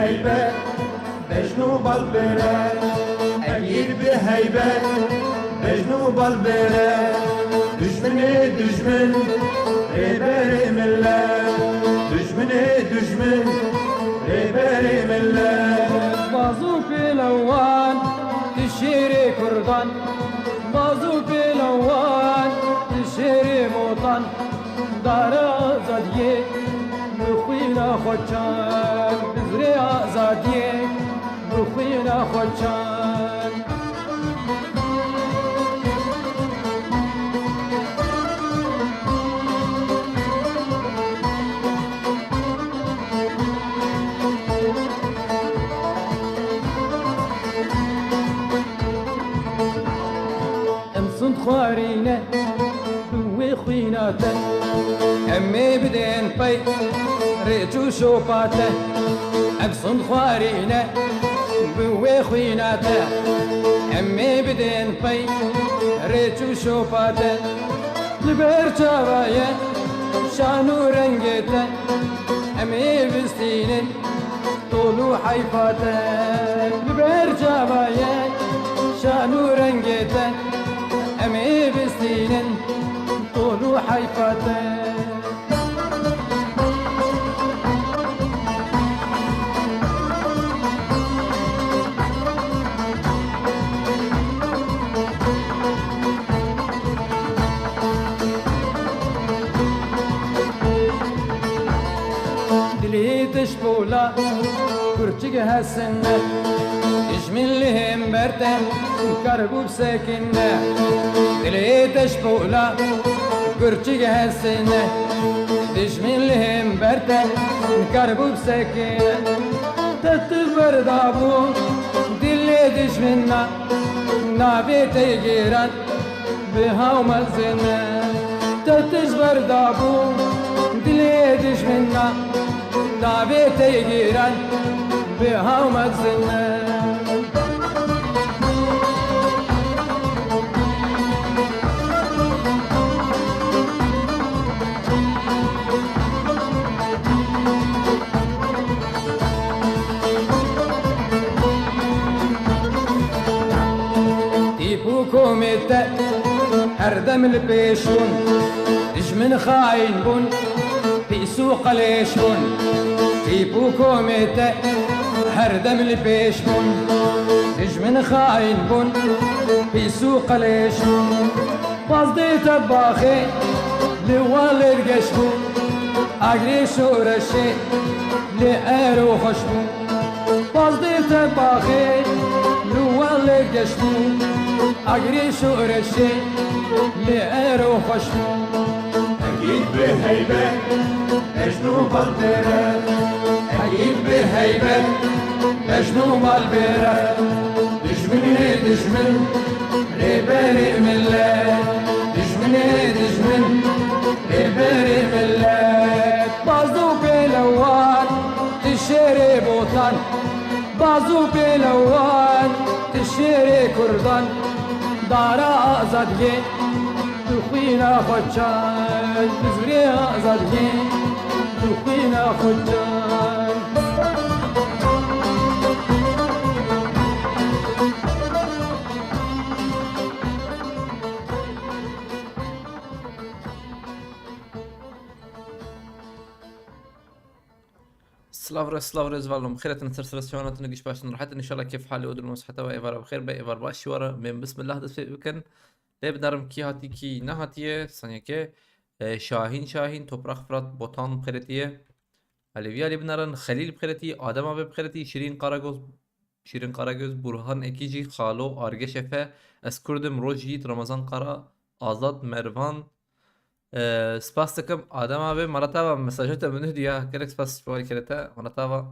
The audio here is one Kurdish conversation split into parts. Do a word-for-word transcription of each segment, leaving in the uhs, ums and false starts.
Heybet, bejn û balbêre, egîd bi heybet, bejn û balbêre. Dijminê dijmin, rêberê millet. Dijminê dijmin, rêberê millet. Baz û pêlewan, tu şêrê kurdan. Baz û pêlewan, tu şêrê motan. Dara azadiyê, bi xwîna xwe çand, bi zirê azadiyê, bi xwîna xwe çand. Em sund xwarîne bi wê xwîna te. Em ê bidên pey rêç û şopa te. Em sund xwarîne bi wê xwîna te. Em ê bidên pey rêç û şopa te. Li ber çava ye şan û rengê te. Em ê bistînin tol û heyfa te. Li ber çava ye şan û rengê te. Em ê bistînin tol û heyfa te. Dilê te ji pola kurçik hesine. Dijmin li hember te karibû bisekine. Dilê te ji pola kurçik hesine. Dijmin li hember te karibû bisekine. Te tu berdabû dilê dijmina. Navê te giran bi haw mezin e. Te tij berdabû dilê dijmina. Navê te giran bi haw mezin e. Tîp û komê te her dem li pêş bûn, dijmin xayîn bûn, pîs û qelêş bûn. Tîp û komê te her dem li pêş bûn, dijmin xayîn bûn, pîs û qelêş bûn. Pazdeh te baxê li wan lêrgeş bû, agirê şoreşê li ero xweş bû. Pazdeh te baxê li wan lêrgeş bû, agirê şoreşê li ero xweş bû. Egîd bi heybet, bejn û balbêre. Egîd bi heybet, bejn û balbêre. Dijminê dijmin, rêberê millet. Dijminê dijmin, rêberê millet. Baz û pêlewan, tu şêrê botan. Baz û pêlewan, tu şêrê kurdan. Dara azadiyê, tu xwîna xwe çand. Tu zirê azadiyê, tu xwîna xwe çand. Silav re, silav re, zivalom. Xêretin, ser stres çawana tine giş başin rahatin. İnşallah keyf hali odun ve sihata ve êvara bi xêr be, êvar baş şiwara. Em bismillah dest pê bikin. Lê bidarim kî hatî, kî nehatiye, saniyeke. E, Şahin Şahin, Toprak Fırat, Botan bi xêretiye. Alevî Alî binarin, Xelîl bi xêretî, Adem abi bi xêretî, Şirin Karagöz, Şirin Karagöz, Burhan Ekici, Xalo, Arge Şefe, Ez Kurdim, Roj Yiğit, Ramazan Kara, Azad, Mervan. E, spas dikim Adem abi, Marat ava mesaja te min diya. Gelek spas ji warî kerê te, Marat ava.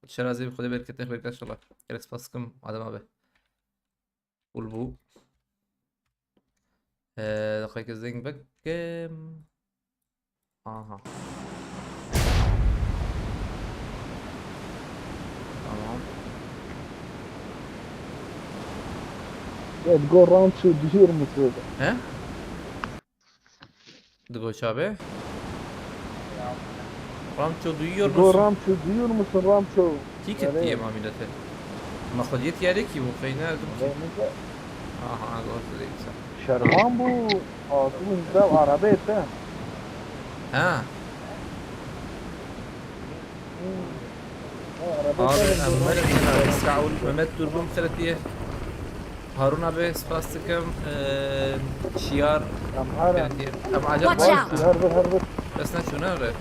Şerazê bi Xwedê berketê xwe bike inşallah. Gelek spas dikim Adem abi. Bul bû. Ee, daqiqeke zeng bikim. Aha. Tamam. Ya, digo Ramço duyuyor musun? He? Digo çabe? Ramço duyuyor musun? Digo Ramço duyuyor musun Ramço? Î ke Erê. Tiyê ma mînete. Ma xwediyê tiyarê kî bû, qey ne erdim kî. Erê, ne de. Aha, aha, doğru söyleyeyim sen. Şervan bû, altı yüz de arabaya te. Ha. Hmm. Ha, arabaya Abi, te. Emre, Saul, Mehmet Durgun, Xeretiye. Harun abi, spas dikim. Eee, Şiyar. Em her Xeretiye. Em acele Watch out! Her bir, her bir. Bes ne çûne re?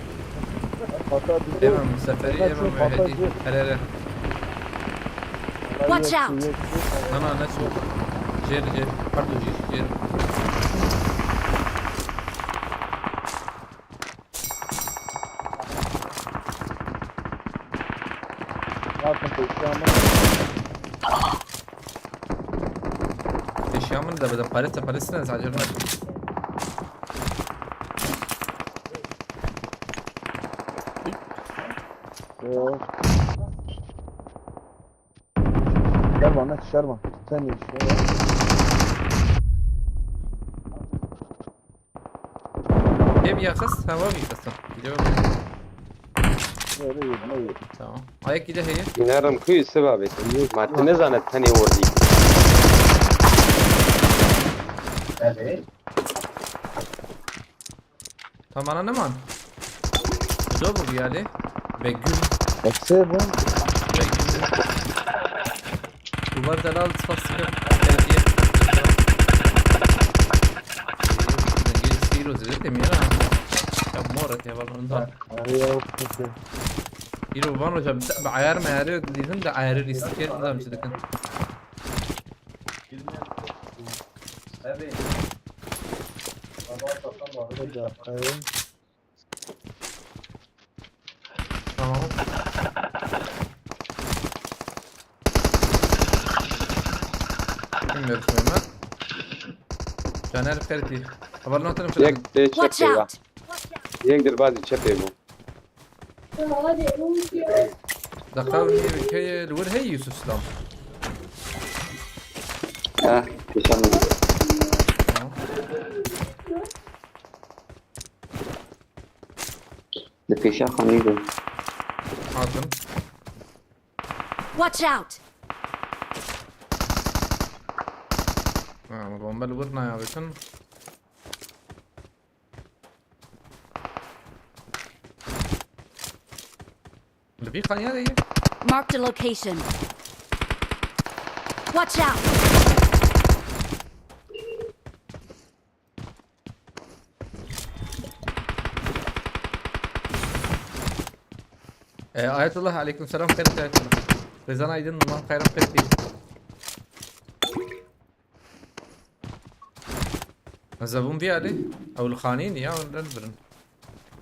Hata bizi. Ême Seferî, Hata ême çû, hata Mehedî. Çû. Here, here. Watch out! Na, na, neçû. Jêr, jêr. Pardon, jêr, jêr. Bakın, bekliyorum. Eşya min de bide, parêt de parêt ne, zacir ne. Yo. Şervan, ne Şervan. Sen ne iş? Hep yakız, hava mı yakız? Gidiyor. Öyle yürü, ne yürü. Tamam. Ayak gide heye. Nerim kuyu sebabı. Ma te nezane tenê wordî. Evet. Tamana ne man? Kdo bu geldi? Begül. Hepsi bu. Begül. Duvar delal spas dikim. Hediye. Zengin sihir o zirve temiyor ha. Ya mor et ya, vallahi ondan. Araya yok. Hero van hocam, bir ayar mı ayarı diyeceğim de ayarı riske nizam çidikin. Hocam, evet. Tamam. Bilmiyoruz ben. Caner Ferdi. Haberle atarım şöyle. Yek de çep Watch peyva. Out! Yek derbazî çepê bû. Daqa wî keye li wir hey Yusuf Slam. Ha, pêşan. Tamam. Li pêşa xanî de. Hatim. Watch out! Ha, bombe li wir naya bitin. Li vî qanya de ye. Marked a location. Watch out! E, Ayetullah, aleyküm selam, xêr Ayetullah. Rezan Aydın, Numan Kayran, pek iyi. Ez evim vî alî, ew li xanî ne ya, hûn re birin.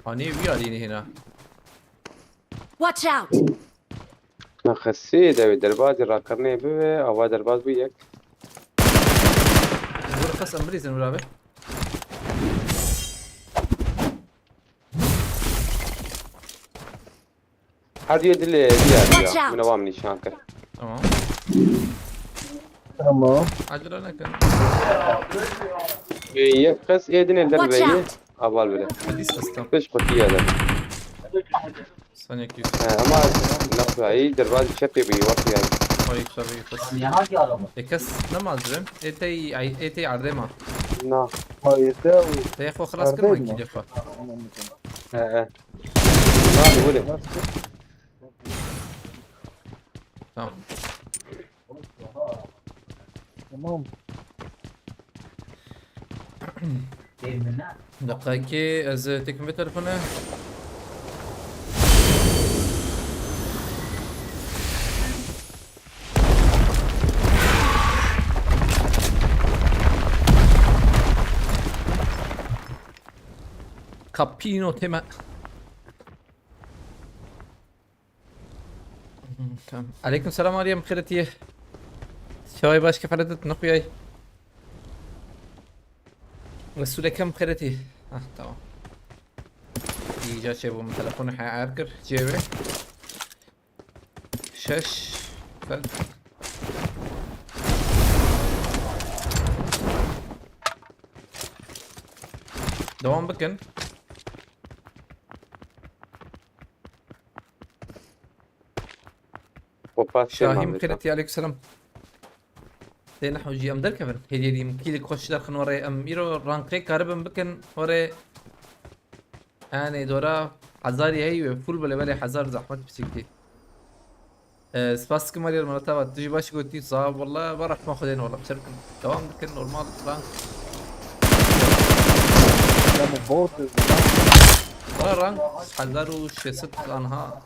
Xanî wî alî ne hêna. Watch out! Nexesî dewê derbazî rakirinê bibe, ava derbaz bû yek. Vur qes em bilîzin vira be. Her diye dilê diye Watch ya. Out! Min ava min nîşan kir. Tamam. Tamam. Acele nekin. Ee, yek kes êdin êdir Watch beyni. Out! Aval bile. Hadis kıstam. Beş kutu ya da. Sen iki yüz. He, ama nasıl iyi derbazî çepê bî, wek yani. Ay, tabii, kız. E, kes ne malzeme? E, tey, ay, e, tey ardema. Na. Hayır, de. Te xo xelas kir mi ki defa? He, he. Lan, öyle. Tamam. Tamam. Deqekê ez têkim vê telefone. Kapîno tême. Tamam. Aleyküm selam Meryem, xêretiye. Şevay baş, kefaletet, ne xuyay? Resulekem xêretiye. Ah, tamam. İyice şey bu telefonu hayal kir. Cevre. Şeş. Fel. Devam bikin. Xwe pas Şahî Mixêretî, aleykum selam. Tê neho jî em derkevin. Hêdî hêdî em kîlek xweş derxin werê. Em îro rankê karibin bikin werê. Yanî dora hezarî heyî wê full bile belê hezar zehmet piçîkî. Ee, spas dikim Meryem, Murat Ava. Tu jî baş gotî, sağ ol. Walla, ba rehma Xwedê ne, walla. Çer bikin. Devam dikin, normal rank. Ya bu bot. Wala rank hezar û şeş sed anha.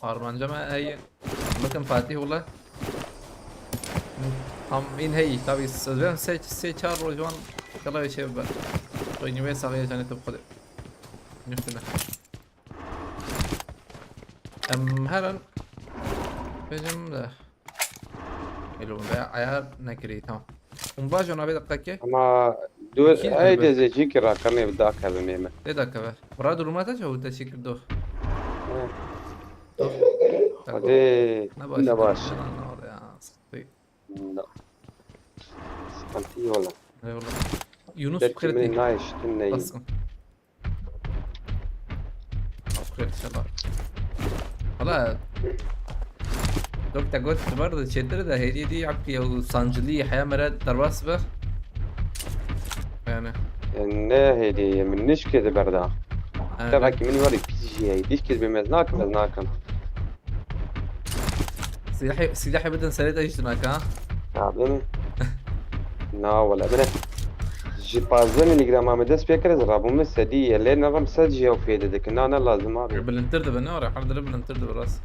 Armanca me heye. Bikin Fatih wala. Tam in heyî, tabii, sözlerim se, se çar roj wan kala şey be. Oynamaya sağlayacağını tip Xwedê. Nüftüne. Em herin. Bêjim de. Elo, ve ayar nekirî, tamam. Hûn vajon avê deqekê? Ama dur, Kî ey dibe? Dezecî ki rakamê dakevim ê me. Tê dakeve. Bira duruma te çawu te şî kirdo? He. Dur. Hadi. Ne baş. Ne baş. Ne, ne, ne, ya, sıkıntı. No. Sıkıntı yok lan. Eyvallah. Yunus Belki beni naş, tüm neyim. Baskın. Aferin sana. Hala. Dok te got, tu bar da çêtir de hêdî dî yak ya sancılı haya mere derbas be. Yani. E, ne hêdî, min nişkê di berda. Evet. Tevekî min warî pîs jî heyî. Hiç kes bêmez nakim, ez nakim. Silahê, silahê bidin serê te jî tu naka, ha? Ya, bim. Na, wala, bine. Ji pazdeh miligrama me dest pê kir, ez rabûme sedî, lê nerim sed jî ew fêde dikin. Na, ne lazim abi. Bilindtir dibe, ne were? Her dire bilindtir dibe, rast.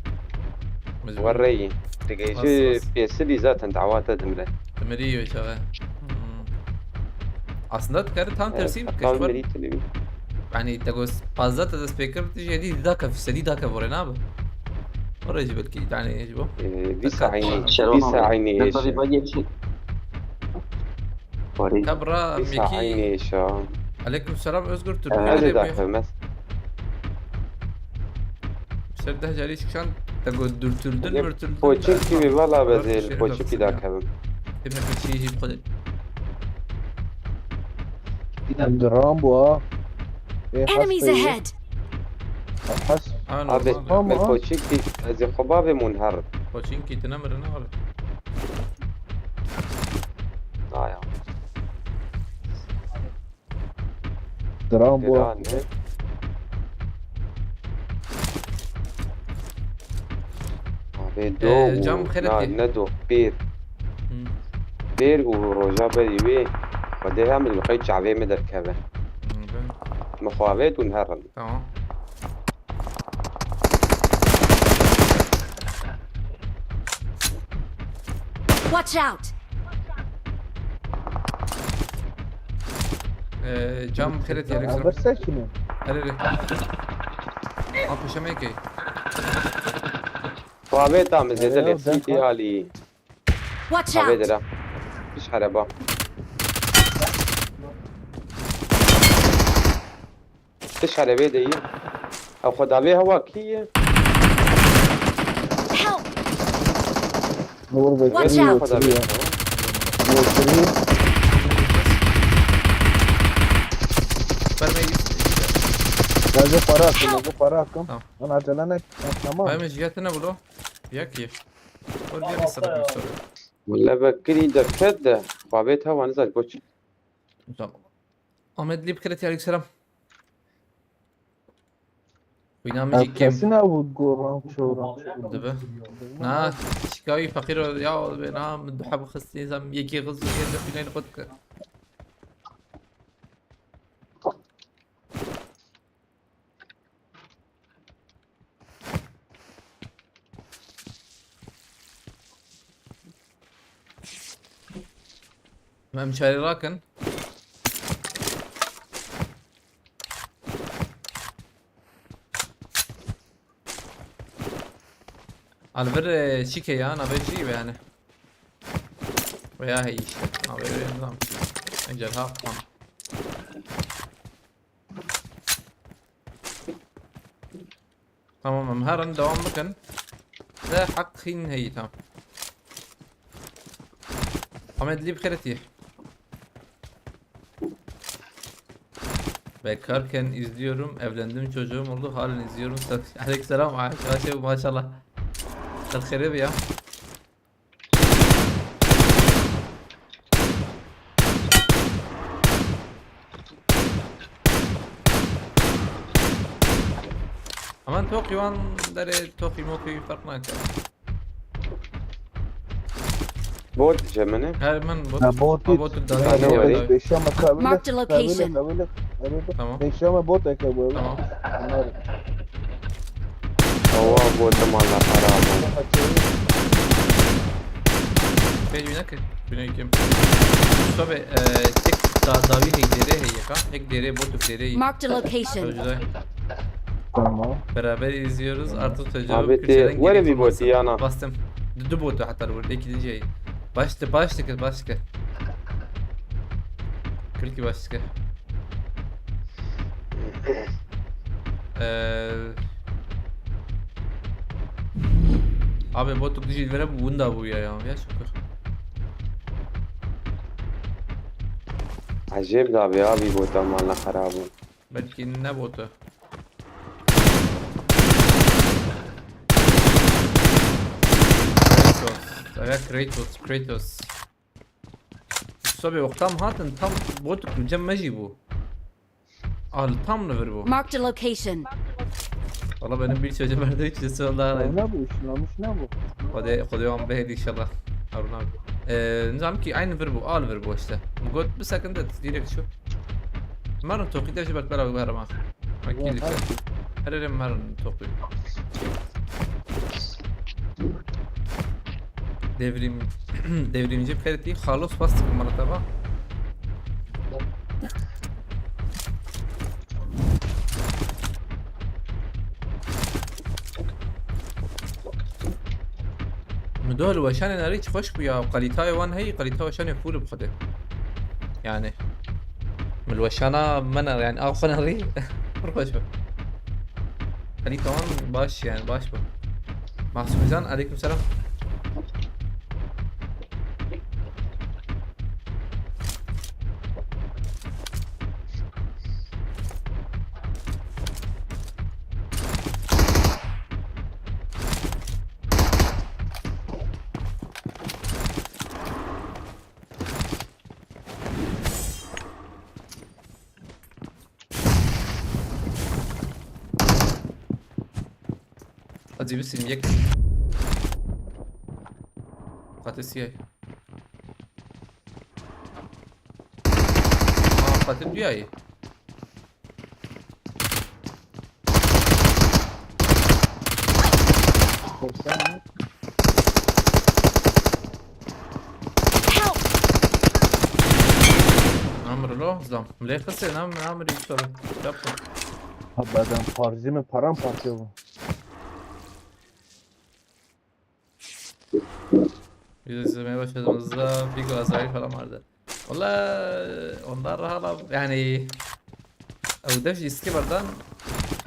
Mecbur. Wereyî. Digê Rast, ji rast. Pêsilî zaten dawa te dimre. Dimirî wê çaxê. Hmm. Aslında dikare tam Evet, tersî bike, ji ber mirî tilî. Yani, te got pazdeh te dest pê kir, tu jî hêdî dî dake, sedî dake vore nabe. Vore jî belkî, yani, ji bo. Ee, vîsa Dikkat. Eynî, Şervan vîsa abi. Eynî Dikkat êşe. Bak, geçin. Warî. Te bira, Vîsa mekî. Eynî êşe. Aleyküm selam, Özgür Türk. Evet. Hadi Nerede bu? Dakevim ez. Ser deh carî şikşan, te got dürtüldün, Hadi mürtüldün. Poçik de, gibi ha, valla be var, zêl, şey poçik yok ki sana. Dakevim. Demek ki şey, şey, Em di Rambo ha. Ê, Enemies hastayê. Ahead! Has. Ha, Abi, normal. Tamam, me ha. Poçik ki, ez ê xwe bavê mun her. Poçinki, tu nemire, ne were? Aya. Dram bu. Dran, ne? Abi, Ee, do û cam xeletî. Na, ne do, pêr. Hmm. Pêr û roja berî wê. Xwedê hem li qey çavê me derkeve. Hmm, ben. Min xwe avêt û herin. Tamam. Watch out! Ee, cam xelet yere. Haber sekine. Hele hele. Al peşeme key. Xwe avêt tam zêde Ee, lê ben sîtî xwe- alî. Watch Avê out! Dira. Piş hereba. Piş herebê de yî. Ew xwe davê hewa kî ye? Help! Nur be Watch kiri out! Xwe davê. Yotiri. Yotiri. Fermeyî. Gaze para akın, gaze para akın. Tamam. Lan acele ne? Tamam. Hayır, meciyatı ne bu lo? Yak ye. Dur, bir kısa da bir soru. Wele vekirî derket de, babet hewa nizan boç. Tamam. Ahmet Lip Kret, aleyküm selam. Oyna müzik kim? Kesin abi bu Goran Çoran. Dibe. Na, şikayî fakir ol ya, be na, min duha bi xistî zam, yekî xist, yekî xist, binayın xwe dike. Em çarê rakin. Alvir, e, çi ke ya, navê çi be yani? Veya hey işte. Navê nizam. Encel ha, tamam. Tamam, em herin devam bikin. Te heq xîn heyî, tamam. Ahmet Lî bi xêretî. Bekarken izliyorum, evlendim, çocuğum oldu, halen izliyorum. Aleykümselam, arkadaşlar, maşallah. Qil xêrê be ya. Hemen toqî wan derê toqî moqî ferq nake. Bot dice min e. Her min bot. Ha, bot ha, bot da. Ha, ne var? Beşe ama kabile. Marked a location. Kabile, kabile, kabile. Tamam. Beşe ama bot eke bu. Tamam. Bunlar. Awa bot mala haram. Pêj wî neke. Bine kim? Tabi, e, tek da, dawî heyî, derê heyî yeka. Ek derê bot û derê heyî. Marked a location. Tamam. Beraber izliyoruz. Artık çocuğu abi, Kürtçeden te were gerek bir olmasın. Bot yana. Bastım. Du, du botu hatta burada. İki de şey. Başla, başla, başla. Kırk başla. Ee, abi botuk dijî vere bu winda bu ya ya. Ya çok. Acayip de abi, abi botu ama Allah harabı. Belki ne botu? Kratos. Evet, Kratos, Kratos. Sabê wextam hatin tam botuk li cem me jî bû. Ah, li tam li vir bû. Marked a location. Valla benim bir çocuğum vardı, hiç sesi oldu hala. Ne bu? Işınlanmış ne bu? Xwedê, Xwedê wan bihêlî inşallah. Harun abi. Ee, nizam ki aynı vir bû, al vir bû işte. Got bir second et, direkt şu. Marın toqî te ji ber bera wî herma. Wekî dike. Her yerim marın toqî. Devrim, devrimci Ferit'i Carlos bastık Maratava. Min doh li weşanê nerî çi xweş bû ya. Kalîtayê wan heyî, kalîta weşanê fûl bi xwedê. Yani. Min li weşana me ne, yani, a xwe nerî. Pir xweş bû. Kalîta wan baş, yani, baş bû. Mahsûmîzan, aleyküm selam. Hadi bir sim yek. Patates ye. Aa, patates diyor ya. Help! Namir lo, zam. Lê xisê nam, namir yusuf. Yapma. Ha, beden parzî mi paramparça bu. Biz izlemeye başladığımızda Figo Azrail falan vardı. Valla onlar hala yani ew dev jî îskê berdan,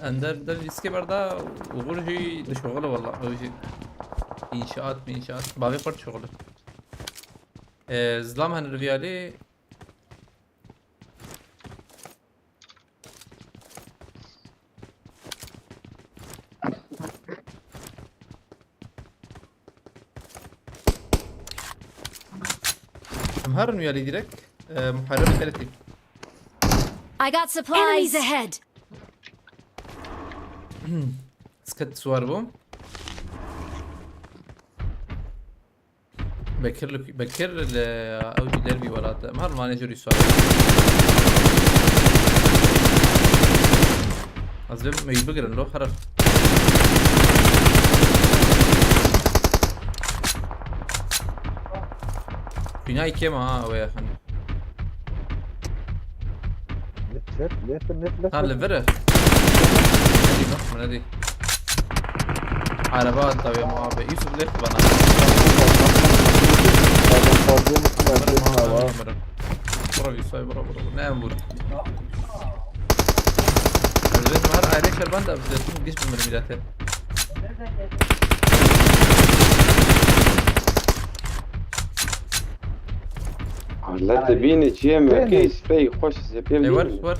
ender dev jî îskê berda, Uğur jî dişoxile valla, ew jî inşaat mi inşaat, bavê xwe dişoxile. Ee, zilam hene li viyalê. Em herin wî alî direkt, e, Muharrem Xeletî. I got supplies. Enemies ahead. Sket suwar bû. Bekir li, Bekir li ew jî dervî welat e. Em her manê jî rîsar. Ez vê me bigirin lo, herif. Bînayê kêm e ha, ew ye, hani. Left, left, left, left, left, ha, left. Li vir e. Nedî, bak, min nedî. Araba hatta ve muhabbet. Yusuf left bana. Adam fazla mı? Bırak, bırak, bırak. Bırak, Yusuf, bırak, bırak. Ne vur? Elbet her aile şer ben de yapacağız. Geç bunları millete. Allah te bîne çiye me. Bîne. Key spey xweş zepê. E, var, var.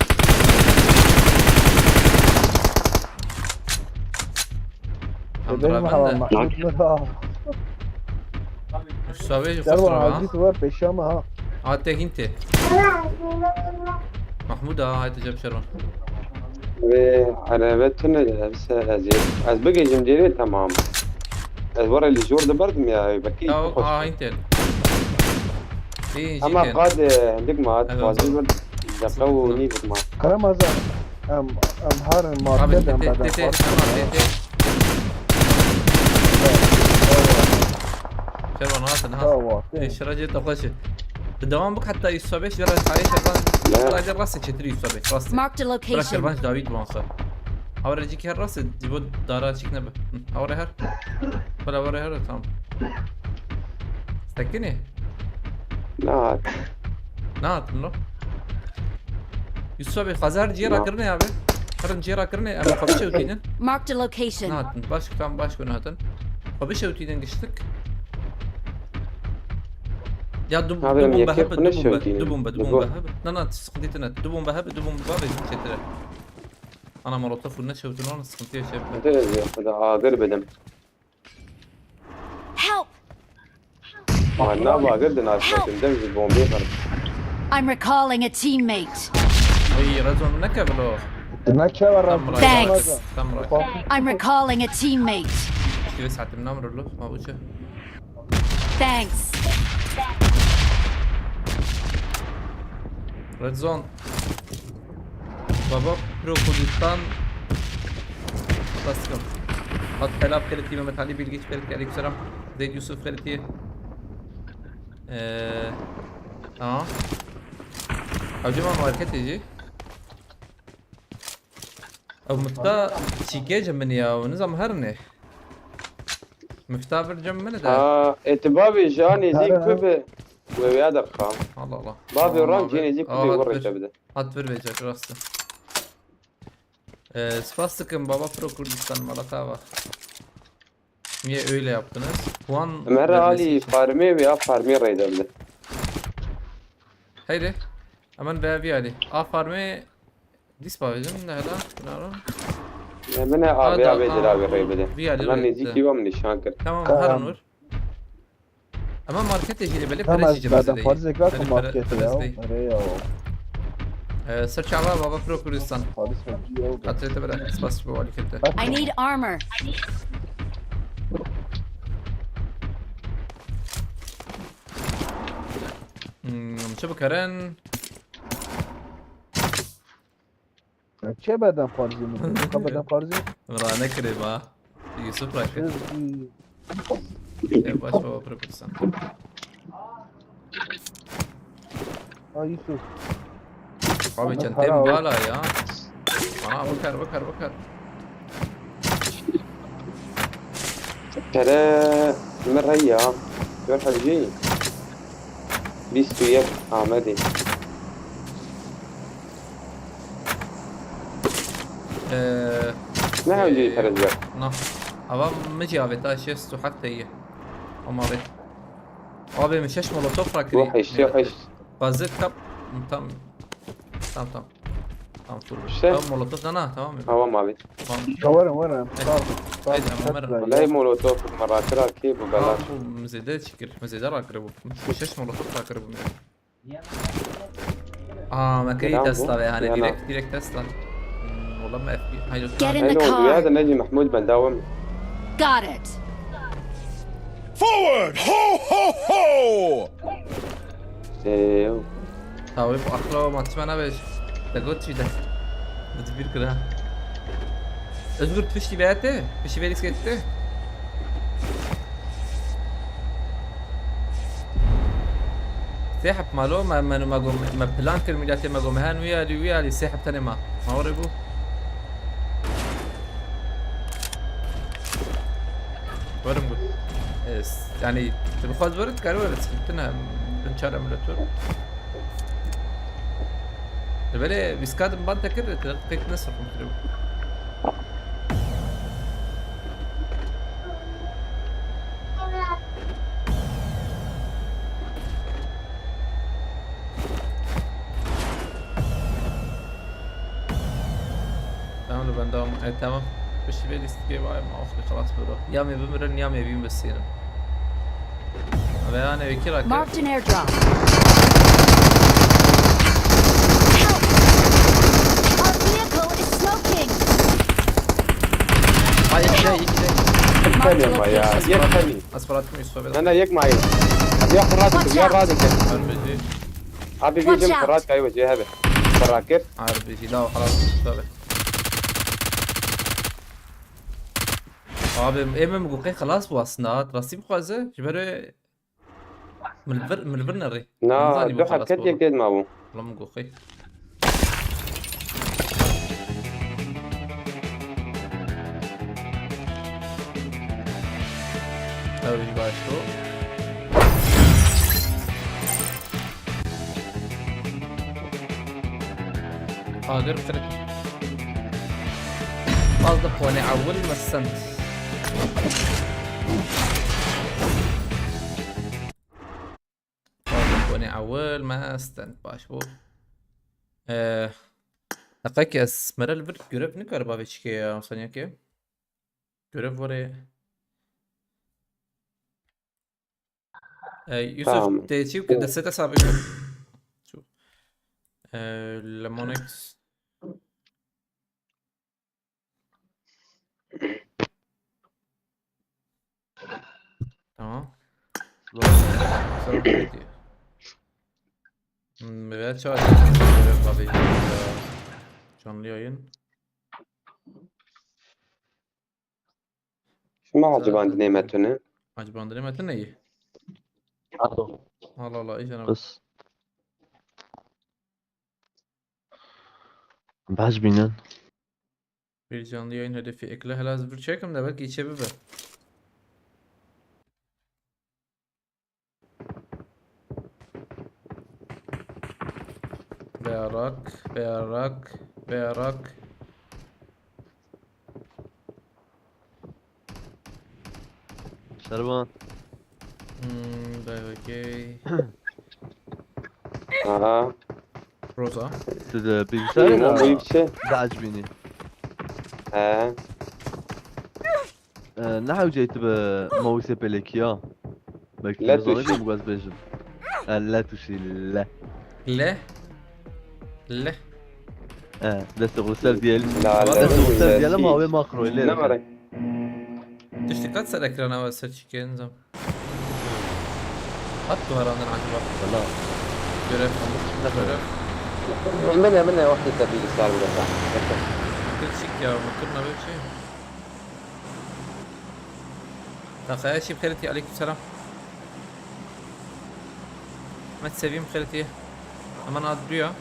Em beraber de. Mahmud Nur ha. Savê jî Servan xurt ha. Aziz ve peşama ha. Ha, te hîn tê. Mahmud ha, haydi cem Servan. Ve arebe tune de, ez, ez, ez bigêjim derê, tamam. Ez were li jor de berdim ya, belkî. Ya, ha, hîn tên. Hîn jî tên. Ama qad, e, dik ma, bazı bir dakika o nî dik ma. Karamazan. Em, em her market em beden. Abi, te, te, te, te, te, te, te. Şervan hatin ha. Şervan, te. Şeracê te xweş e. Bi dewam bik heta Yusuf Bey, şervan, hayê şervan. Hayê rastê çetir Yusuf Bey, rastê. Marked a location. Bırak şervan, David bu ansa. Havre cik her rastê, cibo dara çik nebe. Havre her. Bela havre her, tamam. Sekinî? Nehat. Nehatin lo. Yusuf abi, xwazar ciyê rakirinê abi. Herin ciyê rakirinê, em xwe biçewtînin. Marked a location. Nehatin, baş, tam baş ku nehatin. Xwe biçewtînin giştik. Ya du, du bombe hebe, du bombe, du bombe, du bombe hebe. Na, na, sıkıntı ne. Du bombe hebe, du bombe bavê çetire. Ana molotof ne çewtin, ona sıkıntı yaşayabilir. Deriz ya, da agir bedim. Help! Ma nava girdin aşağı, dem ji bombê xer. I'm recalling a teammate. Ay, Razon, ne kevlo? Ne keva Razon? Thanks. Tam right. I'm recalling a teammate. Şive saatim namrulu, ma uçe. Thanks. Red zone. Baba Pro Kurdistan. Baskın. Hat Helap Ferit'i, Mehmet Ali Bilgiç Ferit'i, aleykümselam. Zeyd Yusuf Ferit'i. Ee, tamam. Hacı market eci. Ew mifta çîkê ji min ya, nizam her ne. Mifta vir cem min de. Ha, ê tu bavê ji a nêzîk bibe. Wê wêya de bixam. Allah Allah. Bavê ran cê nêzîk bibe, wir rête bide. Hat vir vêca, rast e. Ee, spas dikim baba Pro Kurdistan, mala te ava. Niye öyle yaptınız? Puan vermesi için. Ömer Ali, farmê wê a farmê reyde bide. Heydi. Hemen be vî alî. A farmê Dîs bavêjin, ne hela, binaro. Ne, min e, avê, avê dira wê rê bide. Hemen nêzîkî ve min nîşan kir. Tamam, herin wir. Ama marketê jî lê belê pere jî cem zêde ye. Belê pere, pere zêde ye. Ee, ser çava baba Pro Kurdistan. Hatırete bile, spas bu alî kete. I need armor. Hmm, çi bikerin? Çê beden xwarzî min? Ka beden xwarzî? Min ra nekirê ma. Yusuf ra kir. Ê, baş baba, pir birsan. Ha, Yusuf. Abi, çentê min bala ya. Ana, bikar, bikar, bikar. Pere min reya. Gör hevjî. Bîst û yek Amedê. Ee, ne hewceyî, ee, pere dibe? Na. Ava min jî avêta şêst û heft heye. Ama avêt. Abi, min şeş molotof rakirî. Wah, eştiya, eşt. Bazı kap. Tam. Tam, tam. Tam full. İşte. Tamam, molotof da na, tamam mı? Tamam abi. Tamam. Tamam, tamam. Haydi, tamam, tamam. Vallahi molotof, merakira ki bu bela. Tamam, bu mizede çekir. Mizede rakire bu. Şeş molotof rakire bu. Aa, me kirî Tesla ve, hani direkt, direkt Tesla. Hmm, oğlum, F B I. Hayır. Get in the car. Hello, ya da Necî Mahmud, ben devam. Got it. Forward! Ho, ho, ho! Ee, Tawê bi aqila we matî me nabêj. Te got çi de? Bi tu bîr kira. Özgür, piştî vê te? Piştî vê lîskê te? Sê heb malo me, me, me, me plan kir, miletê me got me hen wî alî, wî alî, sê heb tenê ma. Ma orê bû. Werim got. Es, yani, tu bixwaz were, tu kare were, sıkıntı ne? Bin çare millet were. Belê, vîst kadim ban te kir, te pek ne sokun kir. Tamam, ben devam. Evet, tamam. Piştî vê lîstikê vayê ma oxirî xelas biro. Ya me bimirin ya me bîn bisînin. Ve yani vekî rakir. Marked an airdrop. Our vehicle is smoking. Ay, iki de, iki de. Yek tenê ma ya, yek tenê. Asparatik mi Yusuf abi? Ne, ne, yek ma yek. Abi ya xelas, ya radike. Harbeci. Abi bir Watch cem out. Xelas kayo cehebe. Xelas kir. Harbeci daha xelas Yusuf abi. Abi, ê min goqê xelas bû aslında, ha, rastî bixwaze, ji ber wê min li vir, min li vir nerî. Na, min zanî du bû xelas heket bû. Yek dêd mabû. Wala min goqê. Ew jî baş bû. Agir qirk. Bazda ponê ewil me stend. Bazda ponê ewil me stend. Baş bû. Eee, heqekî ez mere li vir görev nikariba vê çikê ya, saniyekê. Görev were. Ee, Yusuf, tamam. Te çi destê te sabit kir. Çû. Ee, Lemonix. Tamam. Selam. Hmm, evet, çağır. Canlı yayın. Şima acibandinê me tune. Acibandinê me tune yî. Alo. Allah Allah, î canavar. Kız. Baş bînin. Bir canlı yayın hedefi ekle. Helal bir çekim de belki içe bir be. Berak, berak, berak. Servan. Hmm, dayı okey. Aha. Roza. Size bilgisayar. Tamam, bu yüksek. Dacbini. He. Ee, ne hewceyt bi mawise pelekiya? Belki la tuşî. Bugaz bejim. Ee, la tuşî, le. Le? Le? Ee, deste xwe ser diyelim. La, la, deste xwe ser diyelim, ha, wê makro, le. Ne var? Tiştî qet ser ekrana ve ser çikin zam. Hat duvarandın acaba? Valla. Görev. Ne görev? Min e, min e, wextê te bilgisayar bide. Kir çik ya, min kir navê çi? Taxaya çi bixêrî tî, aleyküm selam. Met sevîm xêrî tî. Hemen ad duya.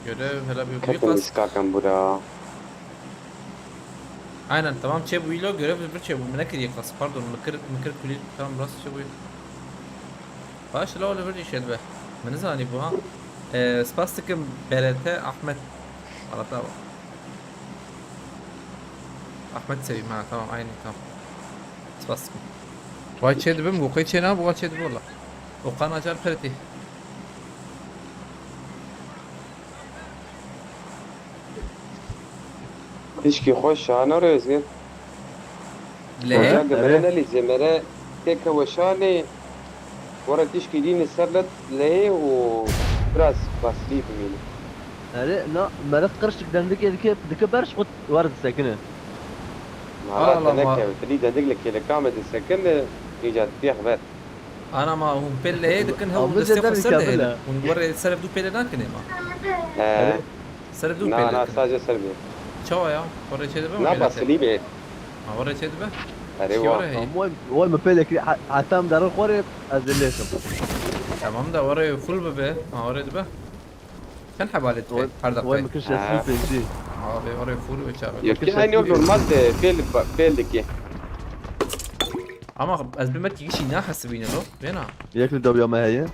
Görev, hele bir büyük. Ketin kas. Iskakan bura. Aynen, tamam, çê bûyî lo, görev bir çê bû. Min nekiriye kas, pardon, min kir, min kir kulî, tamam, rast çê bûyî. Baş la, Oliver jî şêdibe. Min nizanî bû ha. Ee, spas dikim, B R T Ahmet. Arada bak. Ahmet Sevim ha, tamam, aynı, tamam. Spas dikim. Vay çê dibim, bu koy çê ne, bu çê dibi valla. Okan Acar Pereti. Tişkî xweş şahane Rêzgir. Lê? Hoca, evet. Gemere nelîzê mere têke weşanê. Were tişkî dînê ser let lê û biraz baslî bimîne. Erê, na, mere qirşik dendikê dike, dike berş xwe wer disekine. Mala Allah te Allah. Nekeve, tilî dendik li kêleka me disekine, îca têx ber. Ana ma hûn pêl lehê dikin, hew hûn destê xwe ser dihêlin. Hûn werê ser ev dû pêlê nakin ê ma. He. Ser ev dû pêlê dikin. Na, na, sadece ser bî. Çawa ya? Werê çê dibe mi? Na, basilî bê. Ma werê çê dibe? Erê wa. Wê, wê min pêlê kir, ha-, heta em derin xwarê, ez ê lêsim. Tamam da werê full bibe. Ma werê dibe. Çend heba lê dibe? Her dakika. Wê min kir şeş û pêncî. Abi werê full ve çabe. Yok, aynı yol normal de pêl, pêl dike. Ama ez bi me kişî nahesibîne lo. Vêna. Yek li dewiya me heye.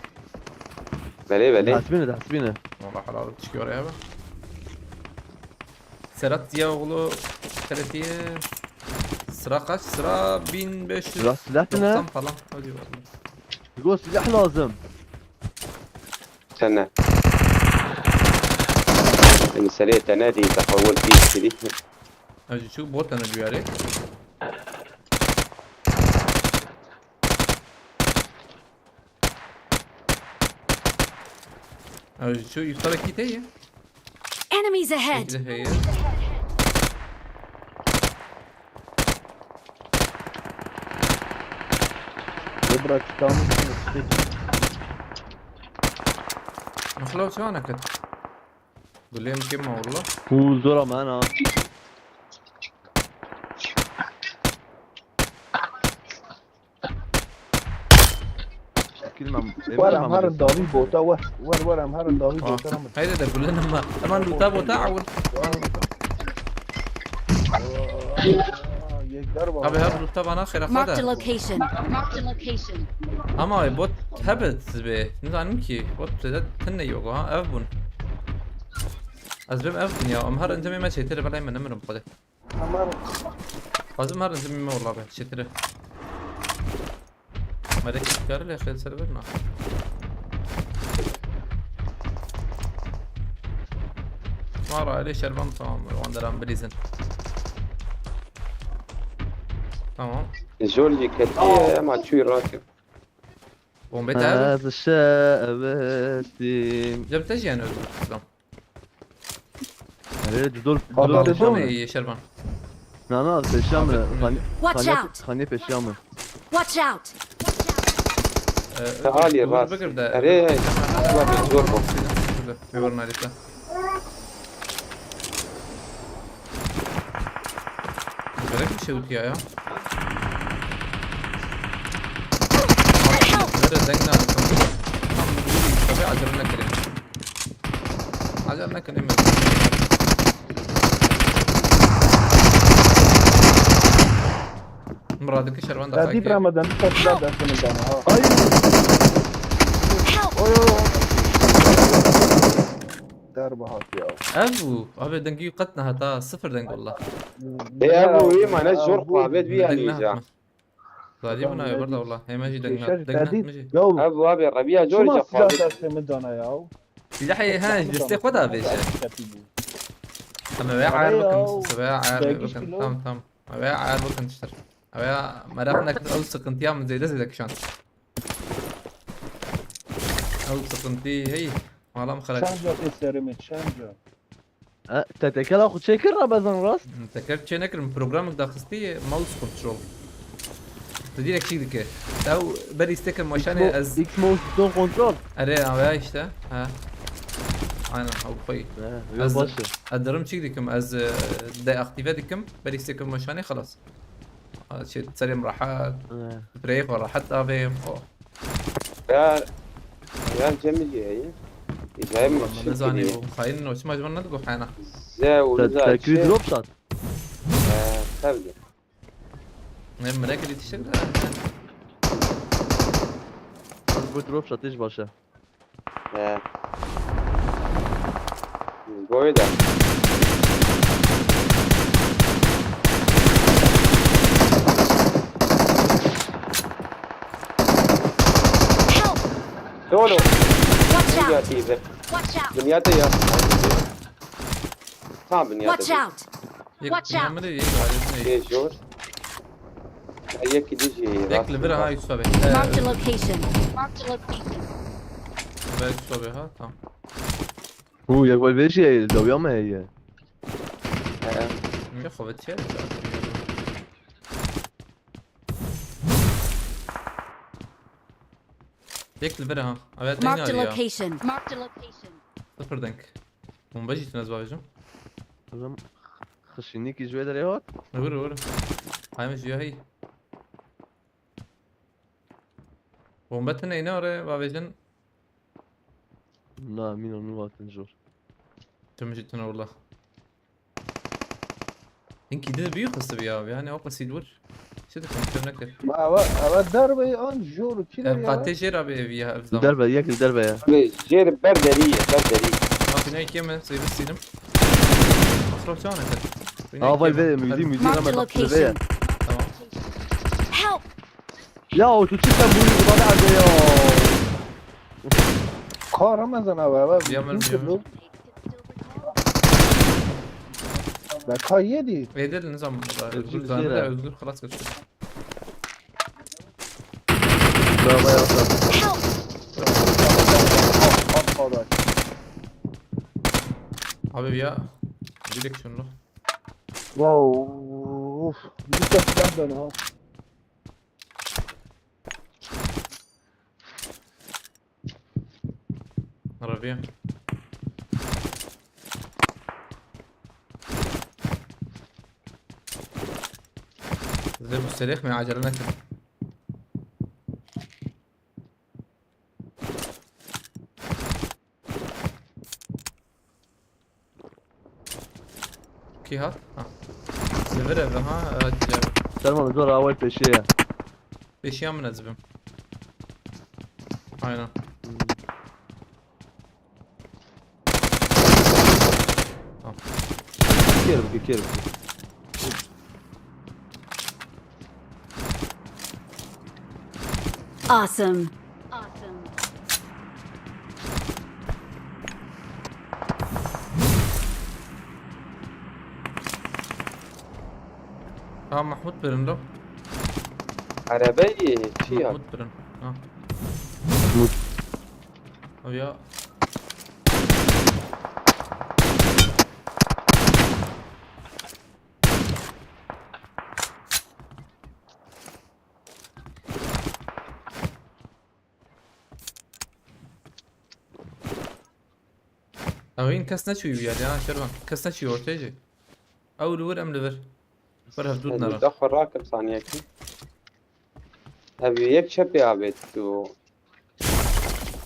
Belê, belê. Dihesibîne, dihesibîne. Valla helal, tişkî were hebe. Serhat Ziyaoğlu T R T'ye sıra kaç? Sıra bin beş yüz doksan falan. Sıra silah ne? Hadi bakalım. Digo silah lazım. Sen ne? Meseleyê te nedî, te qewil pîs kirî. Ez jî çû bot tene duyarê. Ez jî çû îftarekî te ye. Enemies ahead! Şekli heye. Bırak, çıkarmışsın. Mıxlaw çawa neket? Gulê min kêm ma walla. Û zora me ha. Şekil mem-, Wer em herin dawî bota, wer, wer, wer em herin dawî bota. Heyde de gulê min ma. Hemen luta bota, awil. Yek derba. Abi, her luta bana xêra xwe de. Marked a location. Marked a location. Ama bot hebit be. Nizanim ki bot zêde tune yok ha, ev bûn. Ez bêm ev bûn ya, em her encamê me çêtir, belê me nemirim xwedê. Tamam. Xwazim her encamê me wala be, çêtir e. Melek kar lê xêl ser bir na. Mara elê şervan tamam, wan deran bilîzin. Tamam. Zor yeketiye ama çûyî rakir. Bombe te ev? Ez şevetîm. Cem te jî yani öldü. Tamam. Erê, dudol, dudol. Abi, abi, abi. Şervan. Na, na, peşiya min. Watch out! Xaniye peşiya min. Watch out! Ee, te alî rast. Erê, zor bû. Şurada, bir var nerede? Gerek bir şey yok ya. Help! Nerede dengna? Tam bir tabii acele ne kerem. Acele ne kerem. Murad'daki şervan da. Ya, dîp Ramadan, bir kaç daha dersini dana ha. Ay! Help! Oy, oy, oy. Derbe hat ya. Ev bû. Abi, dengî qet nehata. Sıfır deng valla. Ê, ev bû, wî mane zor qavê wî alî ca. Zadî bûna ya, berda valla. Heme jî deng hat. Deng hat mi jî? Ev bû abi, Rebiya zor ca qavê. Silahê ha, destê xwe da vêje. Em ê ayar bikin, em ê ayar bikin. Tamam, tamam. Em ê ayar bikin işte. Em ê meraq nekir, ew sıkıntıya min zêde zêde kişand. Ew sıkıntı hey. Mala min xerek. Çend ca tê serê min, çend ca? E, te tekela xwe çêkir Ramazan rast? Teker çê nekirim, programek daxistî, mouse control. Tu direkt çî dike. Ew berî stêke maşanê ez. Xbox, Xbox Xbox control. Erê, ew ya işte. Ha. Aynen, ew xweyî. He, yo, baş e. Ez dirim çî dikim, ez, e, deaktive dikim, berî stêke maşanê, xelas. Şey, serê min rehet. He. Pireyê xwe rehet avêm. Oh. Ya, ya Cemil ya, ya. Îcayê min çi nizanî kirî. Xayîn no, çima ji min nedigo hena. Ze û te, niza te kirî çi? Drop shot. Ee, tabii. Ne, min nekirî tiştek de. Bu drop shot hiç başa. He. Boyu da. Help! Solo. Watch out! Dünya teyze. Watch out! Dünya teyze. Tam dünya teyze. Watch out! Yek Watch out! Dünya mı değil, yek aletine. Yek zor. Ya, yek gidişi. Yek li bir ha üst sobe. Marked a location. Marked a location. Ve üst sobe ha, tamam. Hu, yek vel vêjî ye, dawiya me heye. He. Ne xovetiye? Yek li vir ha. Evet, ne ya? Marked a location. Marked a location. Sıfır denk. Bomba jî tune ez bavêjim. Oğlum, xişînîkî ji wê derê hat. Vur, vur. Hay min ji ya hey. Bombe tune îne orê bavêjin. Na, min onu vatin jor. Tüm jî tune wala. Hinkî din bî xistibî ya, yani o qasî dur. Çi dikim, tüm nekir. Ma ava, ava derbe an jor kî ya? Ev qatê jêr abi ev ya, ev zaman. Derbe, yek derbe ya. Abi jêr ber derî ye, ber derî. Bak, ne kiyeme, sayı sînim. Masraf çawa nekir? Aa, vay be, müziği, müziği hemen bak, şurada ya. Tamam. Help! Ya, o çocuk sen bunu bana ya. Kar Ramazan abi, abi. Yamir, yamir. Kırdım. Yamir, yamir. Beka yedî. Êdî nizam. Özgür Özgür zane de zêre. Özgür xelas götür. Bravo ya. At, at, at. Abi ya. Direkt şunu. Wow. Bir de silah dön ha. Arabaya. Size bu serek mi acele nekin? Kî hat? Ha. Li vir ev ha, evet, evet. Selma, zor away peşê ye. Pêşiya min ez bim. Aynen. Tamam. Kêr bike, kêr bike. Awesome. Ha, Mahmut birin lo. Erebeyê çi ya? Mahmut birin. Ha. Mahmut. Abi ya. Ew hîn kes neçûyî wî yadê ha, Şervan. Kes neçûyî ortê jî. Ew li wir, em li vir. Ber hevdû dinera. Hevdû xwe rakim saniyekî. Ev yek çepê avêt û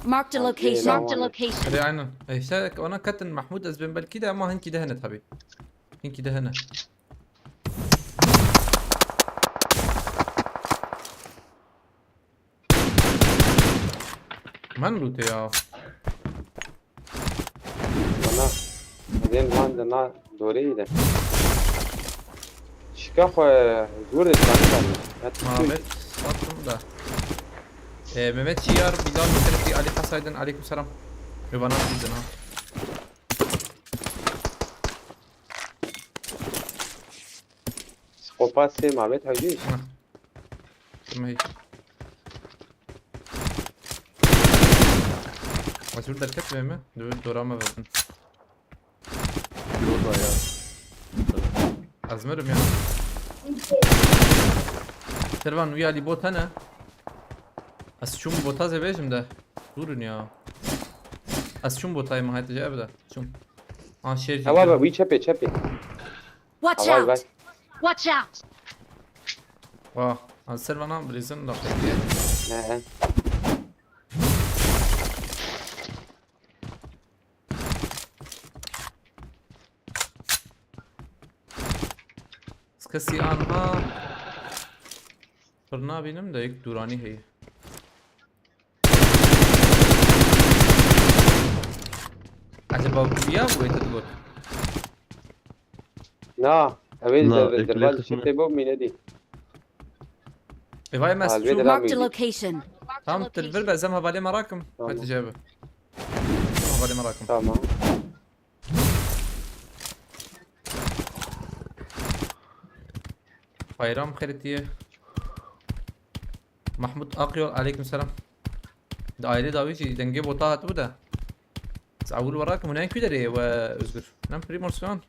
Marked a location. Marked a location. Erê, aynen. E, işte, ona ketin Mahmud, ez bên belkî de, ama hinkî de hene tabi. Hinkî de hene. Men lootê ya. Bana. Hevên van de na doreyî de. Şika xwe zor de tanî tanî. Ya tu Muhammed, sattım da. E, Mehmet Çiyar, Bilal Meselesi, Ali Kasaydın, aleyküm selam. Ve bana dedin ha. Psikopat sê Mehmet Hewcî. Hah. Tamam, hey. Mazur derket mi? Dur, dur ama verdin. Groza ya. Azmerim ya. Servan, uya li bota ne? Ez çûm bota zevêjim de. Durun ya. Ez çûm botayê min, hete cevap de. Çûm. Ha, şêr Ewa be, wî çepê, çepê. Watch Ewa be. Out! Watch out! Wah. Ha, Servan, ha, bilêzin da. He, he. Kesî anha pir nabînim de yek dûranî heye. Acaba bu ya bu ête digot? Na, ew ê Na, der- ekle derbaz kısmı. çepê bo mînedî. Ê vay, me ez Abi, çûm. devam Marked a edin. Location. Tamam, tu li vir be, ez em hevalê me rakim. Tamam. Hatice abi. Hevalê me rakim. Tamam. Bayram xêretiye. Mahmut Akyol, aleyküm selam. Di ailê dawî jî dengê bota hatibû de. Ez ewil we rakim, hûn ku derê we Özgür? Nem Primorsk an.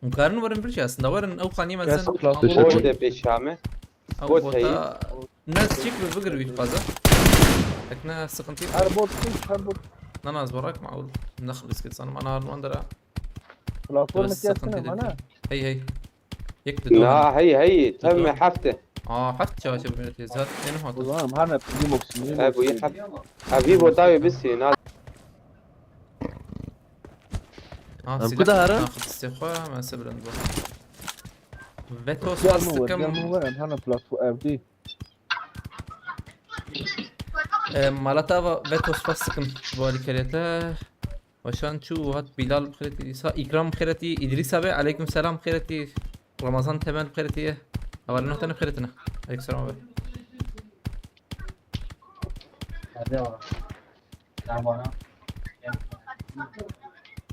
Hûn karin werin vir jî aslında, werin ew xanî me Kes sen klas ewil dışı Bot werin. de pêşame. Ew bot bota heyî. Ne çik bi bigir wî dixwaze. Ek ne sıkıntı yok. Her bot, her bot. Nana, ez we rakim ewil. Nexlis kit sanım ana harman dera. Platform Sıkıntı ihtiyacına değil. bana. Hey hey. Yek de doğru. Na, hey, hey, Tamam. tevme hefte. Aa, heft çawa çabuk millet ya. Zaten yeni O hatır. zaman hem de Primox. Ev bu yek hefte. Ev bu tabi bisi, na. Ha, Em silah. ku de here? Ha, xidistê xwe, me se bilind bu. Veto Gel spas mi var, gel dikim. mi var, hem hani platform evde. E, malata va Veto spas dikim. Bu alî kerete. Başan çû hat Bilal xêretî, Îsa, Îkram xêretî, Îdrîs abi, aleyküm selam xêretî. Ramazan Temel xêretî. Hevalê notene xêretine. Aleyküm selam abi.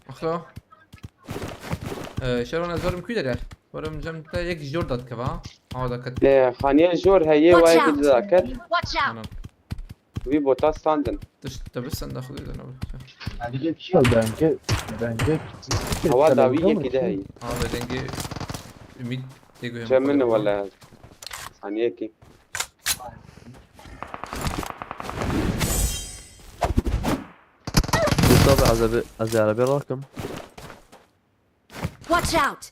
Axo. Ee, Şervan ez werim kû derê? Werim cem te yek jor da dikeva. Awa da ket. Lê xaniye jor heye. Watch wa yekî out! Dida ket. Watch out! Anan. Wî bota standin. Tişt te bir sen daxil edin abi. Bence, bence. Hawa dawî yekî de heye. Abi dengê Ümit tê guhem. Çe min wala. Saniyekî. Mustafa, ez ê bi-, ez ê erebê rakim. Watch out!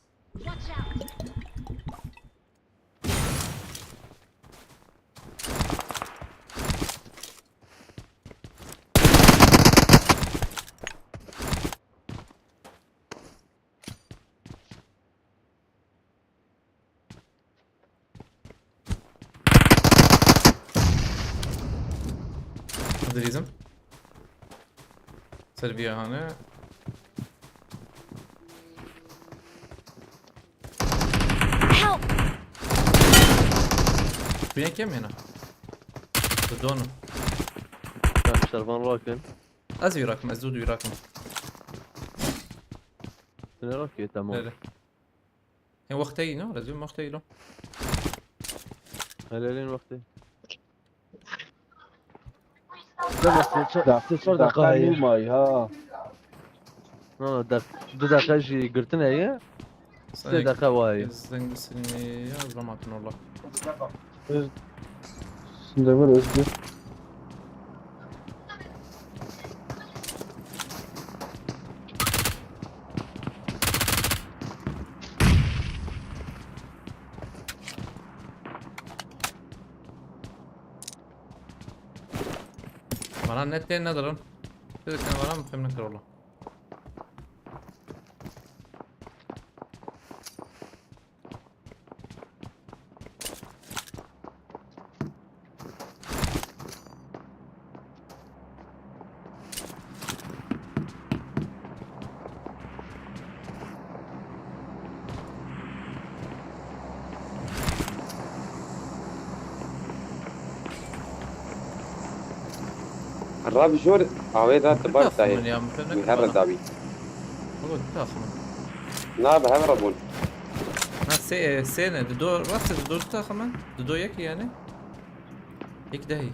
Hadi bizim. Ser bir hane. Help! Bine kem yana. Donu. Tamam, Şervan rakin. Ez wî rakim, ez zû wî rakim. Tu ne rakî, tamam. Öyle. Hem wextê yî, no? Rezil wextê yî lo. Hele, hele wextê. Deme, sê çar, sê çar deqa heye. Nû mayî, ha. Na, na, deq-, du deqe jî girtin heye. Sê deqe wa heye. Ez deng bisilînî ya, ez vemakin wela. Sindemir Özgür. Bana net değil nedir lan? Dedik ne var ama fem nedir oğlum? Rav jor avê da tibar dayê. Min ya, min fem nekir. Her bana. Davî. Oğlum, ne takımın? Na, bi hev re bûn. Na, sê, e, sê ne? Dido, rast e, dido du takımın. Dido yek yani. Yek dehî.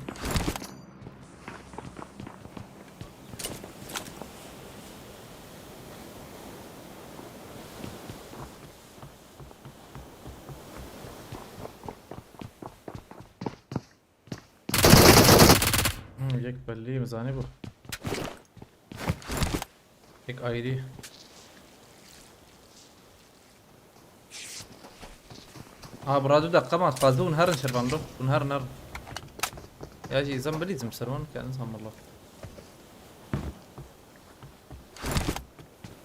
Hmm, yek bellî, min zanî bû. Yek ayrî. Aa, bura du deqe ma fazla hûn herin Şervan bro. Hûn herin, herin. Ya jî zem bilîzim Şervan, yani zem valla.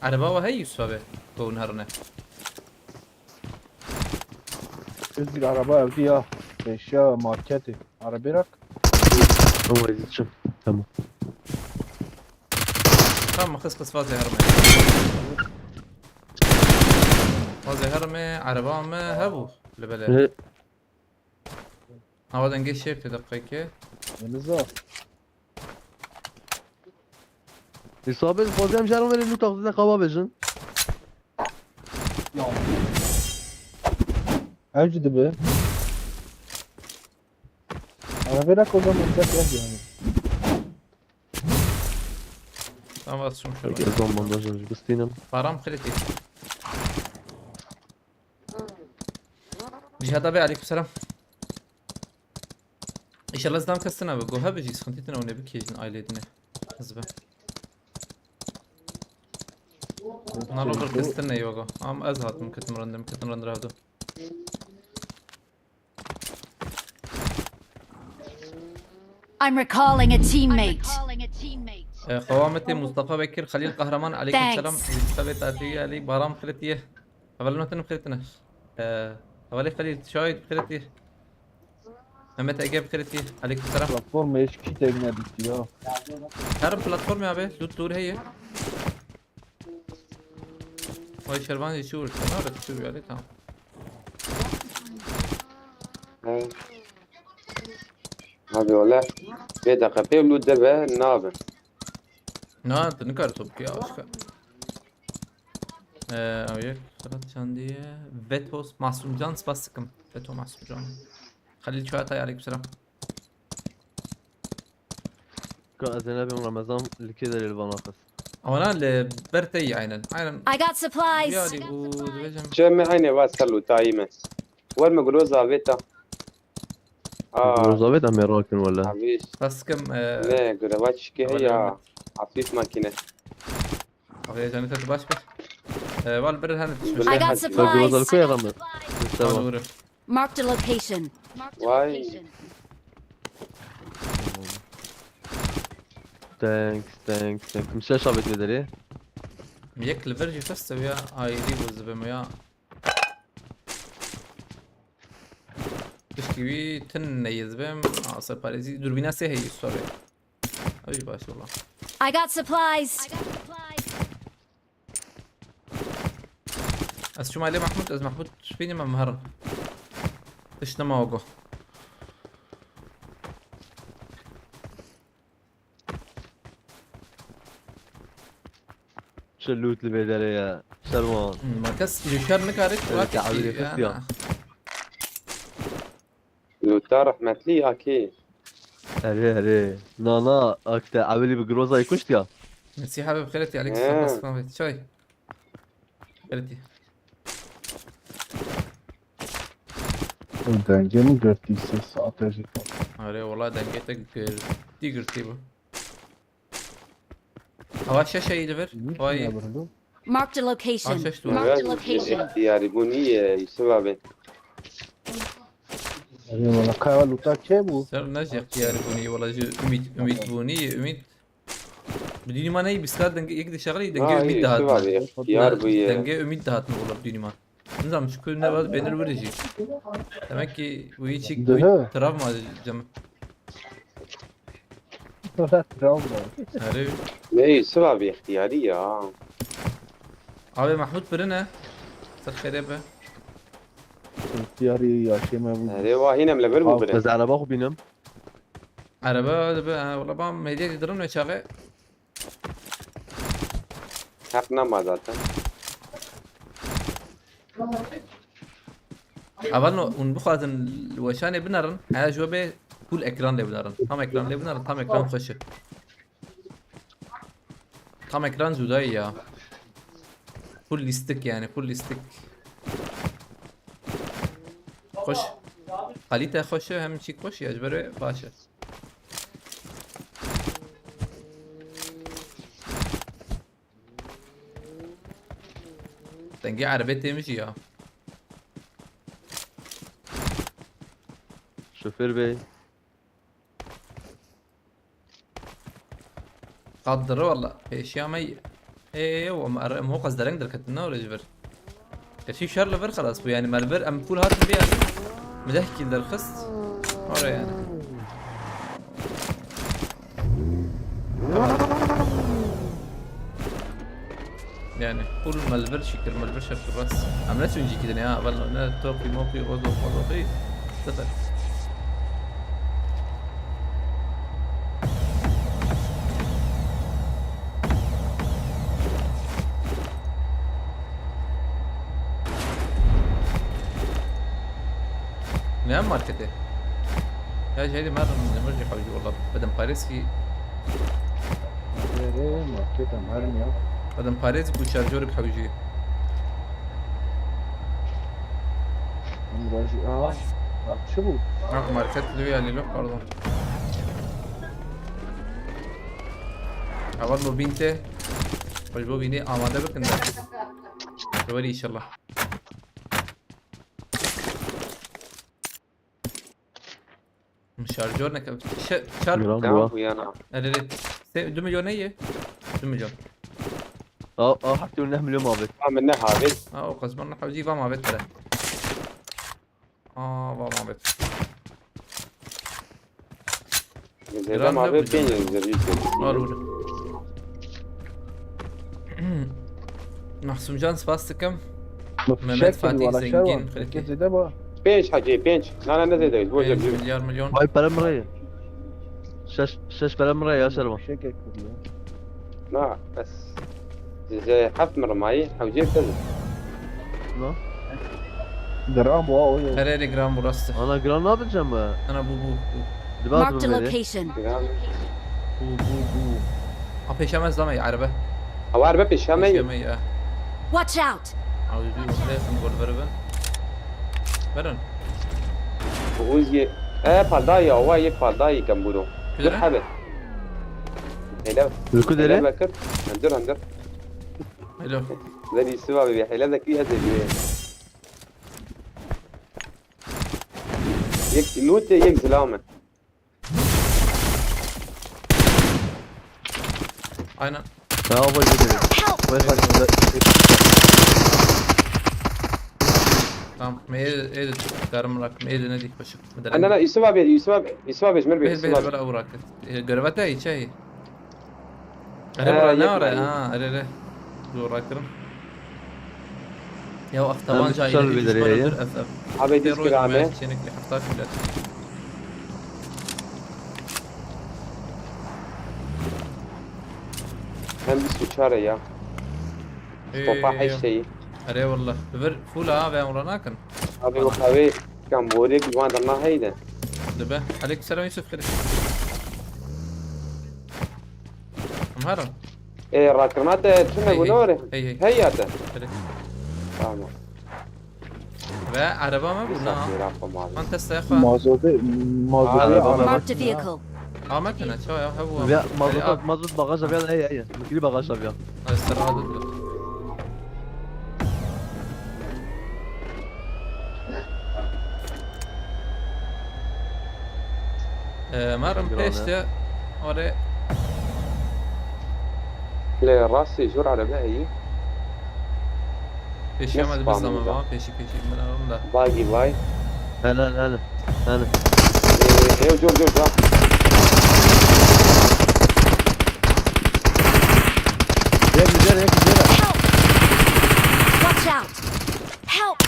Araba wa hey Yusuf abi. Hûn herine. Özgür, araba evdi ya. Eşya marketi. Arabê rak. Tamam, Ezizciğim. Tamam. Tamam, qis qis vazê herime. Vazê herime, araba me hebû. Li bele. He. Hava dengê şêf te deqeyke. Deniz o. Îsabet, xwazem jerim verê lûta xwe qaba bêjin. Ev jî dibe. Arabê rak o zaman dest ev yani. Tamam, az şum şöyle. Peki, ez bandajım jî bistînim. Param kredi. Cihad abi, aleykümselam. İnşallah zidam kestin abi. Go hebe jî sıkıntı tine, o ne bir kejin aile edine. Hızbe. Nalo bir kestin ne yoga. Am ez hatim ketim randım, ketim randır avdu. I'm recalling a teammate. Ee, Qewametê Mustafa Bekir, Xelîl Qehreman, aleyküm selam. Thanks. Mustafa Tatiye, Ali Baram Xiletiye. Hevalê Notin Xiletiye. Ee, Hevalê Xelîl Şahid Xiletiye. Mehmet Ege Xiletiye, aleyküm selam. Platforma eşkî tekne bitti ya. Her platform ya be, loot loot heye. Vay Şervan jî çû vurdu. Ne oldu? Çû geldi, tamam. He. Hadi ola. Bir dakika, pê lu de be, ne abi? Na, tu nikar top ki aşka. Ee, ew yek xelat çandiye. Vetos Masumcan, spas dikim. Veto Masumcan. Halil Çağatay, aleykümselam. Ka ez ê nebêm Remezan li kê derê li van axist. Ewana li ber te yî aynen. Aynen. I got supplies. Diyarî bû, dibêjim. Çe me hene va ser lûtayî me. Wer me groza vêta. Aa. Groza vêta me rakin wele. Abi. Bas kim, e, ne, greva çike ya. Afif makine. Abi canı tadı baş bir. E, val bir hani düşmüş. I got supplies. Groza koy adam. Tamam. Doğru. Marked a location. Vay. Thanks, thanks, thanks. Kimse şabet mi deri? Yek li vir jî xiste ya ayrî bû zibim ya. Piştî wî tin neyê zibim. Aa, serparêzî. Durbîna sê heyî sorê. Ew jî baş wala. I got supplies. Ez çûma lê Mahmûd, ez Mahmûd bînim em herin. Tişt nema ogo. Çi loot li vê derê ye? Şerman. Hmm, ma kes ji şer nikare. Evet, ya, abi, ya. Lûta rehmetlî ya kê? Erê, erê. Na, na, akte Ewilî bi Grozayê kuşt ya. Mesîh abi bi xêret ya, Alex, he. Spas, spas, çay. Xêret. Dengê min girtî sê saete jî. Erê, wala dengê te girtî, girtî bû. Ava şeş heyî li vir. Vay. Marked a location. Ava şeş tu. Marked a location. Diyarî bû niye, Yusuf abi? Erê wala, kaya lûta kê bû? Ser ne ji ixtiyarî bûnî, wala ji Ümit, Ümit bûnî, Ümit. Bi dînî ma neyî bîskar dengê yek dişexilî, dengê Ümit dihat. Yusuf abi, ixtiyar bûye. Dengê Ümit dihat mi wala bi dînî ma. Nizam, çiku ne vat bênir wiri jî. Demek ki bu hiç, bu travma cem. Travma. Erê. Ne, Yusuf abi, ixtiyarî ya. Abi Mahmut birine. Ser xêrê be. Diyarî yaşê me bû. Erê, wa hîn em li vir bû bire. Ez araba xwe bînim. Araba dibe, ha, wala bam hediye didirin ve çaxê. Heq nema zaten. Evel no, hûn bixwazin li weşanê binerin, heya ji we bê full ekran lê binerin. Tam ekran lê binerin, tam ekran xweş e. Tam ekran cudayî ya. Full lîstik yani, full lîstik. Xweş. Kalîte xweş e, hem çî xweş ya, ji ber wê baş e. Dengê erebê tê min jî ya. Şoför bey. Qat dire wala. Pêşiya me. Ê, ê, ê, em, em, em, qas dereng derketin, ne öyle ji vir. Gerçi şer li vir xelas bû, yani me li vir em full hatin vê yanî. Me deh kill derxist. Öyle yani. Yani full me li vir şikir, me li vir şer bas. Em ne çûn cî kidin ya, evel ne topî mopî, rozo, rozo, sıfır. Ne marketê? Ya jêdî mer, mer jî hewcî wala. Bedim parêz ki. Marketê, marketê mer ya. Bedim parêz ku şarjorê bi hewcî. Em rajî, aa, bak çi bû? Ha, market li wê alî lo, pardon. Ewa no bîn te. Xweş bo bînê amade bikin de. Weri inşallah. Şarjör ne kadar? Şe-, çar- Miran. Tamam bu yana. Erê, erê. Se-, du milyon ne ye? Du milyon. A, a, hatta ne milyon abi. Tamam, ne abi? Ha, o kazman ne hawji va mabet bere. Aa, va mabet. Zêde mabet pênc yüz. Var, var. Mahsumcan, spas dikim. Mehmet Fatih Zengin, xelkê. Pênc hacê, pênc. Na, na, ne zêde, bo pênc milyar milyon. Vay, pere mi re ye? Şeş, şeş pere mi re ya, Şervan? Na, bes. Size heft mi rimayî, hewcê te. No? Giran bu, o ye. Her yere giran bu, rastı. Ana, giran ne yapacağım ben? Ana, bu, bu, bu. Dibaz Marked a mı veri? Location. Giran. Bu, bu, bu. A, pêşemez dame araba. Ama araba pêşeme. Pêşeme ya. Watch out! Abi, bir oraya yakın gol ver ben. Verin. Bu Uzi. E, paldayı, hava yek paldayı kamburo. Dur, hadi. Hele. Li ku derê? Hele bakır. Hundir, hundir. Alo. Verî siva bibî. Hele de kî hede bî. Yek lûtê, yek zilame. Aynen. Ya, bu gidelim. Help! Bu esas. Tamam, me êdî, êdî darım rakım, êdî ne dik başım. Ana, ana, Yusuf abi, Yusuf abi, Yusuf abi, Jmer Bey, Yusuf abi. Bêl, bêl, bêl, bırak. E, görevete içe. Erê, bura ne ara? Ha, erê, erê. Zor rakırım. Ya, ev tabanca ile bir düşman öldür, ev, ev. Abi, diz kirame. Çenik bir hafta bile. Hem bir suçare ya. Topa her şeyi. Erê, wallah. Ver full ha, ve umra nakin. Abi, bu kahve kamborê bir van da na heyde. Dibe. Aleyküm selam Yusuf, kırık. Em herin. E, rakirina te çi me gunore? Hey, hey. Hey ya te. Tamam. Ve araba mı bu? Na. Man testa xwe. Mazotê, mazotê araba. Marked a vehicle. Amet ne? Çawa ya? Hebu. Ya, mazot, mazot bagaja vêya, hey, hey. Mikili bagaja vêya. Ay, serra dur. Ee, marim peşte oraya. Lê rastî jor arebe heyî. Peşî ama dibizlama ba, peşî peşî min arim da. Bagî vay. Hele hele. Hele. Ee, ew jor jor jor. Yek jor, yek jor. Help! Watch out! Help!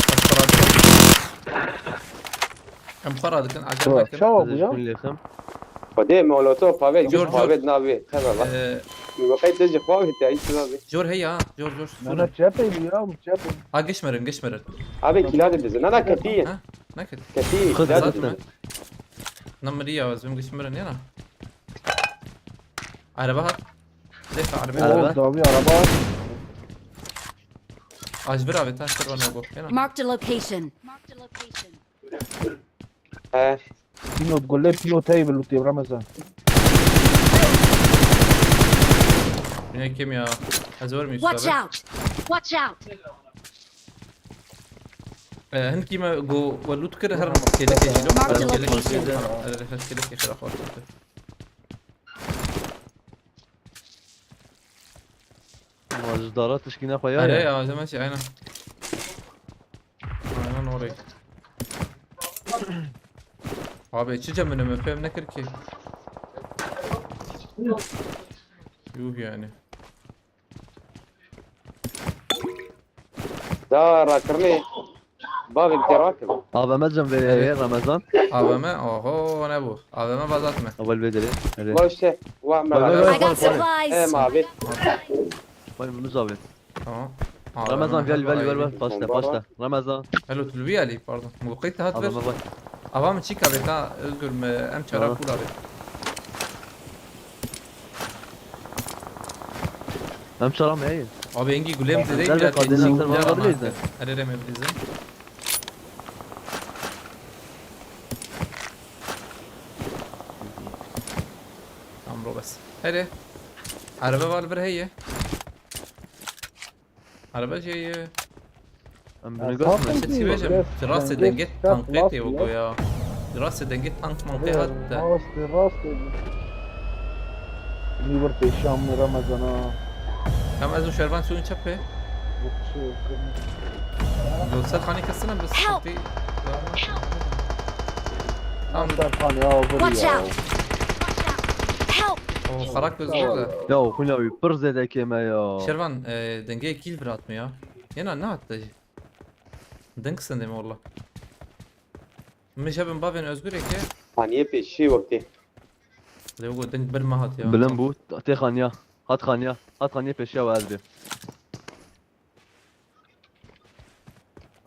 Em xwe radikin, acele nekin. Çawa bû ya? Xwedê molotof pavet, Jor, jor. Pavet navê. Xeba bak. Ee, Min got qey te ji xwe avêtiye, hiç nabê. Jor heya, jor, jor. Nana çepê bû ya, bu çepê. Ha, giş mirin, giş mirin. Abi kila de dizin. Nana ketî. Ha? Ne ketî? Ketî, kila de dizin. Ne miriya, ez bim giş mirin ya na. Araba hat. Defa araba. Araba. Oo, davi araba. Aj bir abi, taş bir bana bu. Marked a location. He. Pilot, golle pilot heyî bi lûtê Ramazan. Yine kim ya? Ez var mı Yusuf abi? Watch out! Watch out! Ee, hin kime go ve lût kir her kêlekê jî lo. Marked a location. Her kêlekê xira xwar. Ma ji dara tişkî nexwe ya. Erê ya, zeme çi, aynen. Aynen orayı. Abi, çi cemine mi fem nekir ki? Yuh yani. Da rakirnê bavê bi tê rakim. A V M cem vê heye Ramazan. A V M, oho, ne bu? A V M bazat me. Awal vê derê. Erê. Baş te, wa me. I got supplies. Em abi. Vay, bunu zavet. Tamam. Ramazan, gel, gel, gel, gel. Paşla, paşla. Ramazan. Hello, tu li wî alî, pardon. Min got qey te hat vir. Ava min çîka bê ta, Özgür, em çara pûla bê. Em çara me heye. Abi, engî gulê min didê, gel, gel, gel, gel, gel, gel. Erê, erê, me bilîzin. Tamam, bro, bes. Erê. Araba var, bir heye. Araba jê ye. Em binêr. Çi bêjim? Di rastê dengê tankê tê wego ya. Di rastê dengê tank mankê hat te. Rastê, rastê. Nî bir pêşan min Ramazana. Em ez û Şervan çûn çepê. Yoksa xanî kesine bi sıkıntı. Tamam. Serkan ya, vur ya. Watch out! Help! O xarak gözüküyor da. Ya, xwîna wî pir zêde kêm e ya. Şervan, e, dengê kîl virat me ya. Yena ne hatta jî. Deng sendê me valla. Min jebin bavên Özgür'e ke. Haniyê pêşî wekî. Lê wego deng bir me hat ya. Bilind bû, tê xaniya. Hat xaniya. Hat xaniya pêşiya we ez bê.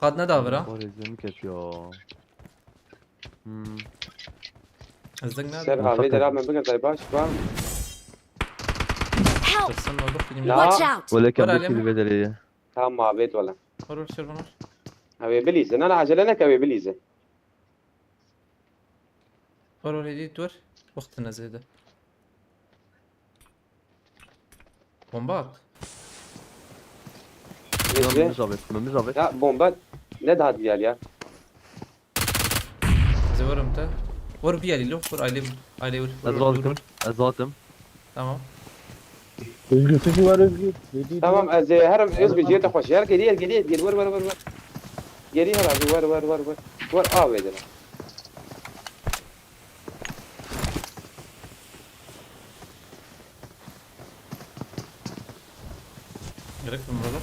Qad neda vira. Xwarê zimik et ya. Hmm. Ez deng nadim. Ser avê de ra me bikin, tay baş ba. Help! Tirsin, ne oldu? Film. Ya. Watch out! Wele Where are kem you? Vê derê ye. Tamam, avê wele. Vur, vur, şer vur. Ha, wê bilîze. Na, na, acele neke, wê bilîze. Vur, vur, hêdî dur. Wextine zêde. Bomba at. Neyse. Memiz abi, Memiz abi. Ya bomba ne daha diğer ya. Zıvırım te. Vur bir eli, vur aile, aile vur. Vur, vur, vur, vur. Ez aldım. Tamam. Özgür, sesi var Özgür. Dedi, tamam, ez, e, her Özgür, ciğer de hoş. Her geri, geri, geri, vur, vur, vur, vur. Geri her abi, vur, vur, vur, vur. Vur, abi, dedi. Gerek mi burada?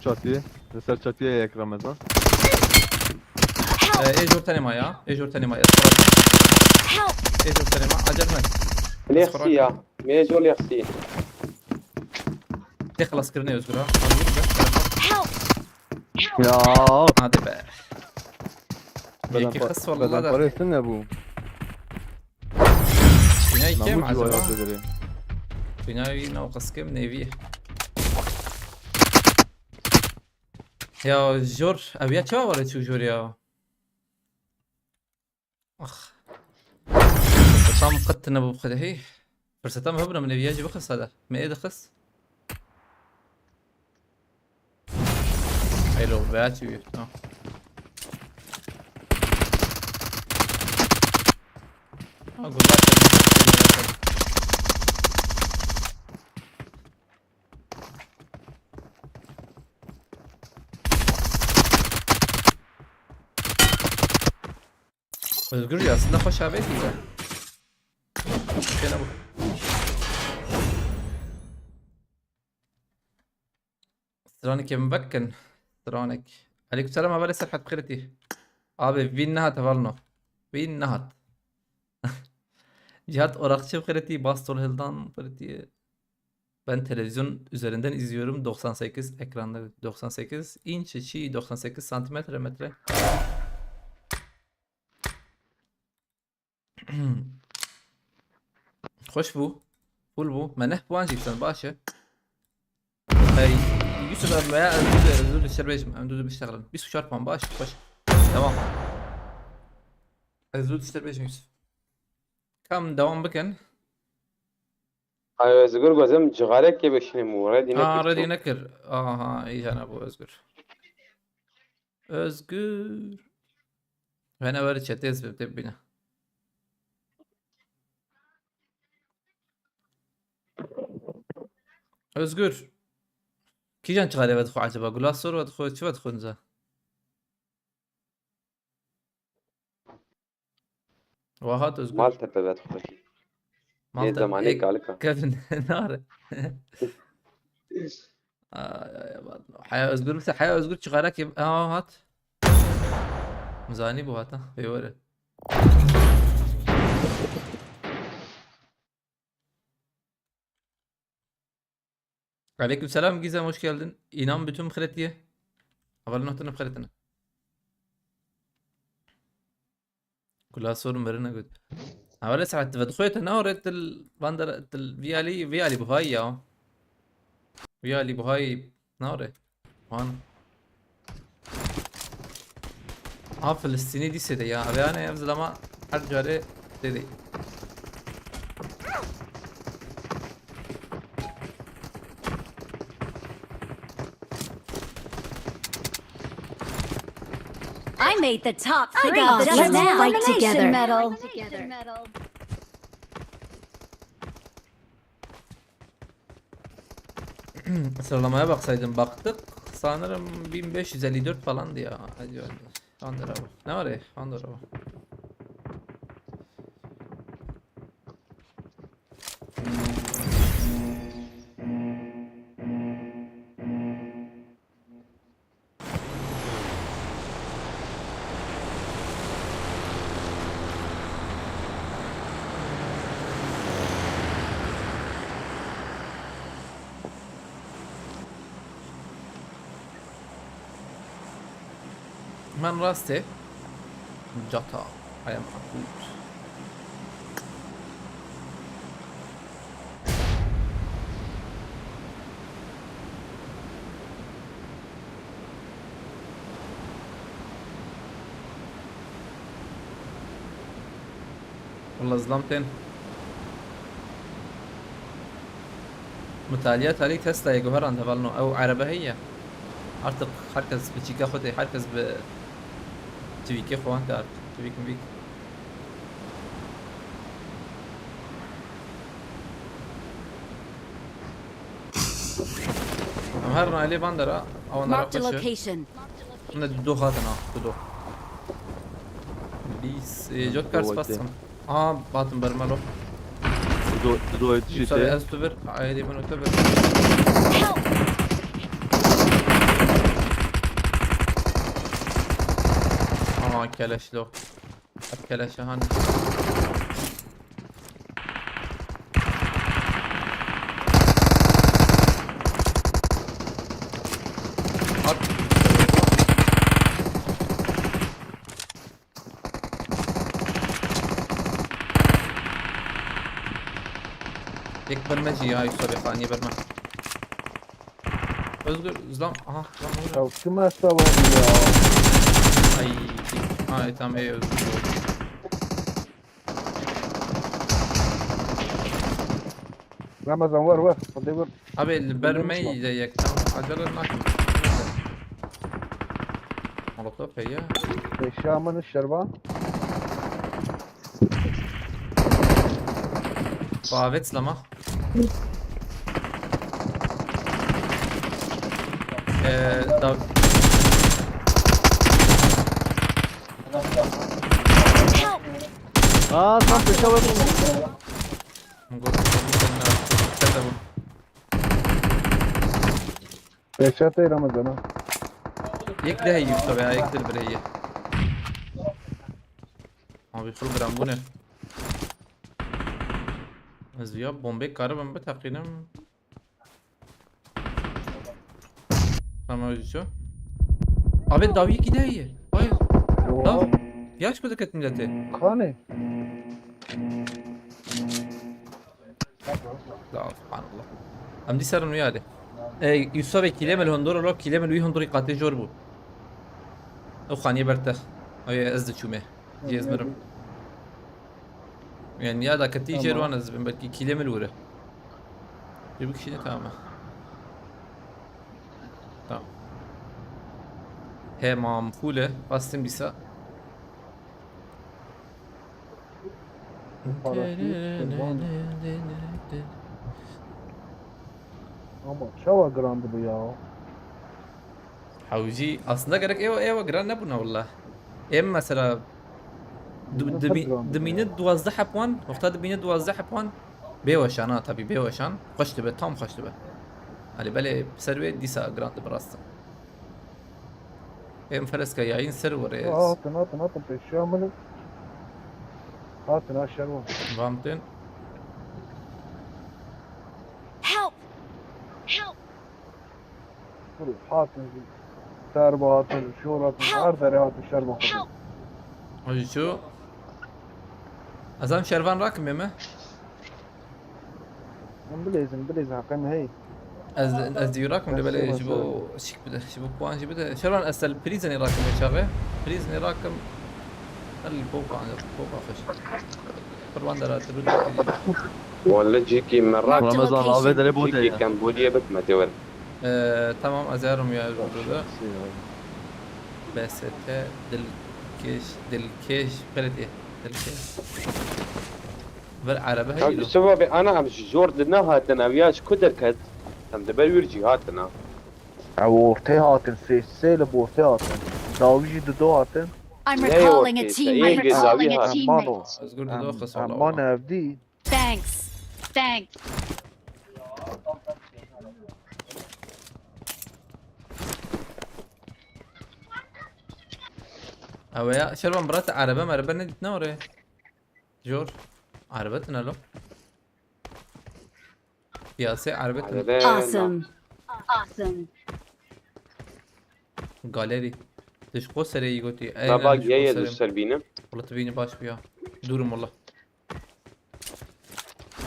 Çatıya. Ser çatıya yak Ramazan. Help! Ee, ê jor tenê ma ya. Ê jor tenê ma ya. Help! Ê jor tenê ma. Acele ne. Merci ya. Mêjo merci. Tê xelas kirinê Özgür ha. Help! Ya. Hadi be. Yekî xist walla. Beden parêsin ne bu? Dünya kim acaba? Dünya wî nav qiskim nevi. Ya jor, ev ya çawa were çû jor ya? Ax. Tam qet tine bu xwedehî. Firseta me hebûna min ev ya jî bixist hada. Me ê dixist. Elo, veya çi wî. Tamam. Ha, güzel. Özgür ya, aslında hoş haber değil de. Şöyle bu. Stranik em vekin. Stranik. Aleykümselam, haber Serhat, bixêr tî. Abi, wî nehat hevalno. Wî nehat. Cihat Orakçı, bixêr tî. Bastol Hildan, bixêr tî. Ben televizyon üzerinden izliyorum. Doksan sekiz ekranda, doksan sekiz inç, çi, doksan sekiz santimetre, metre. Xweş bû. Full bû. Me neh puan jî dîsan, baş e. Hey, Yusuf, em veya em dû, em dû diştir bêjim. Em dû diştexilin. Bîst û çar puan, baş, xweş. Devam. Ez dû diştir bêjim Yusuf. Kam devam bikin. Ay, Özgür, gözüm cixarekê bişînim û redî nekir. Aa, redî nekir. Aha, îca nebû Özgür. Özgür. Wene weri çetê ez tê bibîne. Özgür. Kîjan çixarê vedixwe acaba? Gula sor vedixwe, çi vedixwe niza? Wahat Özgür. Maltepe vedixwe. Maltepe. Ê zemanê kalika. Kevin nare. Ay, ay, aman. Haya Özgür, mesela Haya Özgür çixara ki, ha, hat. Mizani bu hata. Ê were. Aleykümselam Gizem, hoş geldin. İnan bütün xiretiye. Havalin notunu xiretiye. Kula sorun verine göt. Havale saat ve dixwe te nare til vandar til viyali, viyali buhay ya. Viyali buhay nare. Wan. Ha, Filistînî dîsê de ya. Reyane ev zilama her carê tê de. I made the top three. I got the elimination medal. Let's fight together. Sıralamaya baksaydım, baktık. Sanırım bin beş yüz elli dört falandı ya. Hadi, hadi. Under abi. Ne var ya? Under abi. Min rastê. Cata. I am a good. Walla zilam tên. Mutaliya talî Tesla'yê guheran hevalno. Ew erebe heye. Artık herkes bi çîka xwe tê, herkes bi çivîkê xwe wan tê artık. Çivîk mivîk. Em her nalê bandera, awan Marked a dara xweş e. Location. Ne du do hatin ha, du do. Bîs, e, Cot kar spas dikim. Aha, hatin ber me lo. Dido, dido Yusuf abi, ez tu bir, ayrı bunu tu bir. Help! Aha, keleş lo. Hep keleşe hani. At. Yek birme jî ya, Yusuf abi, xaniye birme. Özgür, zam, aha, zam oldu. Ya kim hasta var ya? Ay, ay, tamam, ey, Özgür oldu. Ramazan, ver, ver. Hadi ver. Abi, bermeyi de yek, tamam. Acele etme. Molotof ya. Eşya mı şerba? Bavet lama. Ee, da... Help! Aa, tam peşe bak. Gol, gol, gol, gol. Peşe te Ramazan ha. Yek de heye Yusuf ya, yek de bir heye. Abi, xil giran bûne. Ez ya bombê karibim biteqînim. Tamam, öyle şu. Abi, dawî yekî de heye. Hayır. Yo. Daw. Yaş ku diket milletê. Kanê. Ya, subhanallah. Em dîsa rin wî alê. Ey, Yusuf abi, kîlemê li hundur lo, kîlemê li wî hundurî qatê jor bû. Ew xaniyê bertex. Ay, ez diçûmê. Cê ez mirim. Yani ya da ketî jêr wan ez bim, belkî kîlemê li wir e. Cê bikişîne, tamam e. Tamam. He, mam full e. Bastım dîsa. Ama çawa giran dibe ya? Hewcî, aslında gerek êwa, êwa giran nebûna willa. Em mesela du-, Ne dimi-, kadar giran dibe dimîne ya? Duwazdeh heb wan, wexta dimîne duwazdeh heb wan. Bê weşan ha, tabî bê weşan. Xweş dibe, tam xweş dibe. Hani belê ser wê dîsa giran dibe rast e. Em feleska yayîn ser were. Aa, hatin, hatin, hatin, peşiya min. Hatin, ha, şerwan. Vam tên. Help! Help! Dur, hatin, serba hatin, şor hatin, Help! Her dere hatin, şerba hatin. Help! Hacı şu. Azam şervan rakım yeme. Em bilêzin, bilêzin, heqê min heye. Ez, ez dî rakim de, belê ji bo şik bide, ji bo puan jî bide. Şervan, ez ser Prizenê rakim wê çaxê. Prizenê rakim, her li poka, poka xweş. Qurban dera, tu bir Walla cîkî me rak. Ramazan, avê derê bo de cîkî ya. Kembûliyê bit me tê were. Ee, tamam, ez yarim ya burada. Şey ya. B S T, dilkeş, dilkeş, belediye, dilkeş. Ver araba. Ya heylo. Yusuf abi, ana em ji jor di nehatin, ev ya ji ku derket? Em di ber wir cî hatin ha. Ew ortê hatin, sê sê li bi ortê hatin. Dawî jî dido hatin. I'm recalling a teammate. Em mano. Özgür dido xis valla. Em mano evdî. Thanks. Thanks. Ew ya, Şervan bira, te araba meraba nedît ne orê? Jor. Araba tine lo. Piyasê araba tine. Araba. Awesome. Awesome. Galeri. Tişko serê yî gotî. Ey, Baba ne, tişko geye serê. Du ser bînim. Wala tu bînî baş bûya. Dûrim wala.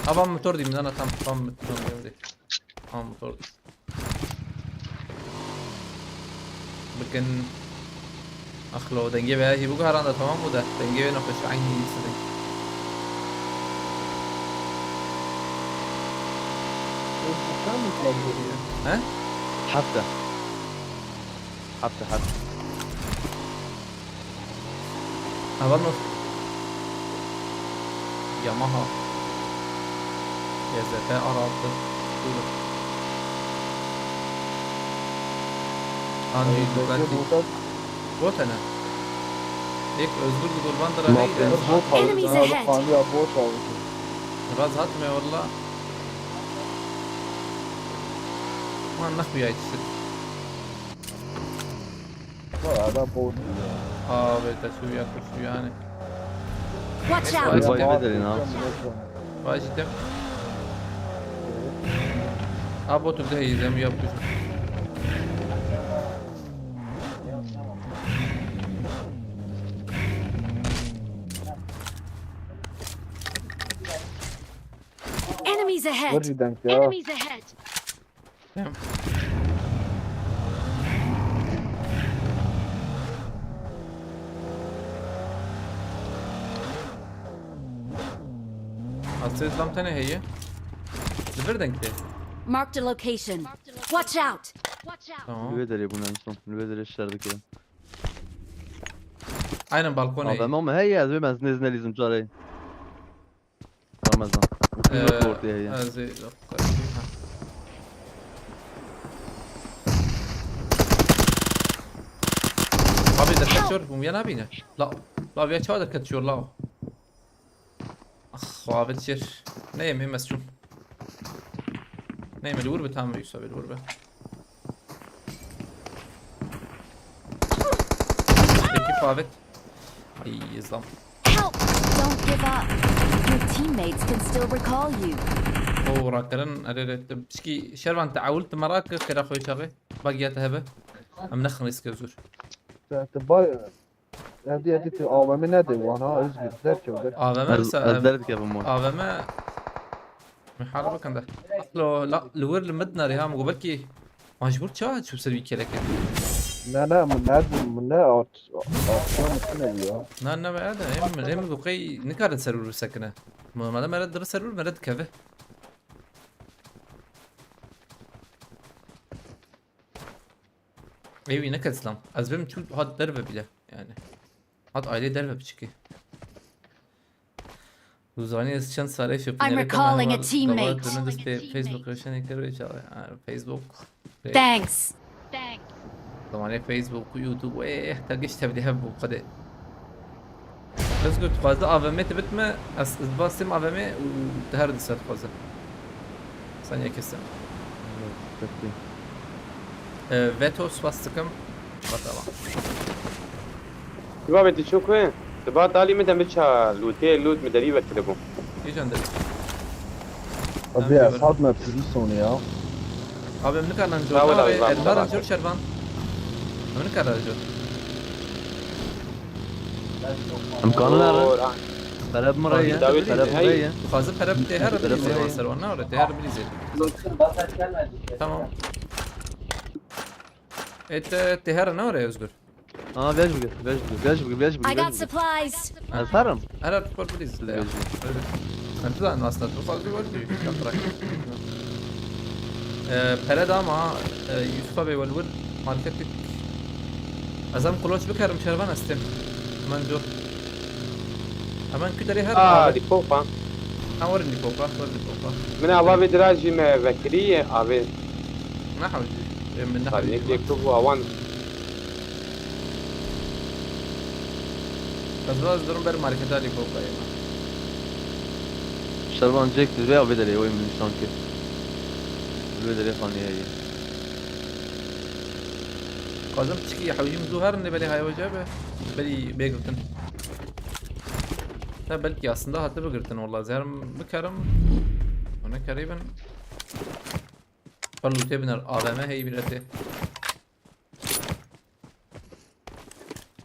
Ha, van motor dî, min dana tam, van motor dî. Ha, motor dî. Bikin. Axlo, dengê ve hî biguheran da, tamam bû de. Dengê ve nexweş, eynî dî. He? Hefte. Hefte, hefte. Ava no. Yamaha. Y Z T R altı. Buyurun. Andy Ducati. Bot hene. Yek Özgür di gurban dira hey de. Enemies ahead! Raz hatime valla. Man nexuya yetişir. Valla da bot. Abi te şu ya kuş yani. Watch out! Vay be derin ha. Vay işte. Ha botu de iyi zem yapmış. Enemies ahead! What do you think, yeah? Enemies ahead! Aslında İslam tane heye. Li vir dengtê. Marked a location. Watch out! Tamam. Li vê derê bûne en son. Li vê derê şer dikir. Aynen balkon heye. Abi ama heye ez bê ben nêz nelîzim carê. Ramazan. Ee, Yok ortaya ya. Ez ê Abi derket çor bûm ya nabîne. La la ya çawa derket çor la. Ah, xwe avêt çêr. Neyê me mezçûn. Neyê me li wir bi tam Yusuf abi li wir bi. Peki Favet. Ay, izlam. Help! Don't give up. Your teammates can still recall you. O rakirin erê re te pişkî şervan te ewil te merake kira xwe çaxê. Bagiya te hebe. Em nexin riske zûr. Te te bay. Hadi hadi te A V M nede wan ha, Özgür. Derkev derkev. A V M Ez, mesela, ez em, derdikevim wan. A V M. Min hara bikin de. Aslo la li wir li min dinarî ha, min got belkî majbûr çawa çû ser wî kelekê. Ne ne, min ne min ne at. At ne ne ya. Na ne be de em em bi qey nikarin ser wir bisekine. Normalde mere dir ser wir mere dikeve. Ê wî neke Îslam. Ez bim çû hat derve bile yani. Hat ailê derve piçikê. Tu zanî ez çend salê şopînere I'm recalling a teammate. Destê Facebook rewşenê kir wê çaxê. Ha, Facebook. Thanks. Zamanê Facebook û YouTube wê te giş tevlî hev bû qedê. Ez got dixwaze A V M te bitme, ez, ez dibastêm A V M û te her dîsa dixwaze. Saniye kesin. Ee, Veto spas dikim. Bak ama. Sibabê tu çû ku? Siba talî min de min ça lûtê lût min derî vekiribû. Kîjan de? Abi ez hat me prison ya. Abi em nikarin Sağ ol jor. abi, Em var nikarin mı? Jor şervan. Em nikarin jor. Em kanî nere? Ora. Pere bi min re ye. Abi, Dawid Pere bi min re ye. Dixwaze pere bi têher Pere bi bilîzê min re wan ye. ser wan. Ne ore têher bilîzê. Tamam. E te têher ne ore Özgür? Aa, vej bigir, vej bigir, vej bigir, vej bigir, I got vej bigir. Supplies. Ez herim. Her her tu xwe bilîzê. Vej bigir. Sen tu zanî aslında tu xwe bilîzê. Ee, pere dama, e, Yusuf abi welwil marketik. Ez em kloç bikerim şervan estim. Hemen dur. Hemen küteri her Aa, abi. Lîpopa. Ha, werin Lîpopa, werin Lîpopa. Min ava vê dirajî me vekirî ye, avê. Ne hawci? Em min ne Saliyek hawci. lê ku bû awan. Ez vaz durum ber marketa Lîpopa yema. Şervan cek tu vê avê derê, oy min nîşan kir. Vê derê xanîye ye. Xwazim piçikî hewcîm zû herin lê belê haya wece be. Belî bê girtin. Te belkî aslında hati bigirtin walla. Zerim bikerim. Ona kerî bin. Belû tê biner A V M hey biletê.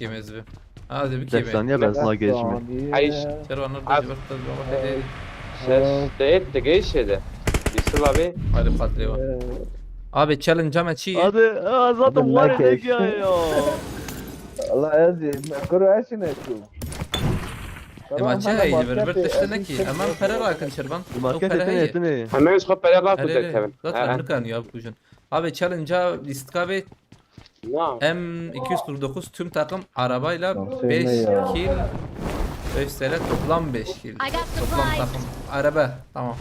kêmê ez bi. Ha, ez bi kêmê. Deh saniye ben sana geçme. Ayş. Servan orada cıvırtta bir bak hadi. Ses de et de geç şeyde. Yusuf abi. Hadi patlıyor. Abi challenge ama çi? Hadi, ha, zaten Hadi var like ya et. Ya. Allah ez me kuru eşine şu. E maçı haydi bir bir tiştine ki. Hemen para rakın Şervan. Market etine etine. Hemen şu para laf Hele kucak hele. Kevin. Zaten Amerikan ya bu kujun. Abi challenge'a listka ve Na. M iki yüz kırk dokuz tüm takım arabayla Tamam, söyle beş ya. kill. Beş sene toplam beş kill. I got Toplam supplies. Takım. Araba. Tamam.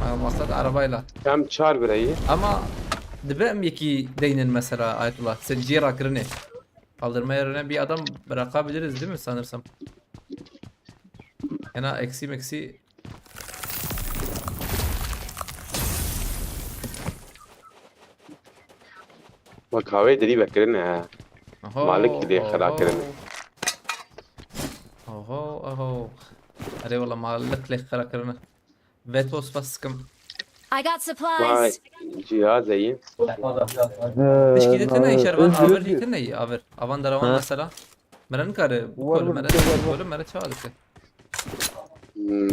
Ha, maksat arabayla. Tam çar birayı. Ama Dibe em yekî deynin mesela Ayetullah. Sen cihê rakirinê. Kaldırmaya yerine bir adam bırakabiliriz değil mi sanırsam? Ena eksi meksi. Bak havê dirî vekirine he. Oho, Malik dê xira oho. kirine. Oho, oho. Erê wala malik lê xira kirine. Veto spas kim. I got Vay supplies. cihaz eyi. Pişkî de tine işer van aver jî tine iyi aver. Avan daravan mesela. Meren kare bu Var kolu var meren var var. Kolu meren çawa dike.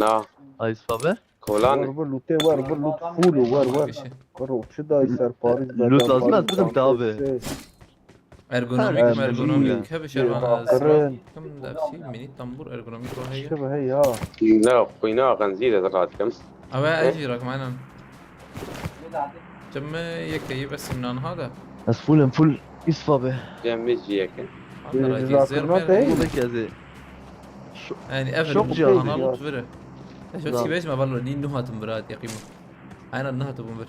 Na. Ayis abi. Kolan. Var var lute var var lut full var var. Bir şey. Karo çi day ser Paris. Lut lazım, ez bidim te abi. Ergonomik Her mi ergonomik şey. hep işer van. Kırın. Kim de şey mini tambur ergonomik o heye. Çi be hey ya. Na xwîna xenzîr ez radikim. Awe Eh? ejî rakmanan. Çim yekeyî bes imnan ha da. Ez full em full. Yusuf abi. Cem jî yeke. Anlara Biz ki rakım zêr not perde. değil. Bu da kezê. Yani ev Çok bir cihaz kanal ya. Ot veri. Çok Lan. ki bejme valla ni nuhatım bir at yakayım. Aynen nuhatım bir.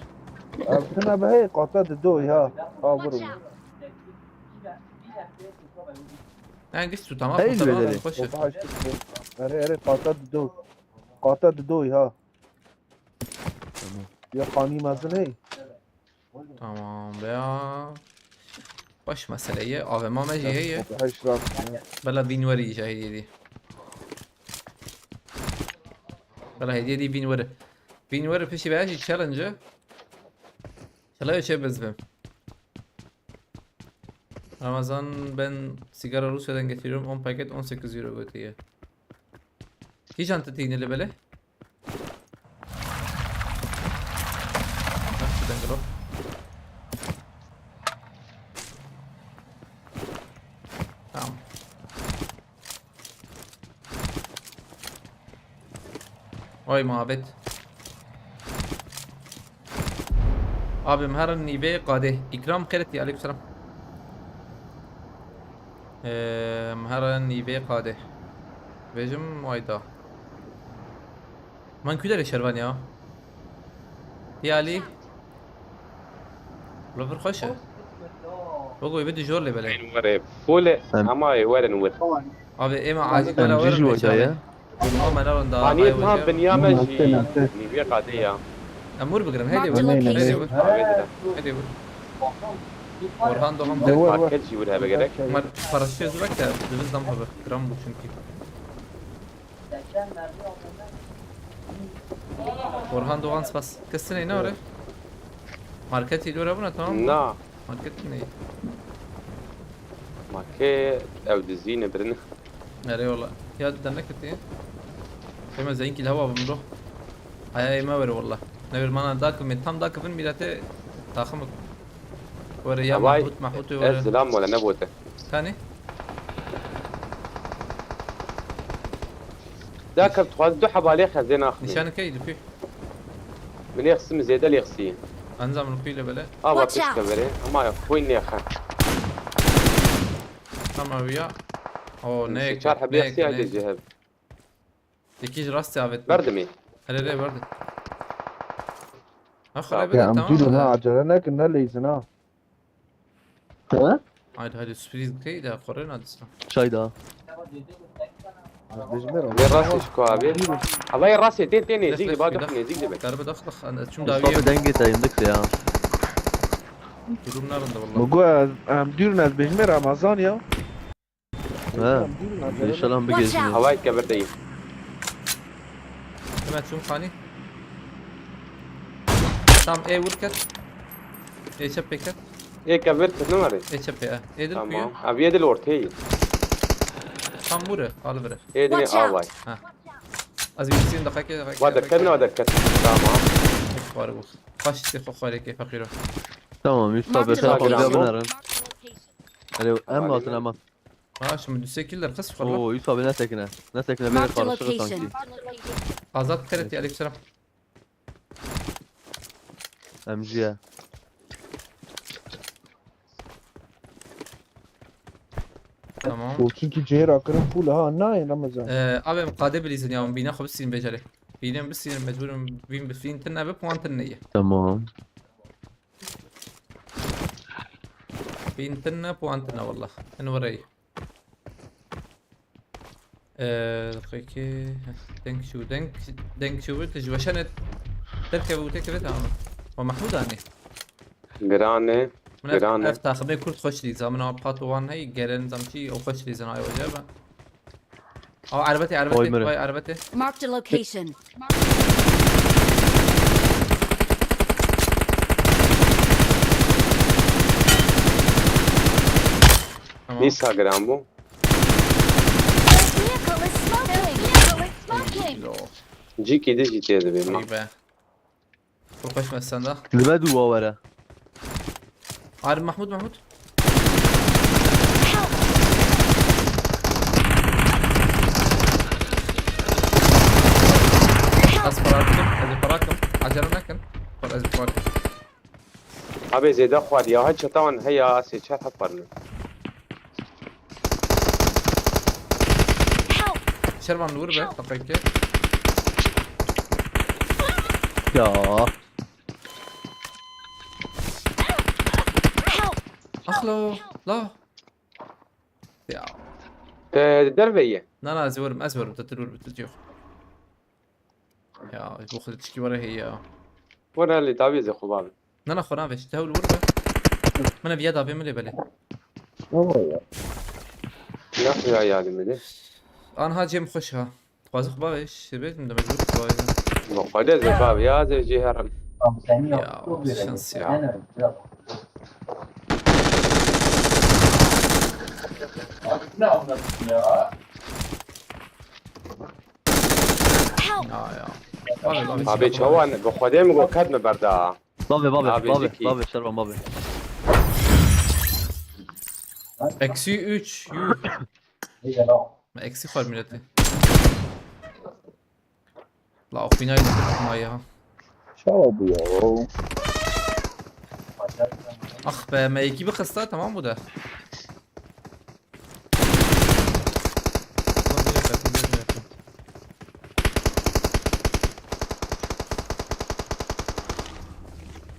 Altına be hey kata de do ya. Ha vurun. Yani geç tutamaz Hey, tutamaz Zübeyir. Hoş. Oha işte. Ere ere kata de do. Kata de do ya. Ya kanî mezin hey. Tamam be ya. Baş meseleyi A V M me jî heye. Oha işte. Bela Vinweri jî heye diye. Bela hediye diye Vinweri. Vinweri pişi be jî challenge. Çalaya şey bezbim. Ramazan ben sigara Rusya'dan getiriyorum on paket on sekiz euro götüye. Hiç antı teyneli böyle. Bak şuradan gel. Tamam. Oy muhabbet. Abim her nîvê qadê. İkram xêret ya aleyküm selam. Eee, her nîvê qadê. Vejim ayda. Man küdere şervan ya. Ya Ali. Lo bir hoş. Bak o bir dijor le bele. Were full Em- ama werin wir. Abi ema Em acil bela cî verin orada çabe. Ya. Ama lan da. Haniyet ma binyame jî nîvê qadê ya. Emur bigrin. Hadi Marked a vur. location. Hadi vur. Avê dide. Hadi vur. Orhan Doğan De bir var var. Market jî wir hebe gerek. Mar parası yazırak da döviz dam abi. Gram bu çünkü. Orhan Doğan spas. Kızsın ne oraya? Market ile oraya buna tamam mı? Na. Market ne? Make ew dizî ne birin. Nereye ola? Ya da ne kötü? Hemen zengin hava bunu. Aya ema ver valla. Ne bir mana dakı mı? Tam dakı bin mirate takım. Were ya Vay, Mahmut Mahmut Ez were. zilam wala ne bote. Tani? Da kevt xwaz du heba lê xezê naxmî. Nişanı key lüpü. Min ê xsim zêde lê xsî. Anzam lüpü ile böyle. Ava Watch out. pişke verê. Ama ya xwîn nêxe. Tamam ya. O ne? Çar hebê xsî hayde ciheb. Tekiz rast davet. Berdimî. Hele hele verdi. Ha Tamam. xore Ya bile em dûr tamam. ha acele nekin ne leyzin ha. Ha? Haydi haydi sürpriz key de xore ne disa. Çayda. Bejmer Vê rastê ji ku abi. Havayê rastê tên tên nêzîk Def, diba def, def def. nêzîk dibe. Darbe dax dax an çum Mustafa dawiye. Dengê te yim dikse ya. Durum narında Mi vallahi. got ez em dûr ne ez bejmer Ramazan ya. Ha. Em dûr ne ez İnşallah bir Watch gezin. out. Havayê kevir deyî. Hemen çum khani. Tam e vur ket. E çep peket. Ê kevir tu ne warê. E çep e. E dil kuyu. Tamam. Abi yedil orteyî. Tam vur. Al vur. Ê dinê Watch out. avay. Az bir sin dakika dakika. Wa derket ne wa derket. Tamam. Xwar bu. Baş işte xwar ke fakiro. Tamam Yusuf abi Marked sen location. kapıya binerim. Hele Tamam, em altın yine. Ama. Ha şimdi düz sekiller kız xwar. Oo Yusuf abi ne tekine? Ne tekine böyle Marked a karışık location. Sanki. Azat Keret ya aleykümselam. M G ya. Tamam. O çünkü cihê rakirin full ha nayên Ramazan. Ee, abi em qade bilîzin ya, bîna xwe bisînin becerê. Bînên bisînin mecbûr im vîn bifîn tine be puan tine ye. Tamam. Bin tine, puan tine, wallah. En wereyî. Ee, peki, denk şu, denk, denk şu, tu ji weşanê derkeve û têkeve, tamam. Wa Mahmud anî. Giran e, Min ev, giran e. Ev taximê Kurd xweş dîza, min a pat wan hey, gelen zamçî, o xweş dîzin ay wece be. Aw, erbetê, erbetê, Oy, mire. Vay, erbetê. Marked a location. Tamam. Dîsa giran bû. Their vehicle is smoking. Their vehicle is smoking. Lo. Cîkî de jî tê dibê ma. Ey be. Xweş me senda. Li me dû wa were. Arif Mahmud, Mahmud. Ez para dikim, ez ê para kim. Acele nekin. Dur, ez ê para kim. Abi zêde xwar ya, ha çetawan heya, sê çar heb parne. Şervan li wir be, taqekê. Ya. Axlo, la. Ya. Te derve ye. Na, na, ez ê werim, ez ê werim, te tu li wir be, tu cih. Ya, ji bo Xwedê tişkî were heye ya. Were lê dawiyê zê xwe bavê. Na, na, xwe navê, ji te hewl wir be. Min ev ya davê min lê belê. Naxwe ya yadê min lê. Anha cem xweş ha. Dixwazim xwe bavê, şibê, min de mecbur xwe bavê. Bo xwe de zê bavê ya, zê jê herim. Ya, şans ya. Help! Ya, ya. Bavê, bavê, Abi çawan, bi Xwedê min got ket min berda. Bavê, bavê, Abi, bavê, zikî. Bavê, Şervan, bavê. Eksi üç, yuh. Eksi xwar milletê. La, xwînayê li xwe ma ya. Çawa bû ya? Ax be, me yekî bixista, tamam bû de.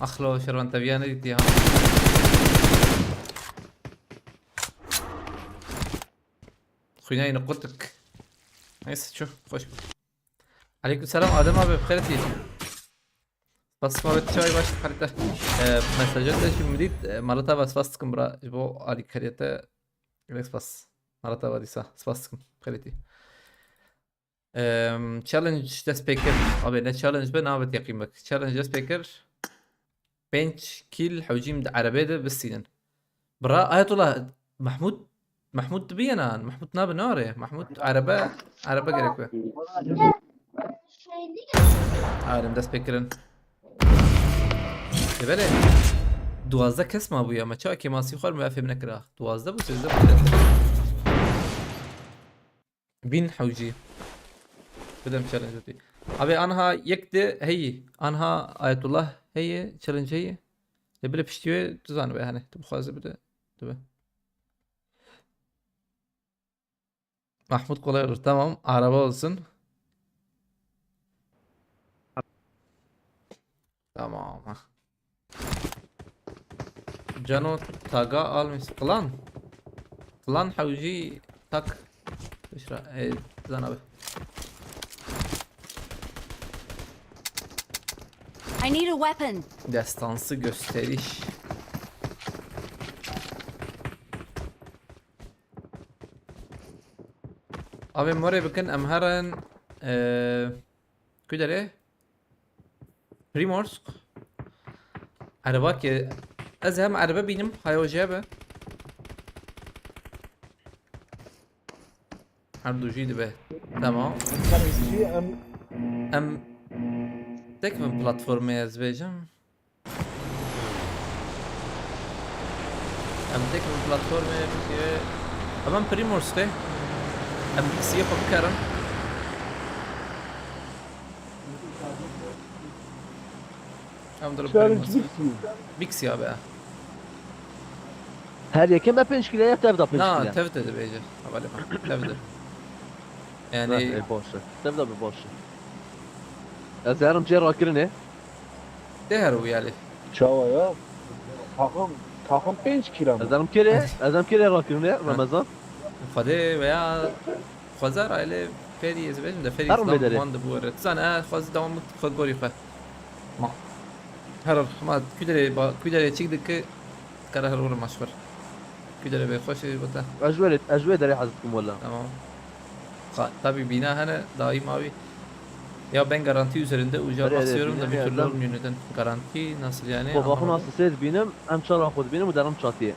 Ax lo, Şervan, te viya nedîtiye ha. Xwînayê niqotik. Neyse, çu, xweş bû. Aleyküm selam, Adem abi, bi xêr hatî. Spas, Mehmet, çay baş, harita. Ee, mesajı da şimdi dit, e, Malatava spas tıkım bura, bu alikariyete, gelek spas. Malatava disa, spas tıkım, xêr hatî. Em, challenge dest pê kir. Abi ne challenge be, nabet yaqîn bik. Challenge dest pê kir. Pênc kill hewcîm di erebê de bistînin. Bira Ayetullah Mahmud, Mahmud dibiye nan. Mahmud nabe nare. Mahmud erebe, erebe gerek be. Alim dest pê kirin. E belê. Duwazdeh kes ma bûye. Me çawa kêmasî xwar me fêm nekira. Duwazdeh bû, sêzdeh bû. Bin hewcî. Bidem challenge dî. Abi anha yek de heyî. Anha Ayetullah heyî, challenge heyî. Lê bile piştî wê tu zanibe, hani, tu bixwaze bide, dibe. Mahmut kolay olur. Tamam, araba olsun. Tamam. Cano taga almış. Klan. Klan hewcî tak. Bişra, e, zana be. I need a weapon. Destansı gösteriş. Abi morê bikin em herin, e, ku derê? Primorsk. Ereba ki ez hem erebe bînim, hayo jê be. Her du jî dibe. Tamam. Em tek min platformê ez bêjim. Em tek min platformê bikê. Em em Primorsk tê. Em biksiyê xwe bikerin. Em dirin Challenge Primorsk. Bixi. Bixi abi. Her yekim me pênc kilo ya, tev da pênc kilo. Na, tev de dibêje. Hevalê me. Tev de. Yani. Heh, e, baş e. Tev da bi baş e. Ez herim cê rakirinê. De her û yalê. Çawa ya? Takım. Taxim pênc kîl ama. Ez em kêrê, ez em kêrê rakirine, Remezan. Xwedê veya xwezar aile ferî ez bêjim de ferî Her Îslam mêderê. Wan de bû re. Tizan e xwez dewam xwe gorî xwe. Ma. Her ma kuderê ba kuderê çik dike kara her wurma şwer. Kuderê be xweş e bota. Ez ji wê, ez ji wê derê hez dikim wela. Tamam. Ka, tabii bina hene daima abi. Ya ben garanti üzerinde uca Öyle, öyle, basıyorum da bina bir türlü yazdım. Olmuyor neden? Garanti nasıl yani? Baba, anlamadım. Nasıl ses binim, em çala xud binim, udarım çatıya.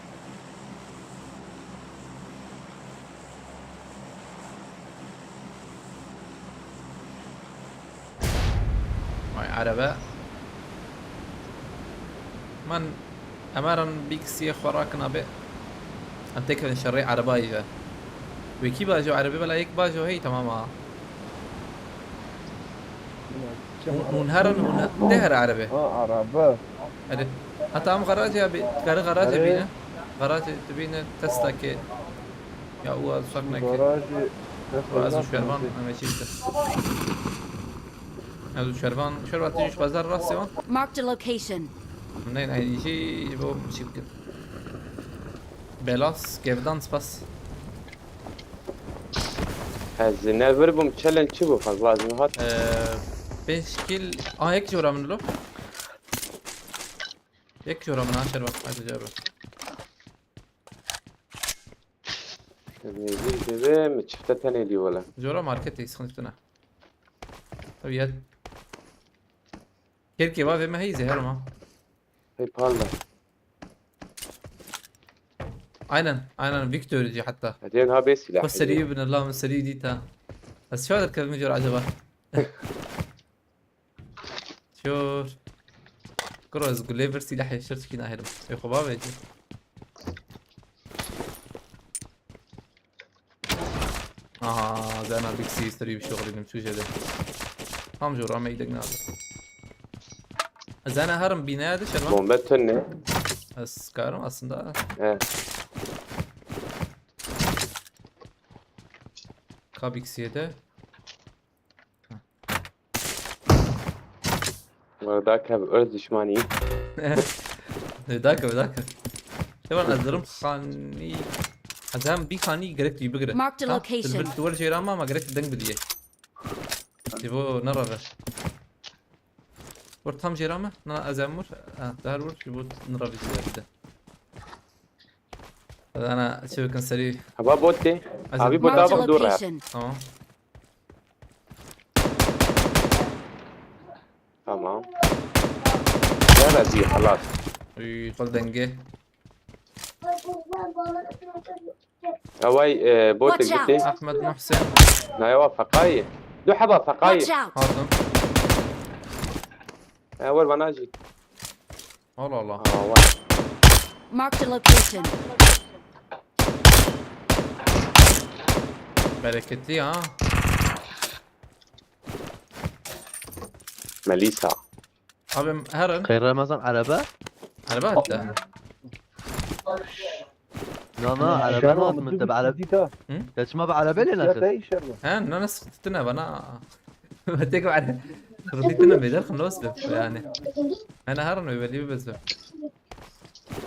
Vay araba. Man emaran bir kişiye xwe rakin abi. Em têkevin şerê erebayî ve. Wekî bajo erebê bela yek bajo hey tamam ha. Hûn, hûn herin, hûn he-, tê here erebê. Ha, araba. Hadi. Heta em garajê abi, karî garajê bîne. Garajê dibîne testa ke. Ya, û ez uşak neke. Garajê testa. Û ez û şervan, em ê çî bike. Ez û şervan, şervan tijî xwezar rastê wan. Marked a location. Ney, ney, jî ji bo çî bikin. Belas, kevdan, spas. Ez ne vir bûm, challenge çi bû, fazla ez nihat. Ee, pênc kil, a, yek jora min lo. Yek jora min, ha, şervan, hadi jora. Nêzî dibe, min çifte tenê dî wele. Jora marketê, sıkıntı ne? Tabii ya. Kerkê va ve me hey zehir ma. Hey, pardon. Aynen, aynen, Victor jî hatta. Hadi ha bê silah. Xwe serî bin, Allah min serî dîta. Ez çawa derkevim jora acaba? Şor. Kuro ez gulê vir silahê şir çikî naherim. Ê xwe bavê cî. Aha, zana big sister bir şey olayım şu şeyde. Tam jora meydek nadir. Zana harım binaya düşer lan. Bombe tünne. Ez karim aslında. He. Kabik siyede. Were dakeve, öz düşmanî. Dakeve, dakeve. Devam, ez dirim xanî. Ez hem bir xanî gerek tu bigire. Marked a location. Dilbir tu wer jêra ma, ma gerek deng bidiye. Divo ne rave. Were tam jêra me? Na, ez hem were. Ha, dahar were, divo ne rave jêra bide. Ana çevikin serî. Hava bot tê. Abi bot bak dur. Tamam. Tamam. Ya razî, xelas. Uy, xol denge. Away, e, bot gitti. Ahmet Muhsin. Na ya feqayê. Du heba feqayê. Hatim. E, wer bana jî. Allah Allah. Aa, vay. Marked a location. Bereketli ha. Melisa. Abim herin. Xeyr Ramazan, araba? Araba hatta. Na, na, araba ne yaptın? Te bi araba. Hı? Te çima bi araba lê nexist? He, na, na, sıkıntı ne bana. Tek var. Rıdî tine beder xınlos be yani. Ana herin ve belli bir bezbe.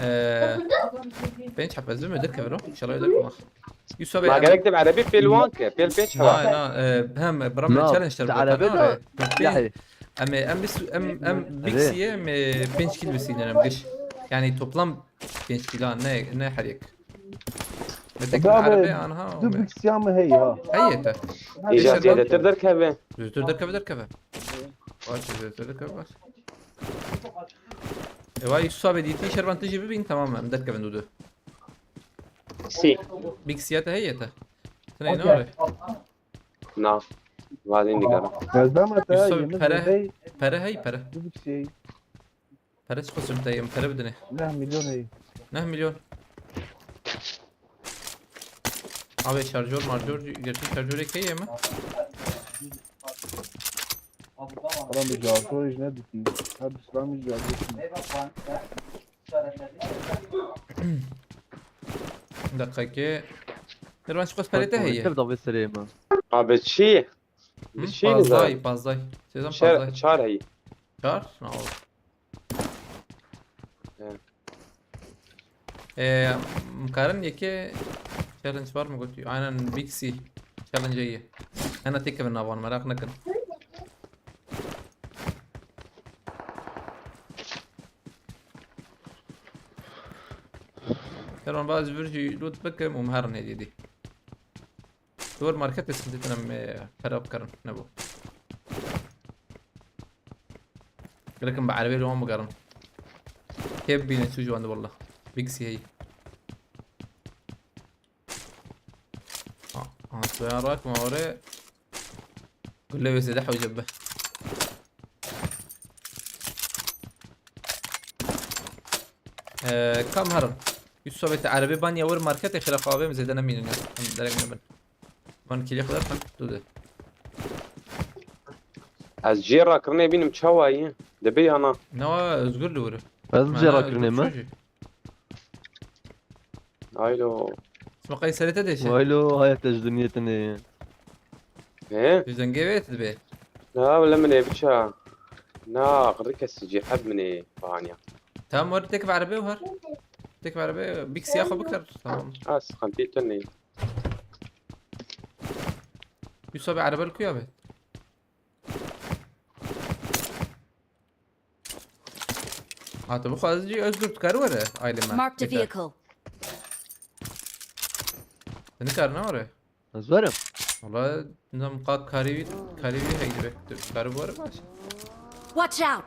Ee, ben çapezim öder kevro. İnşallah öder kuma. Yusuf abi. Ma gerek de erebi pêl wan ke, pêl pênc hewa. Na, na, e, hem bram challenge ter. Erebi de. Em em bis em em big siye em pênc kil bisînin em giş. Yani toplam pênc kila ne ne her yek. Metek arebe anha. Du big siya mı hey ha? Heye te. Îca zêdetir derkeve. Zêdetir derkeve derkeve. Baş zêdetir derkeve baş. E vay Yusuf abi dîtî şervan tijî bibîn tamam em derkevin dudu. Si. Big siyate heye te. Tine ne ore? Na. Valin digara. Yusuf abi pere. Pere hey pere. Big siya. Pere çi qasım te em pere bidine. Neh milyon hey. Neh milyon. Abi şarjör marjör gerçek şarjör ekey mi? Adam bir carjör hiç ne bitti. Hadi İslam bir carjör. Dakika ki. Dervan çi qas pere te heye? Abi çi? Hı? Pazdayı, pazdayı. Sezon pazdayı. Çar heye. Çar? Ne oldu? He. Ee, Mkarin yekê challenge var mı götü? Aynen, Big C challenge iyi. Hena têkevin navan, merak nekin. Heron bazı bir şey loot bakayım, umarım ne dedi. Dur, market esim dedim, e, para bakarin, ne bu? Gerek em bi erebê li wan bigerin. Kê bibîne çû ji wan de, wallah. Big C heyî. Ha, ha, soya rak ma orê. Gulle wê zêde hewce be. Ee, kam herin? Yusuf abi, te erebê ban ya wir marketê, xêra xwe avê min zêde nemînin ya. Em derek nebin. Van kilî xwe derxin, tu de. Ez jê rakirinê bînim çawa yî? Dibe ya na? Ne wa, Özgür li wir. Ez jê rakirinê me. Aylo. Sima qey serê te deşe. Aylo, haya te ji dinyê tine. He? Tu zengê wê tu dibê. Na, wele min ê biça. Na, qirri kes cî heb min ê bahaniya. Tamam, were tek ve erebê her. Tek ve erebê, Big C'ya xwe bikir. Tamam. Ha, sıkıntı tune. Yusuf abi, araba li ku ya be? Ha, tu bixwazî Özgür, tu kar were ailê me. Marked a vehicle. Tu nikar ne were? Ez werim. Wala, nizam qat karî wî, karî wî heydi be. Tu kar were baş. Watch out!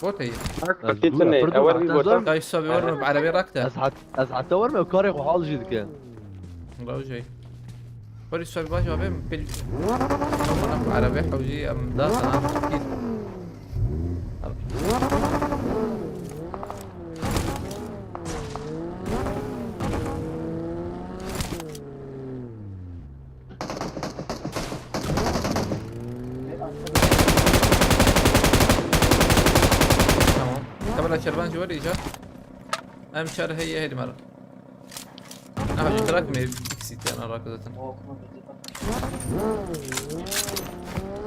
Bot heye. Bak, ez paketini, dur, dur, ewer bir bota. Dayı sabi var mı? Arabaya rak da. Ez hat, ez hatta var mı? Karê xwe hal jî dike. Law jey. Weri soy baş abi, pil. Bana arabe hawji em da sana. Tamam. Kamera çerban civarı iyice. Em çar heye hedi mara. Aha, şu bırakmıyor. İkisi de ana rakı zaten.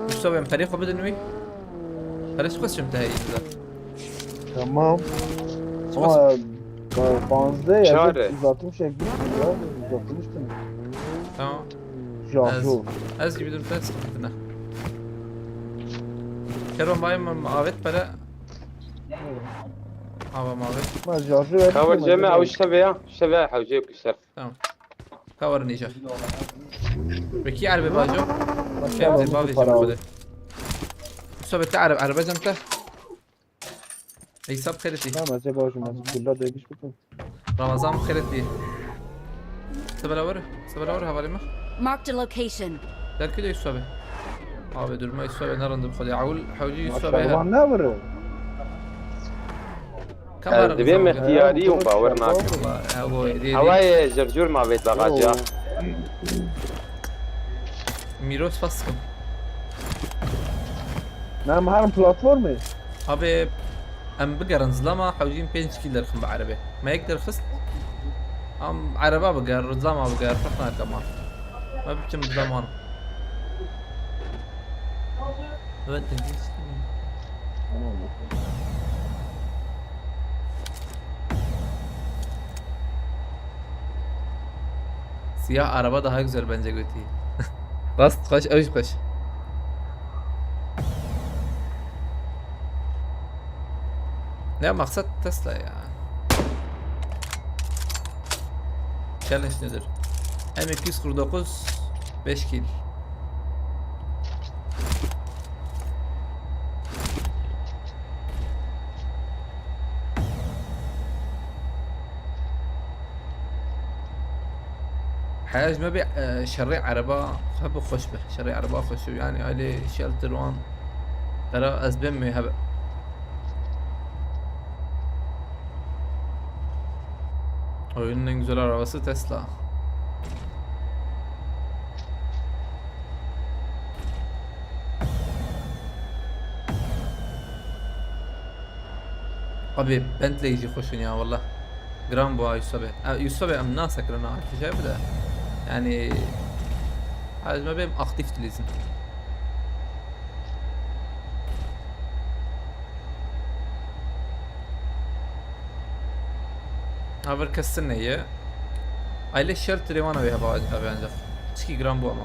Mustafa, em perê xwe bidin wî. Perê çi xwest çim te heyî bize. Tamam. Ama, e, panzdeh ya, çare. Uzatmış ya, gittim ya. Uzatmıştım. Tamam. Şarjör. Ez, ez gibi dur, ben sıkıntına. Kervan bayım avet para. Hava mavet. Ma şarjör verdim. Cover ceme, aw işte veya, işte veya hawce yok ister. Tamam. Cover nêje. Wekî erbe bajo. Bak, tamam, bavê para al. Sohbet te erbe, erbe cem te. Ey sab xêretî. Tamam, ez ê bajim, ez kulla degîş bikim. Ramazan xêretî. Sebela were, sebela were hevalê me. Marked a location. Derkî de Yusuf abi. Abi durma Yusuf abi, ne randim xwedê. Ewil, hewcî Yusuf abi. Maşallah, ne vurur? Ez dibêm ixtiyarî û bawer nakim. Hewayê jevcûr ma vêt bexaciya. Mîros fas kim. Na, em herin platformê. Abi, em bigerin zilama, hewcîn pênc kîl derxin bi erebê. Me yek derxist. Em ereba biger, zilama biger, ferq nake ma. Me biçim zilama. Evet, Siyah araba daha güzel bence götü. Rast koş, öj koş. Ne maksat Tesla ya. Challenge nedir? M iki yüz kırk dokuz, beş kill. Heya ji me bê, e, şerê ereba xwe bi xweş be. Şerê ereba xweş û yani ailê shelter wan. Qera ez bêm mê hebe. Oyunun en güzel arabası Tesla. Abi Bentley jî xweş in ya, wallah. Giran bû ha Yusuf abi. E, Yusuf abi em nasekirin ha, kişe bi de. Yani, ez me bêm aktif dilîzin. Ha, vir kes tune ye. Aile şertê wana wê heba, hebe ancak. Çikî giran bû ama.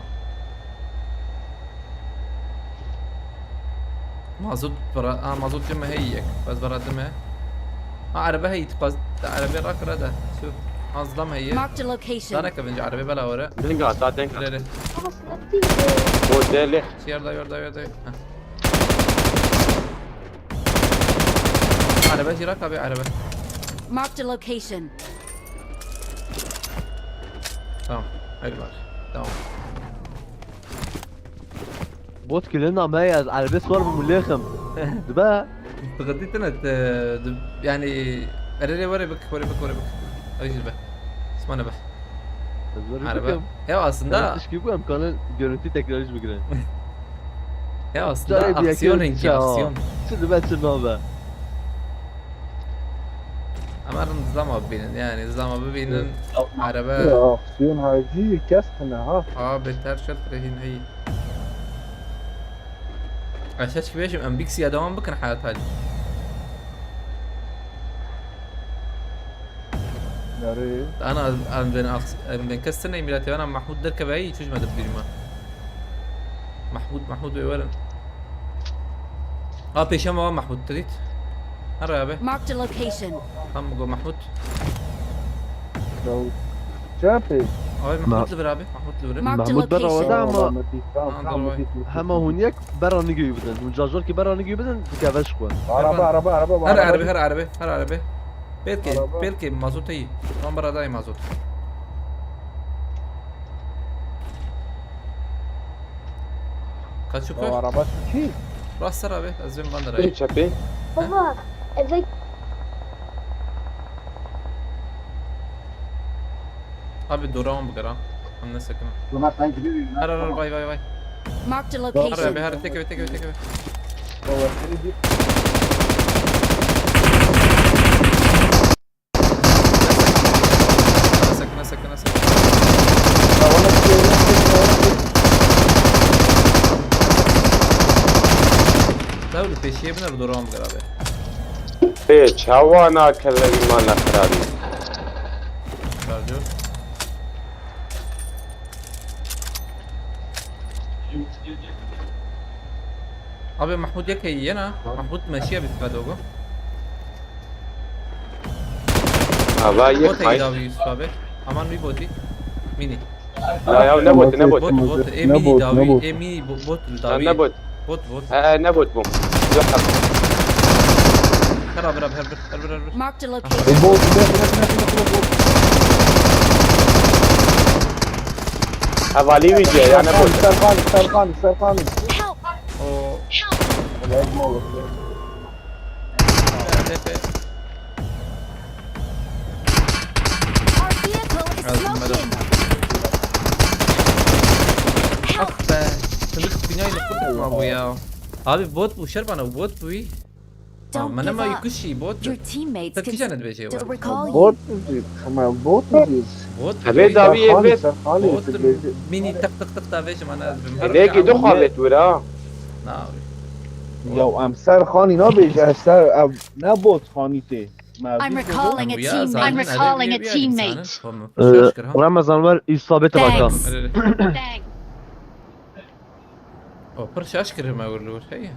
Mazot bira, ha, mazot cime heye yek. Bes bira dime. Ha, araba heye, tu qaz, tu araba rakira de. Şu, ha, zlam heye. Marked a location. Dane kevinci araba bela were. Denga, ta denga. Re, re. Modeli. Yerda, yerda, yerda. Ha. Araba jî raka be araba. Marked a location. Tamam. Haydi bak. Tamam. Bot kilin ama ya, elbet var bu mulexim. Dibe. Sıkıntı tine, e, dü-, yani, erere var ya bak, var ya bak, var ya bak. Haydi be. Sımana be. Araba. Ya aslında. Tişkî bû em kanin görüntü tekrar hiç bigire. Ya aslında aksiyon hênkî, aksiyon. Çi dibe çi nabe. Ama rin zilama bibînin, yani zilama bibînin, araba. Ya, aksiyon hacî kes tine ha. Ha, beter şert rehin hey. Aşağı çıkıp yaşım, em Bixiya devam bikin hayat hali. Nereye? Ana, em ben aks-, em ben kes tine milatê wana Mahmud derkeve hey, çûj me de birîma. Mahmud, Mahmud wê werin. Ha, pêşe me wa Mahmud, tu dît? Here abi. Marked a location. Tam go Mahmud. Ya, çi yapayım? Abi Mahmud li vir abi, Mahmud li vir. Marked a location. Mahmud berra wada ama. Tamam, tamam, tamam, git, git, git. Hema hûn yek berra nigê wî bidin. Hûn carcar ki berra nigê wî bidin, dikeve ji xwe. Araba, araba, araba, araba. Her araba, her araba, her araba. Belki, belki mazot iyi. Tamam, berra dayê mazot. Kaçuka? Ya araba çekî. Rast ser abi, ez vêm van der. Çepê. Baba, eve. Abi dora wan bigera. Em nesekine. Buna sen gidiyor. Her her vay vay vay. Marked a location. Her abi her tek eve tek eve tek eve. Baba seni bir. Sakın, sakın, sakın. Dawli pêşiye bine bi doran bigir abi. Pê çawa nakeve îman nexirabî. Şarjör. Abi Mahmud yek heye na. Mahmud meşiye bi feda go. Ava yek. Bot heye davi Yusuf abi. Aman bir boti. Mini. La ya ne bot, ne bot. Bot, bot, e mini davi, e mini bot davi. Ne bot. Bot, bot. He, ne bot bu? Yok abi. Her abi, her bir, her bir, her bir. Marked a location. E, bot, bot, bot, bot, bot, bot. Havali video ya ne bot. Serkan, Serkan, Serkan. Help! O. Help! Tepe. Our vehicle is smoking. Help! Ah be. Sınık binayla kurtarma bu ya. Abi bot bu, şer bana bot bu. Don't give up. Your teammates can still recall you. Bot mu diyor? Ama bot mu diyor? Bot. Eve davi eve. Bot. Mini tak tak tak da vejim ana. Eve gidiyor havet vura. Na. Ya em ser xanî nabêje, ser ev ne bot xanî tê. I'm recalling a teammate. I'm recalling a teammate. Ee, Ramazan var, isabet baka. Thanks. O pir şaş kirime vur li wir heye.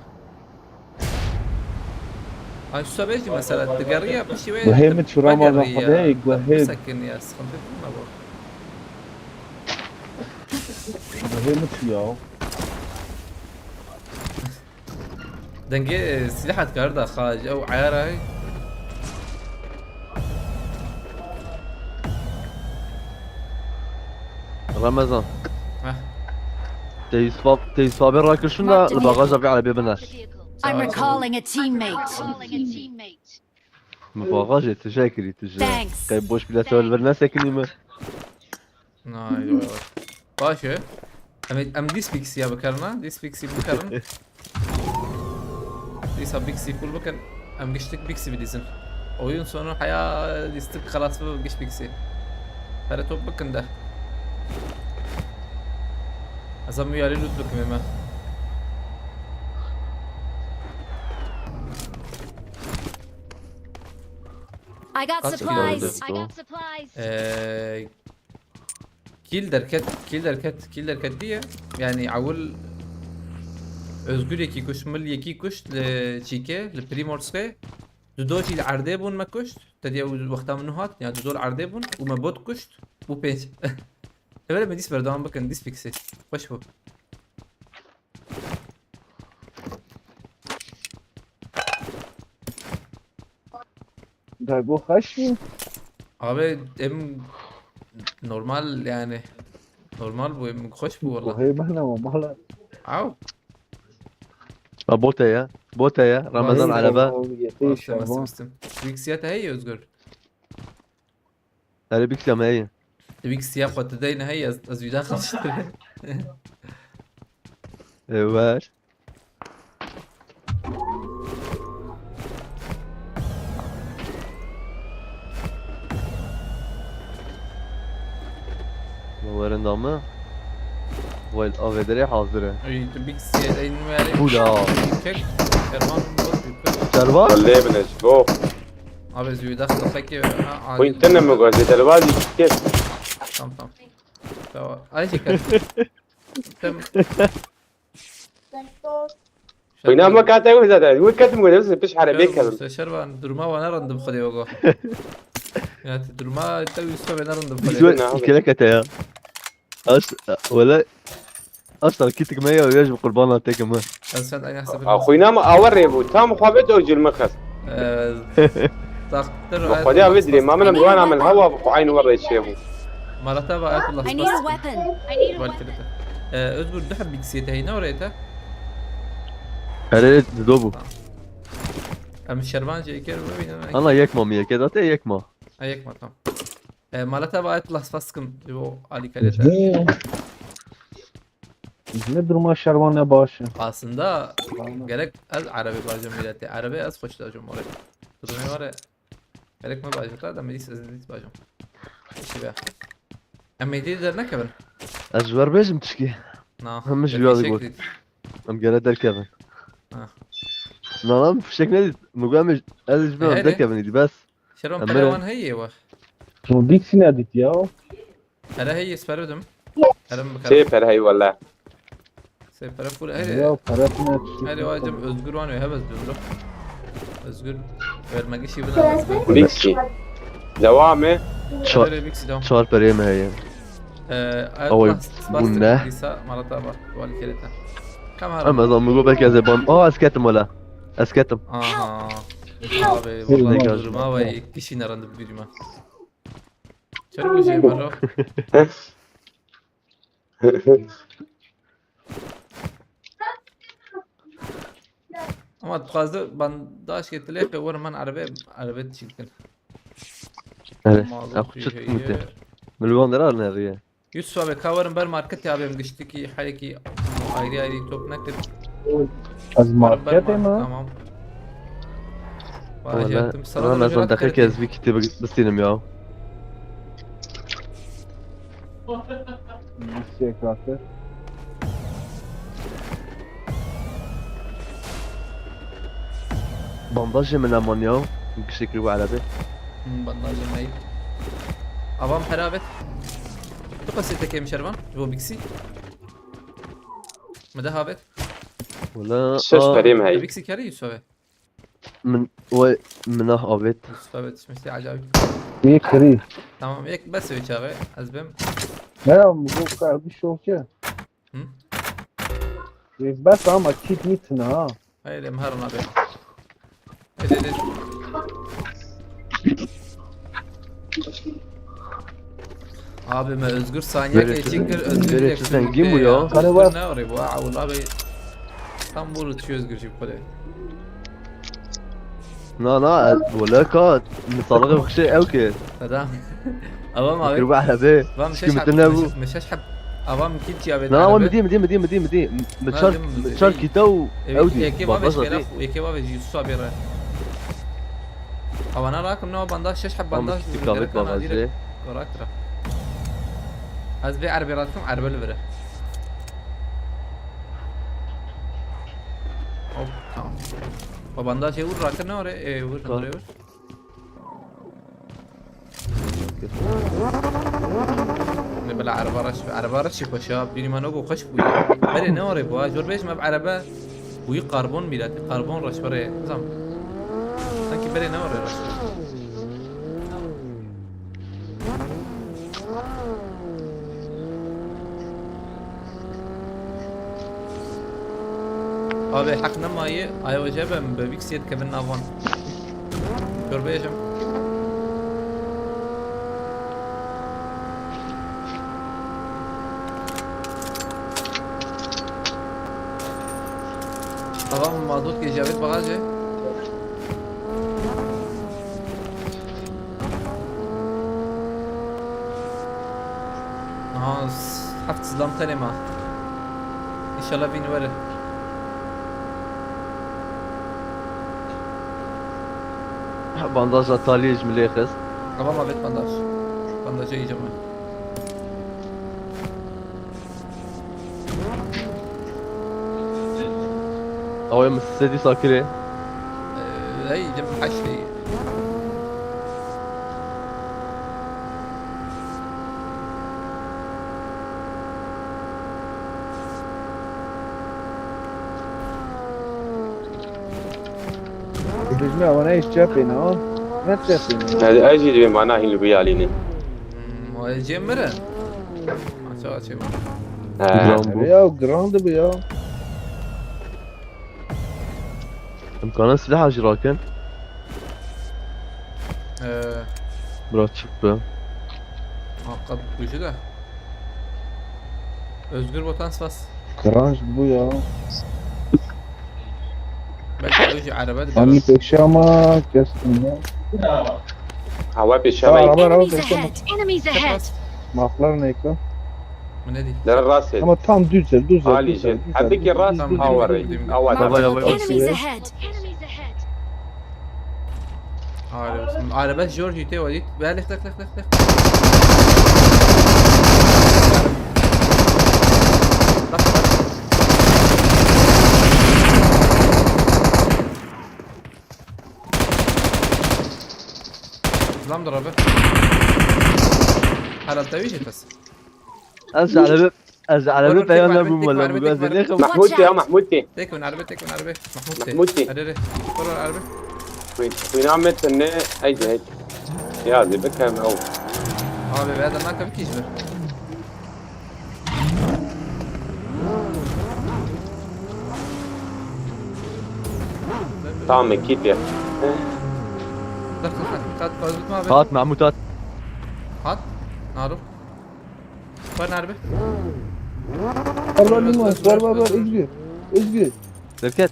Ay şu sabê jî mesela digeriye piştî wê. Guhê min çû Ramazan Xwedê, guhê. Bisekiniye, sıkıntı değil mi bu? Guhê min çû ya. Dengê, e, silaha dikar da xaj, ew ayara. Ramazan. Heh. Te Yusuf ab-, te Yusuf abi rakişin da li bagaja vê erebê bine. I'm recalling a teammate. Min bagajê tije kirî tije. Thanks. Qey boş bile te li vir nesekinî mi? Nay, vay, vay. Baş e. Em, em dîs pixî ya bikarin ha? Dîs pixî bikarin. Dîsa pixî full bikin. Em giştik pixî bidîzin. Oyun sonu haya dîstik xelas bi giş pixî. Pere top bikin de. Ez em uyarî loot bikim ême. I got Kaç kilo supplies. Oldu? I got supplies. Ee, kill derket, kill derket, kill derket diye. Yani awil Özgür yekî kuşt, mil yekî kuşt li çîke, li Primorske. Dudo jî li erdê bûn me kuşt. Te diye wexta min nû hat, ya dudo li erdê bûn û me bot kuşt û pênc. Evere me dîs berdewam bikin, dîs fixê. Xweş bû. Dayı bu kaç mı? Abi em normal yani. Normal bu, em xweş bû valla. Bu heymen ama mala. Aw. Ha, bote ya. Bote ya. Ramazan Vay, araba. Tamam, yeter Bastım, inşallah. Bastım, bastım. Wî kisiya te heye Özgür? Erê bîkisiya me heye. Wî kisiya xwe tu deyne heye, ez, ez wî daxim. Ê, ver. Werin da me. Wel, avê derê hazir e. Ey, tu bîkisiya deyne me. Bula. Çek. Kervan bot. Kervan? Lê bine, go. Abi, züyde xilqekê, ha, Xwîn adil tine mi goz, zêde li bazî kêt. Tamam, tamam. Tamam. Ay, şey, kaç. Tamam. Xwîna me kate wî zade. Wî ketim goz, piş herebê Şer-, kevim. Şervan, durma wana randim xwedê wego. Ya, tu durma te wî sovê nerandim xwedê. Wî sovê kete ya. Aş, wele, aş, kitik me ya, ya ji qurbana teke me. Ez sen aynı hesabı. A, xwîna me awe rê bû. Tam xwe bê dor cil me xest. Ee, takdir Bi Xwedê ayet ve dirê, ma min em guhan amel hewa bi xwe aynı we rê çê bû. Marata ve ayet Allah. I need a weapon. I need a Var weapon. Kirete. Ee, Özgür, du heb bilgisiyete heyne oraya ta. Erê, dido bû. Tamam. Em şervan jê kir bibînin. Ana yek ma mi yek, date yek ma. Ha, yek ma, tamam. E, maleta ve ayet Allah spas kim, ji bo alîkariyê te. Ne? Ne duruma şervan ne baş e. Aslında gerek ez erebê bajim milletê. Erebê ez xweş dajim orê. Durumê were gerek me bajim ta da me dîs ez dîs bajim. Piştî be. Em êdî dernekevin. Ez ji wer bêjim tişkî. Na. Hemî ji Te ya fişek digot. Dît. Em gere derkevin. Ha. Na, na, fişek nedît. Min got em ê, ez ji ber Herê. Derkevin îdî bes. Şeron Em pere ê. Wan heye we. Hûn bîksî nedît ya. Pere heye, sper bidim. Pere mi bikere? Sê pere heye wele. Sê pere full heye. Ya pere tine tiştî. Hadi wacım Özgür wan wê hebez döndü. Özgür vermek işi bina. Bîksî. Devam e. Çar, Pere biksi devam. Çar pereyê me heye. Ee, Ew bas, bas bûn ne? Dîsa malata bak. Wali kereta. Kamera. Em ez amigo belki ez ê ban. Aa, ez ketim wele. Ez ketim. Aha. Abi, Hey, valla ne duruma kadar. Ve kişi nerede bir duruma. Çabuk şey var o. Ama dixwaze bandaj ke tilê qe werin man erebe, erebe çîkin. Evet. Malum ew çi heye. Min li wan dera neriye. Yusuf abi, ka werin ber marketê abi, em giştikî heyekî ayrı ayrı top nekir. Ez marketê me. Tamam. Valla, valla, ez on deqîqe ez vî kitêbê bistînim ya. Nasıl yakası? Bandajê min neman ya. Giştekî bu erebe. Hmm, bandajê me. Avam pere avêt. Tu qasê tekê şervan. Ji bo biksî. Me de avêt. Wala, şeş perê me heye. Biksî kerî Yusuf abi. Min, we, min ah avêt. Yusuf abi, tişmiştî acayip. Yê kirî. Tamam, yek bes wê çaxê, ez bim. Ne ya, bu kadar bir şey yok ki. Hı? Yê bes ama kit mit ne ha? Hayır, em her ona be. Hayır, hayır. Abi me Özgür saniye geçiktir, Özgür böyle zengin bu ya. Hani var. Ne oraya bu? Aa, vallahi be. Tam bu Özgür gibi böyle. Na, na, wele ka, misalixê xwe ew kir. Adam. Avam abi. Kir bu erebe. Vam şeş hab. Şkim ne bu? Me şeş hab. Avam kit ya be. Na, avam dî, dî, dî, dî, dî. Me çar, me çar kîta û ew dî. Yekê bavê şkela, yekê bavê jî susa bêre. Avana rakim ne bandaj, şeş hab bandaj. Gerek ana direkt. Korak ra. Ez vê erbê rakim, erbe li vire. Hop, tamam. O bandaj ê vur rakim ne ore? E, vur, vur, vur. Ne bela ereba reş, ereba reş xweş ya. Bînî me nabo xweş bûye. Berê ne orê bû, ha. Jor bêjim ev erebe bûyî karbon mîretî, karbon reş berê. Zam. Sanki berê ne orê reş. Abi, heq nemaye, ayo jebe mi be vîksiyet kevin navan. Gör bêjim. Tamam, mazot ke Cavit bagajê. Aha, s-, heft zilam tenê ma. İnşallah vîn were. Bandaja taliyê ji min lê xist. Tamam, avêt bandaj. Bandaja iyice mi? Ew ê min sedî sakirê. Hey, cem haştê. Dibêjime ewana iş çepê ne, ha? Ne çepê ne? Hadi, ez jî divê mana hîn li bî alînin. Hmm, o cem mire. Aça, aça. He. Giran bû. Ya, giran dibe ya. Imkana silah jî rakin. Ee. Bira çik be. Hakikat bu kuşu da. Özgür Botan spas. Kıranç bu ya. Belki o işi araba da. Hani pêşe ama kestim ya. Hava pêşe. Araba, araba pêşe ama. Enemies ahead. Maflar ne ko? Bu ne değil? Lere rast et. Ama tam düz el, düz el, Alî düz el, jî. Düz el, Hevdikî düz el, rast düz el, awarê. Düz el. Awarê. Baba, ya, baba. Enemies ahead. Araba, araba jor jî tê wadî. Ve lek, lek, lek, lek, lek. Bak, bak. Lan dur abi. Helal tevî jî tas. Ez ji Elebê, ez ji Elebê peya nebûm wele, bû ez ê lêxim. Mahmûd tê, ha, Mahmûd tê. Tek bin araba, tek bin araba. Mahmûd tê. Mahmûd tê. Hadi, hadi. Vur, vur araba. Wî, wî namet ne, heydi, heydi. Ya, zê bikem ew. Abi, be, adam nakabı ki izle. Tamam, ekip ya. Dur, dur, dur. Kat, kat, kat, abi. Hat, Mahmûd, hat. Hat. Naruk. Var nerede? Var, var, var, var, var, var, Özgür. Özgür. Şevket.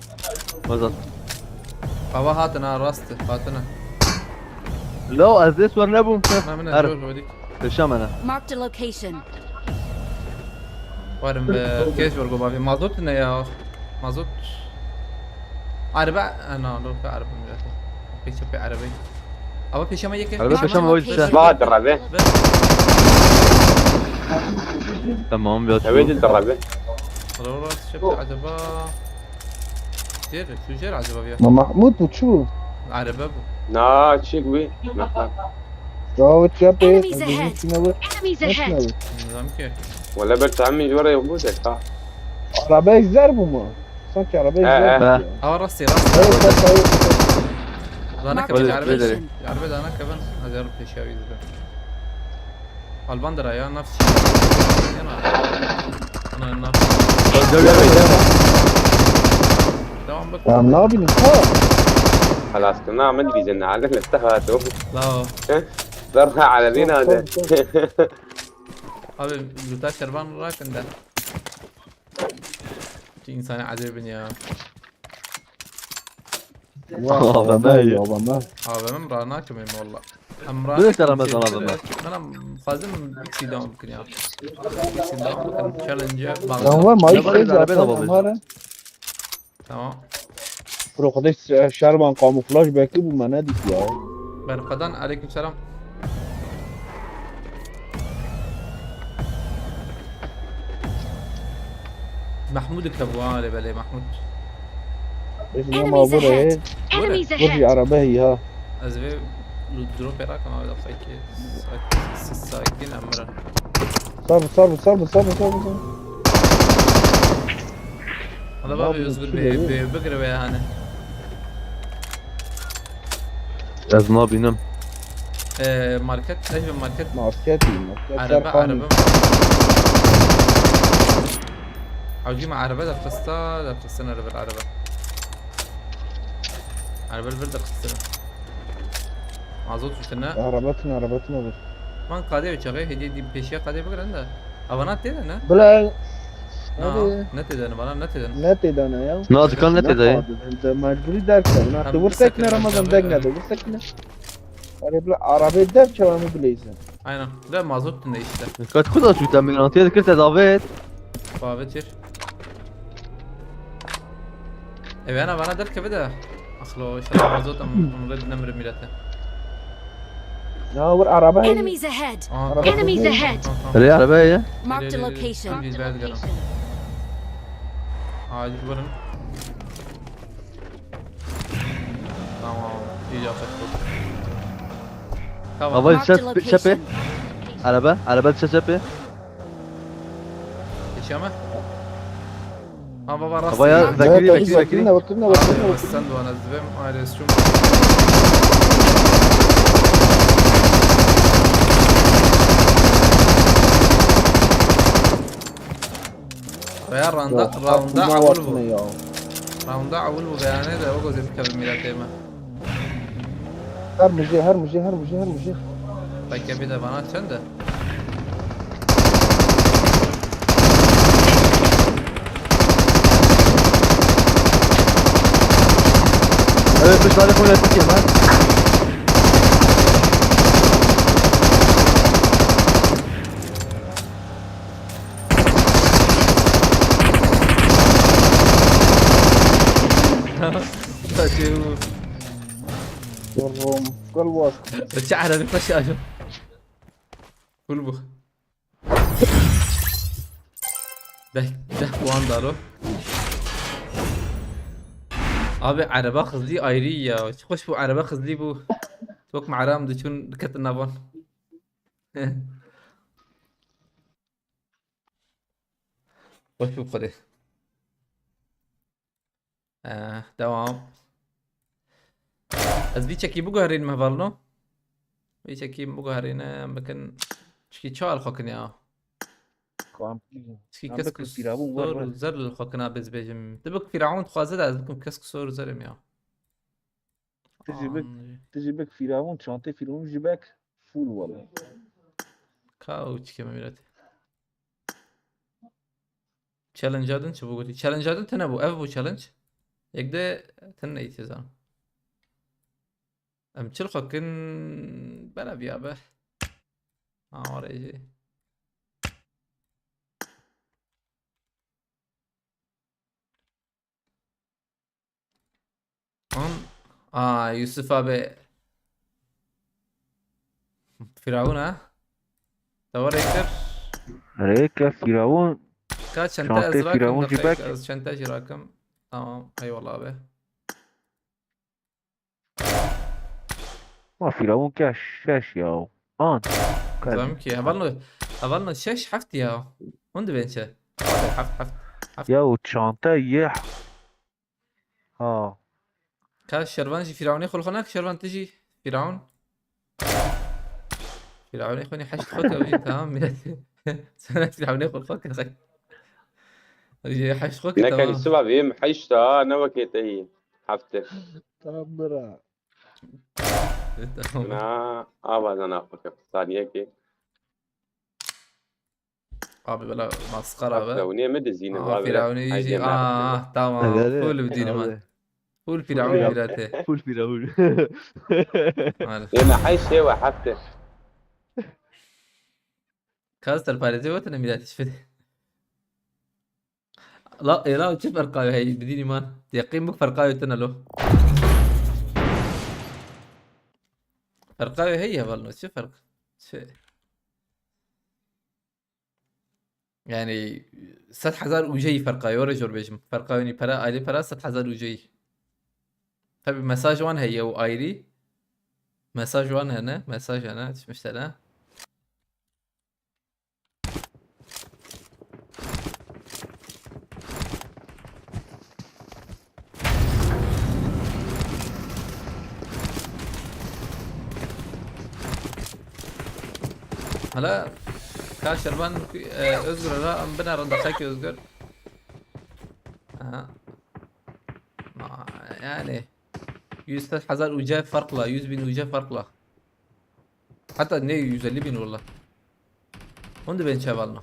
Ozan. Hava hatına, rastı, hatına. Lo, ez dê swer nebûm. Heh, Memnun, her. Zor, zor, dik. Peşa me ne. Marked a location. Warim be, kes yorgo babi. Mazot ne ya? Mazot. Araba, ana, lo, ka araba mi. Peki, bir araba. Ama peşeme yeke. Araba peşeme o işte. Var, abi. Tamam, bir atıyor. Evet, abi. Rora, şey, acaba. Diğer, şu yer acaba bir. Ma Mahmut bu çu? Araba bu. Na, çek bir. Ya, o çapı. Enemies ahead. Enemies ahead. Nizam ki. Wala ber tahmin jwara yok bu da. Araba izler bu mu? Sanki araba izler. He, he. Ava rastê, rastê. Rana kevin, araba. Araba dana kevin, ez yarım peşavi izle. Alban dira ya, nafs. Yana. Ana, nafs. Devam bak. Ya ne yapayım? Ha. Halas, kına amin bizin, alem istahato. La. Berha alevin hadi. Abi, luta şerban rakın da. Şu insanı acayip ya. Vah, A V M ya, A V M. A V M ra nakim em valla. Em ra nakim. Direkt aramaz A V M. Ben em fazla mı bir şey devam bikin ya. Bir şey devam bikin. Challenge bağlı. Tamam, var mı? Ya, var, araba da var. Tamam. Bro, xwedê şerman kamuflaj belkî bû me nedît ya. Berkadan, aleyküm selam. Mahmûd dikevû ha, lê belê Mahmûd. Enemies ahead! Enemies ahead! Vur jî araba hî ha. Ez vê Loot drop ê rakim abi, dakika iki. Sak-, siz sakin, em mirin. Sar bu, sar bu, sar bu, sar bu, sar bu, sar bu. Hala Ne bak, yapıyorsun, Özgür kim Bey, geliyor? Bey, Özgür Bey yani. Ez nabînim. Ee, market, ev market. Market iyi, market. Araba, Serkan. Araba. Hewcî me araba de xista, de xistin araba, araba. Araba li vir de xistin. Mazot û tine. Arabatın, arabatın olur. Man kadê ve çaxê, hediye di pêşiya kadê bigirin de. Avana tê de ne? Bile. Na, Hadi. Ne tê de ne, bana ne tê de ne? Ne tedana ya? Na, dikan ne tede ye? Mecburi derken. Na, Tam dur sakın sekne Ramazan abi, degna evet. Dur sekne. Arabla arabayı derken onu bileysen. Aynen. De mazot tine işte. Kat kuda şu temir antiye dikir te davet. Bavetir. Ev yana bana derkeve de. Axlo, inşallah mazot em umre dinemirim millete. Ya vur araba. Enemies ahead! Aha, Araba Enemies hızlı. ahead! Tamam, tamam. Rê arabaya ye. Marked a Öyle, öyle, location. öyle. Acil varın. Tamam. İyi yaptık. Tamam. Hava Marked a çep, çepê. location. Araba, araba çe çepê. Geçiyor mu? Ha baba, rast Havaya geldi. Zakiri, Evet, Zakiri, Zakiri, Zakiri. ne bakayım, ne bakayım, ne Abi, bakayım. sen de ona zibem ayrı üstüm. Veya randa, Yok, randa atma awul vakti bu. Ne ya? Randa awul bu, yani de o gözü bir kavim milatê me. Her müziği, her müziği, her müziği, her müziği. Belki bir de bana sen de. Evet, bir tane kule ettik ya lan. Saçı bu. Yorum. Gol was. Çağırın kaç yaşım. Kul bu. Deh, deh puan daro. Abi, araba hızlı ayrı ya. Çok hoş bu araba hızlı bu. Çok maram düşün, dikkat navan. Hoş bu kare. Eh, devam. Ez vî çekî biguherînim hevalno. Vî çekî biguherîne em bikin. Çikî çal xwe kin ya. Kampî. Çikî Em kesk bikin fîravûn, ver, sor ver. Û zer li xwe kina, biz bêjim. Tu bik fîravûn dixwaze de ez bikim kesk sor û zerê min ya. Tu jî bik, An- tu jî bik fîravûn, çantê fîravûn jî bek full wala. Ka û çikê me milet. Challenge-a din çi bû gotî? Challenge-a din tune bû. Ev bû challenge. Yek de tune îtî zan. Em çil xwe kin bela viya be. Aware jî. An, aa, Yusuf abi. Firavun ha? Tava rektir. Rêke fîravûn. Ka çente Çantê ez rakim Firavun jî dakika, bek. Ez çente jî rakim. Tamam, eyvallah abi. Ma fîravûn ke şeş ya. An. Tamam ki, hevalno, hevalno şeş heft ya. Hûn dibên çi? Abi, heft, heft, heft. Ya û çanta yê. Ha. Ka Şervan jî Firavunê xwe li xwe nak, Şervan tu jî Firavun. Firavunê xwe nî heşt xwe ke, tamam, milet. Sen Firavunê xwe li xwe ke, xey. Jî heşt xwe ke, Ne tamam. kelî siva vêm heşta, ne wekê te yî hefte. Tamam bira. Evet, tamam. Na, ava zana xwe ke saniyekê. Abi, bela masxara be. Firavunê mi dizîne, Aa, va bile. Firavunê Ay, jî. yeme. Aa, tamam. Evet, Full bir dinim abi. ha. Full Firavun Firavun. mirate. Full fîravûn. Maalesef. Yeme heşt şê ve hefte. Kas terparêzê wetine mîratî şifê. La, ê la, çi ferqa ye hey, bidînî man. Yeqîn bik ferqa ye tune lo. Ferqa ye hey hevalno, çi ferq? Çi? Yani, sed hezar uceyî ferqa ye, were jor bêjim. Ferqa ye nî pera, ayrı pera sed hezar uceyî. Tabi mesaj wan heye û ayrı. Mesaj wan hene, mesaj hene, düşmüş hene. Hala ka Şervan, e, Özgür ara, em bine rindaqekî Özgür. Aha. Ma, yani yüz hezar uca farkla, yüz bin uca farkla. Hatta ne yüz elli bin valla. Onu da ben çevalma.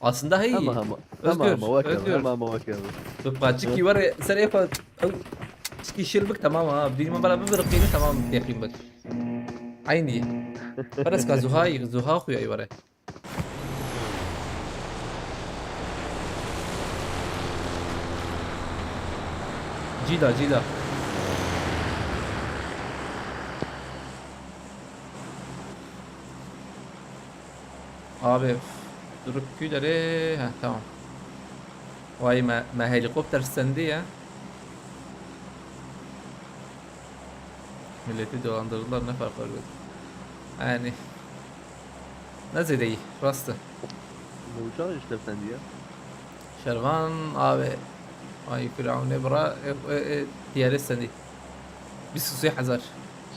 Aslında hey. Hema hema. Özgür, hema hema, wek Özgür. Hema hema, wek. Bi paçik ki var ya, ser efa. Çiki şil bik tamam ha. Düğme bana bir bırık yeni tamam yakayım bak. Aynı. Paras ka Zuhay, Zuha xuya were. Cîda, cîda. Abi, durup kü derê, ha tamam. Vay me, me helikopter sendi ya. Milleti dolandırdılar, ne fark var? Yani ne zêdeyî, rast e. Mewcan işte efendi ya. Şervan abi. Ay Firavun ne bura, e, e, e, diyare sendi. Bîst û sê hezar.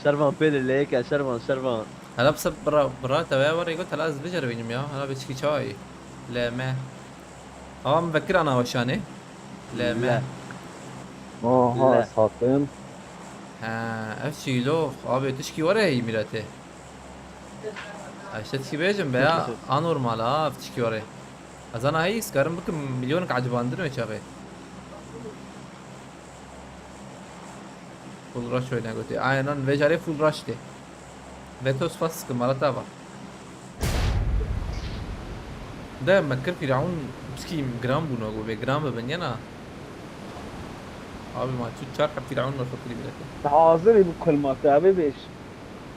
Şervan pêle leyeke, Şervan, Şervan. Hala bise bira, bira te veya var ego tela ez biceribînim ya. Hala be çiki çawa ye. L M. Ama min vekir ana weşanê. L M. Le. Oha, le. Ez hatim. Ha, ev çîlo, abi tişkî were hey miletê. Ha, işte tişkî bêjim be ya, anormal ha, ev tişkî were. Ez ana hey, skarim bikim, milyonik ecibandir me çaxê. Full rush oyna gotê. Aynen, vecarê full rush tê. Vetos fas ki mara tava. De me kir Firavun pişkî gram bûno, go bê gram bibin yena. Abi ma çu çar heb Firavun me fikirî bile. Hazirî bu kulma te abi beş.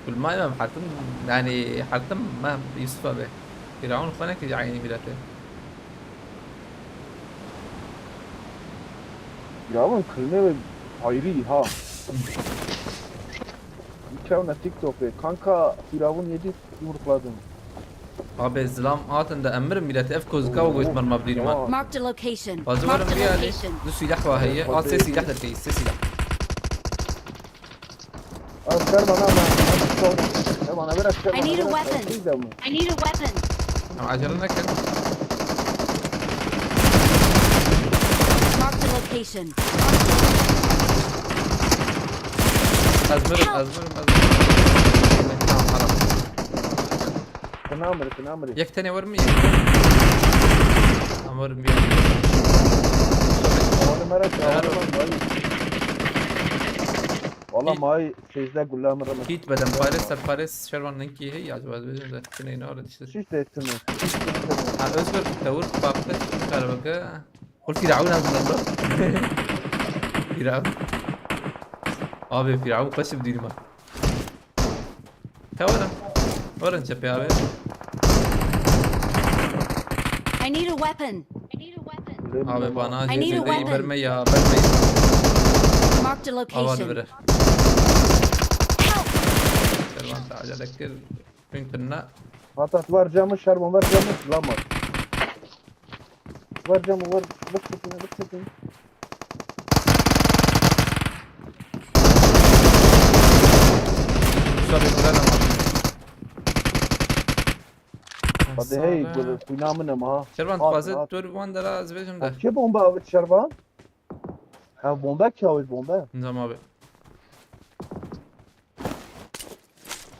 Kulma me hertim, yani hertim me Yusuf abi. Firavun xwe nekir aynî bile te. Firavun kulme ve ayrı ha. Kewne TikTokê. Kanka Firavun yedi yumrukladım. Abi zilam hatin de emir millet ev kozika ve goç merma bidîrî me. Marked a location. Bazı Marked varım a bir yani. Location. Du silah var heye. At ses silah da değil, ses silah. Abi ver bana, bana. Abi sor. Ya bana ver, ver bana, I need a ver, weapon. Ver, ver. I need a weapon. Tamam, acele ne kadar? Marked a location. Ezmirim, ezmirim, ezmirim. Tamam, haram. Tenamri, tenamri. Yek tane var mı? Tamam, var mı? Onu merak, onu merak. Valla may sêzdeh gulla min reme. Kit bedem, pares, ser pares, şervan nenkî hey, acaba ez bêjim de, tine ino re diştir. Şiş de tine. Ha, Özgür, tewir, papte, şiş karabeke. Qul Firavun ez lan. Firavun. Abi, Firavun kaçıp değil mi? Te werin. Werin cephe abi. I need a weapon. Abi bana I need a C D'yi weapon. Verme ya, verme. Marked a location. Avanı verir. Help! Servan acele kir. Çünkü ne? Hatat var camı, Şervan var camı, silah var. Var camı var. Bak sesini, bak sesini. Sorry, ben ama. Hadi hey, bu kuyna min ama ha. Şervan, fazla dur, van dara, ez vejim de. Ke bomba avit Şervan? Ha, bomba ki avit bomba. Nizam abi.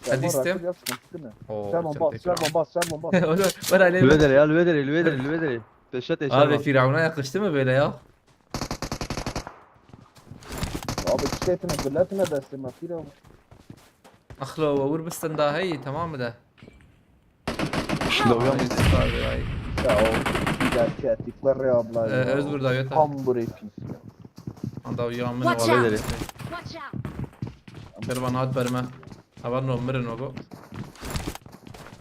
Hadi iste. Oo, sen bomba, sen bomba, sen bomba. Öyle, öyle, öyle. Lüvedere ya, lüvedere, lüvedere, lüvedere. Teşe, teşe. Abi, Firavun'a yakıştı mı böyle ya? Abi, çiçeğine, gülletine destime, Firavun. Axlo, vur bistin daha iyi, tamam mı da? Help! Ay, abi, ay. Ya o güzel kedi, var ya abla ya. Ee, Özgür davet al. Tam burayı pis ya. Anda uyanmıyor. Watch out! Watch out! Şervan hat verme. Haber no, mirin o bu.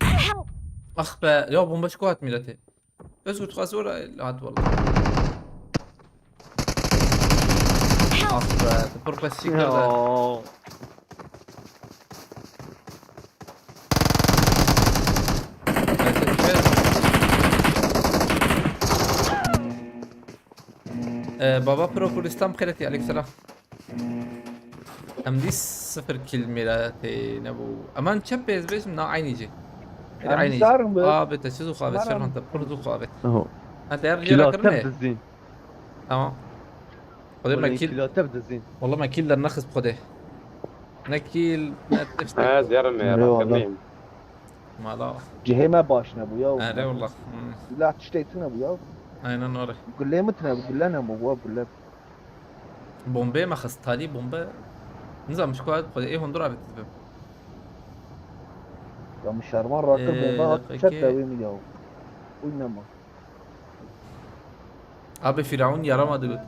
Help! Ah be, ya bomba çıkıyor at milleti. Özgür, tu qasî were hat wala. Help! Ah be, tu pir xweşik kir de. Ya. Ee, Baba Pro Kurdistan bi xêr hatî, aleyküm selam. Em dî sıfır kill mêra tê nebû. Eman çep pê ez bêjim, na aynı cî. Êdî Em aynı cî. sarım be. Abi te çi zû xabe, Sarım. Şervan te pir zû xabe. Oho. Ha te her Kila jêra tev kirine. Dizîn. Tamam. Xwedê me Wele kill, kila tev dizîn. wala me kill der nexist xwedê. Ne kill, ne tişt. Ez yarım Eyvallah. rakibim. Mala. Cihê me baş nebû ya. Ere wallah. Hmm. Silah tiştê tune bû ya. Aynen öyle. Gulê mi tune bû, gule ne bû, wa gule. Bombe me xist, talî bombe. Nizam ji ku hat xwedê ê hundur avêt dibim. Ya min şervan rakir Ee, bombe hat peki. çet dewê min ya. Uy nema. Abi Firavun yaramadı.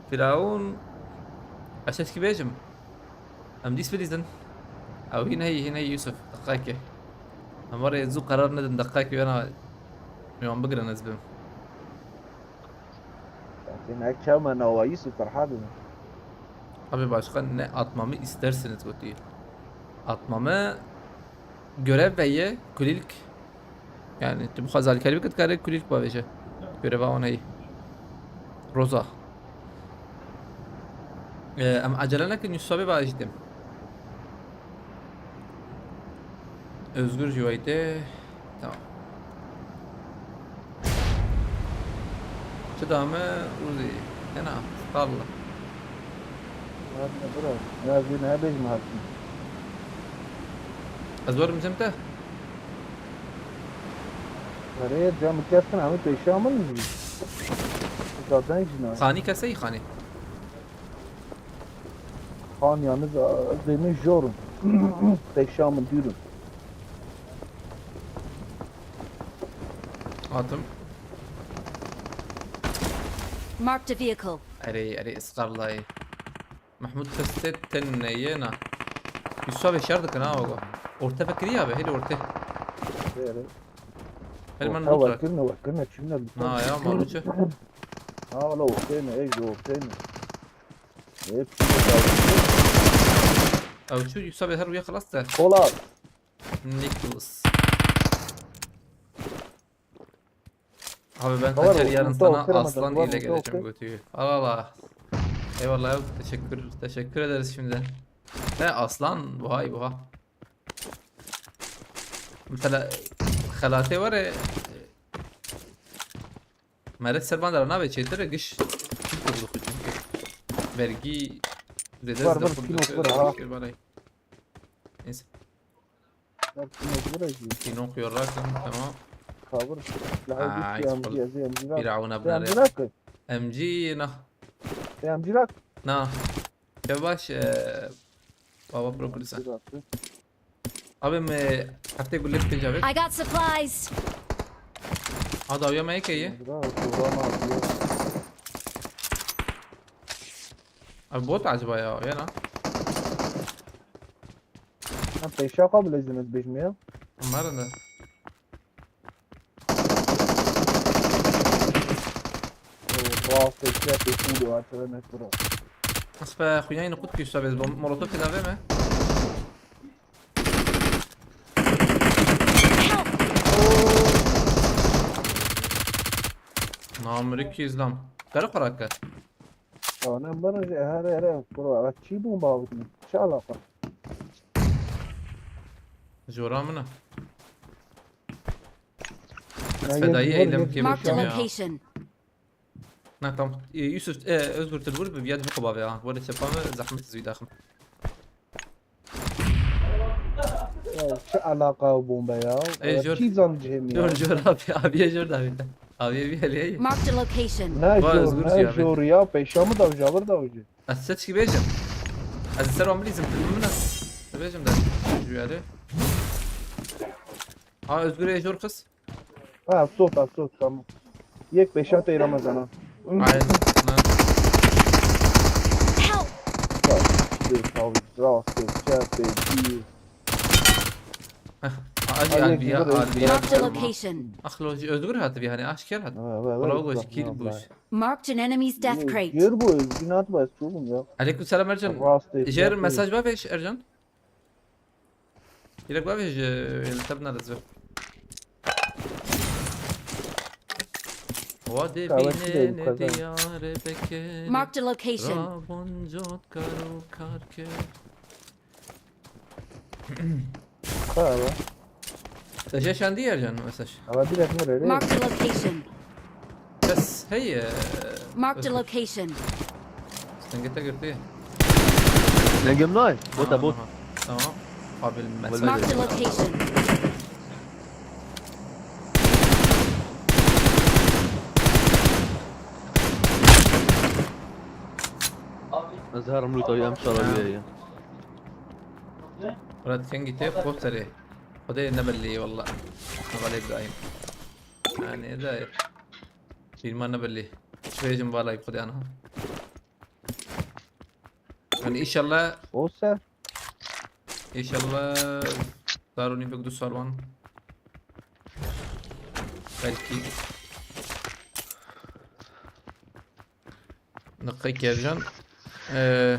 Firavun. Eşeşki bêjim. Em dîs bilîzin. Ew hîn heyî, hîn heyî Yusuf. Deqayke. Em warê zû qerar nedin deqayke wena. Wan bigirin ez bim. Zaten ne kewme nawa Yusuf Ferhad mi? Abi başka ne atmamı istersiniz gotiye. Atmamı görev ve ye kulilk. Yani tu bixwazî alîkarî bikî, dikarî kulîlk bavêje. Göreva wan heyî. Roza. Ee, em acele nekin, Yusuf abi bajî têm. Özgür jî waytê. Tamam. Çi dame Uzi. Hena, Skarla. Hadi bura. Ya zî ne bêjim hakim. Ez werim cem te. Erê, cem keskin hemî pêşiya min jî. Zaten jî ne. Xanî keseyî xanî. Xan yalnız a, zêmê jor in. Pêşiya min dûr in. Hatim. Marked a vehicle. Erê, erê, Skarlayê. Mahmud Festet ten neyena. Yusuf abi şer dikin ha baba. Orta fikri abi, hele orta. Erê. Hele ben Ha, loot var. Wekirine, wekirine, çimine. Na ya, maluçu. Ha, ola ortayına, ey, ortayına. Hep Abi şu Yusuf abi her rüya klas da. Kola. Nicholas. Abi ben Tamam, kaçar o- yarın o- o- sana kırmadı, aslan var, ile o- geleceğim o- götüyü. Al al al. Eyvallah ya, teşekkür, teşekkür ederiz şimdiden. He aslan, vay vay. Mesela xelatê var e. Meret serban dara nabe çêtir giş. Çünkü bu çünkü. Vergi zede Var, zede var, kurdu kino ki- var, ha. ki bana. Neyse. Bak, kino var ya. Kino kuyor rakın, tamam. Kabur. Aa, Lahayı hiç düştü, amcı, oldu. yazı, amcı, Bir avına amcı, bunları. amcı, rakı. M G na. E, amcı, rakı. Na. Yavaş e, baba bırakırsa. Amcı, rakı. Abi me hafte gülle bitince abi. I got supplies. Hadi abi yemeği keyi. Bravo, Turan abi. Abi bot acaba ya, ya na. Ha, pêşa xwe bilezîne dibêjim ya. Bunların da. Rast êşiya pêşî û hatire ne kuro. Aspe xuyayını kut ki üstü biz molotof ilave mi? Help! Namrik İslam. Karı karakka. Ya ne bana şey, her yere kuro. Çi bomba avutun? Çi alaka? Jora mı ne? Ya, Fedai ya, eylem ya, ki Marked a bakayım ya. Location. Na tamam. E, Yusuf, e, Özgür Tülbur bir yerde bir kobave ha. Bu arada çapamı zahmet züydahım. Ya, çi alaka o bomba ya? Ey, Ya, jor- çi zan cihemi ya? Jor, jor abi, abiye jor da abi. Abiye bir hele. Marked a location. Ne Vay, jor, Özgür ne ya, jor ya? Pêşa mi da javir da hoca. Ez seçki bêjim. Ez ser wan bilîzim, tu min ez bêjim de. Juyade. Ha, Özgür ejor kız. Ha, stop, ha, stop, tamam. Yek pêşa tey Ramazan ha. Aynen. Help! Bir tavuk, rast, çep, bir. Hadi Hadi Albiya, gidelim. Albiya. Marked a location. Ahloji Özgür hatı bir hani aşker hatı. Ha, ha, ha, Ola ha, goş ha, kill ha, buş. ha. Marked an enemy's death crate. Gir bu, Özgün atma, çok ya. Aleyküm selam Ercan. Rast, Jer çep, mesaj var veş Ercan. Direkt var veş, e, tab nerede? Wa dê bînê ne diyare bekê. Marked a location. Rabon cot karo kar ke. Kara. Te jê şandî yer can mesaj. Ama bir dakika nereye? Marked a location. Kes heye. Marked a location. Stengete girdi. Dengim nayê. Bota bot. Tamam. Abi mesaj. Marked a location. Ez herim lûta em şarabiye ye. Murat Kengî tê xo serê. Xwedê ne belî walla. Ne belî daim. Yani dair. Filma ne belî. Çi bêjim valay Xwedê ana. Yani inşallah. Olsa. İnşallah. Saruni bek du sarvan. Belki. Niqey kevcan. Ee,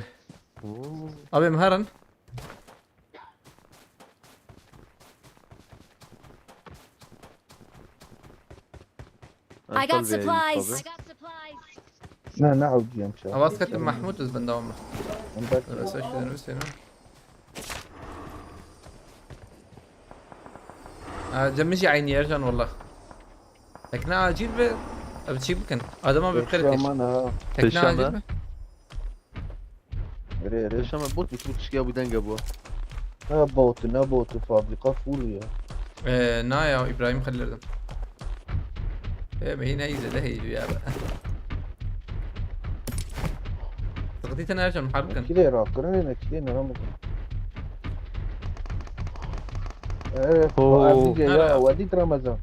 abi em herin. I got supplies. Ne, ne avcıyım şey. Avaz ketim Mahmut iz bendava mı? Mesaj verin Hüseyin. Aa, cem jî aynı yer can wallah. Tekne acil be. Abi çi bikin? Adama bir kere. Tekne acil be. Erê, erê. Yaşama bot mu? Çubuk çıkıyor bu denge bu. Ne botu, ne botu, fabrika full ya. Ee, na ya, İbrahim Halil'dim. Ee, me yine izle de heyecu ya. Sıkıntı tane Ercan, harbi kan. Kile rakırın ne, kile ne ramazan. Evet, bu Oo. Erzincan ya, Nerede? Vadî Ramazan.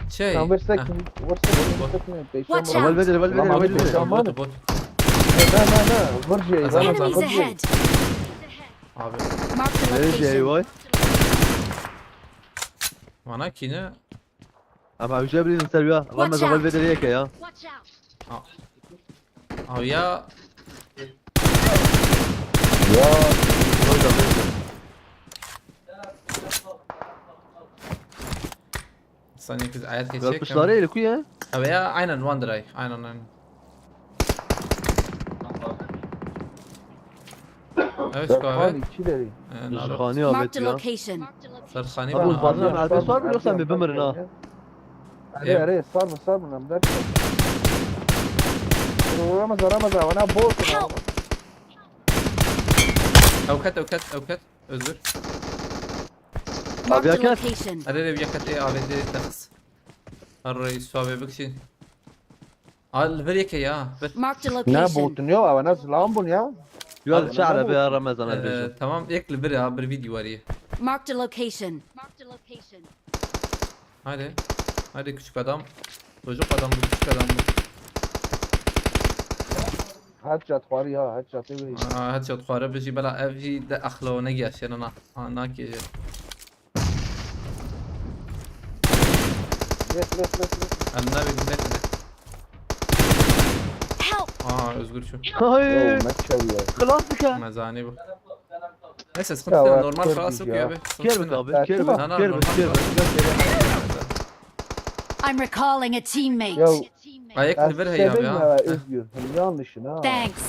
Şey. Kan verse kim, verse kim, verse kim, peşin. Watch out. Heval vedir, heval vedir, heval vedir. Bot, bot. Ne, ne, ne, vur şey, Hasan, vur Hasan. Enemies şey. Ahead. Abi. Marked a location. Nereye şey var? Mana kine. Ama hücre bilin ser ya. Watch out. Heval vedir yeke ya. Watch out. Abi ya. Ya. Saniye kız ayet geçecek. Yapmışlar ya, ku ya? Abi ya, aynen, one drive. Aynen, aynen. Evet, şu kahve. Serkan ikileri. Ee, Serkan ya. Marked a location. Serkan'ı abi, abi, abi, sor biliyorsan bir bimirin ha. Arê, arê, sarma, sarma, lan, bırak. Ramazan, Ramazan, bana bol. Help! Avukat, avukat, avukat. Özgür. Marked a location. Arê, arê, bir yakatı A V D takas. Arayı suave bıksın. Al, bir yeke ya, bir. Marked a location. Ne botun ya, ama nasıl lan bu ya? Yol çare be Ramazan abi. Ee, tamam, ek li bir ya, bir video var ya. Marked a location. Marked a location. Hadi. Hadi küçük adam. Çocuk adam bu, küçük adam bu. Headshot var ya, headshot evet. Aa, headshot xwara bijî bela ev jî de exlo ne giya şenana. Ha, nakê. Lef, lef, lef, lef. Em nabê net net. Help! Aa, Özgür şu. Hay! Yo, ne çeviyor? Xelas dike. Mezani bu. Neyse, sıkıntı yok. Normal xelas yok ya abi. Kêr bik abi, kêr bik, kêr bik, kêr bik. I'm recalling a teammate. Yo. Ayak niver hey abi ya. Özgür, yanlışın ha. Thanks.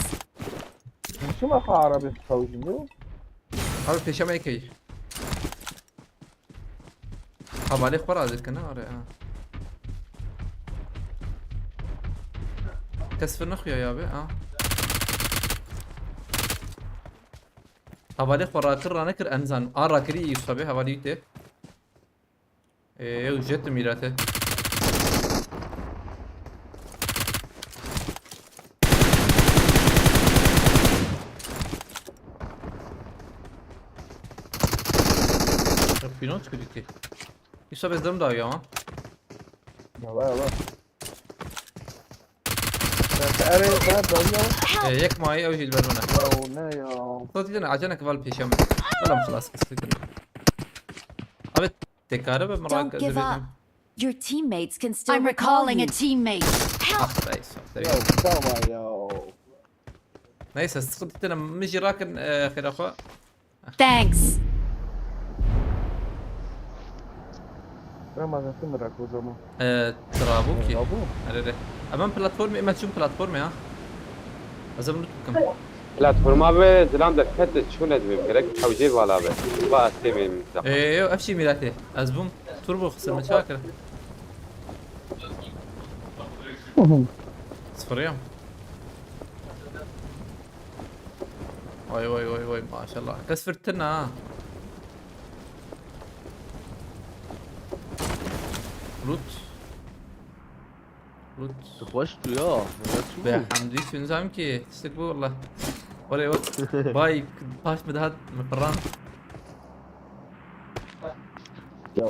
Şuna xarabe savcım yo. Abi peşeme ekey. Hevalê xwe razê dikine, are, ha. Kes vir nexuya ya be, ha. Hevalê xwe rakir, ranekir, em zan. A rakirî Yusuf abi, hevalî wî tê. Ê, ew jet mîrete. Ya, pînonç kudîtî. Îsa bez dem dawiya ma. Ya, ya, ya. Erê, ben dawiya. Ê, yek mayî ew jî li ber min e. Ya, ne ya? Xwedî dene, acenek val pêşe min. Belam xilas kis bikin. Abi, Te kare be, Don't give up. Your teammates can still recall you. I'm recalling a teammate. Help! Ah be, Yusuf, te... Ya, tamam ya. Neyse, sıkıntı değil. Min jî rakin, e, xêra xwe. Thanks. Ramazan, tu mi rak o zaman. E, Trabu ki. Trabu? Erê, erê. Em em platformê, em çûn platformê ha. Ez ê loot bikim. Platforma ve zilam derket çûne dibim. Gerek hewcê vala be. Va ez tê bêm. Ê, yo, ev çi mîratê? Ez bûm turbo xisir, min çawa kir? Sıfırıyorum. Vay vay vay vay, maşallah. Kes fırtına ha. Loot. Loot. Tu xweş tu ya. Mezet çi Be bû? hamdî çûn zam ki tiştek bu valla. Oraya bak. Vay, paş mı daha mı fırran. Ya.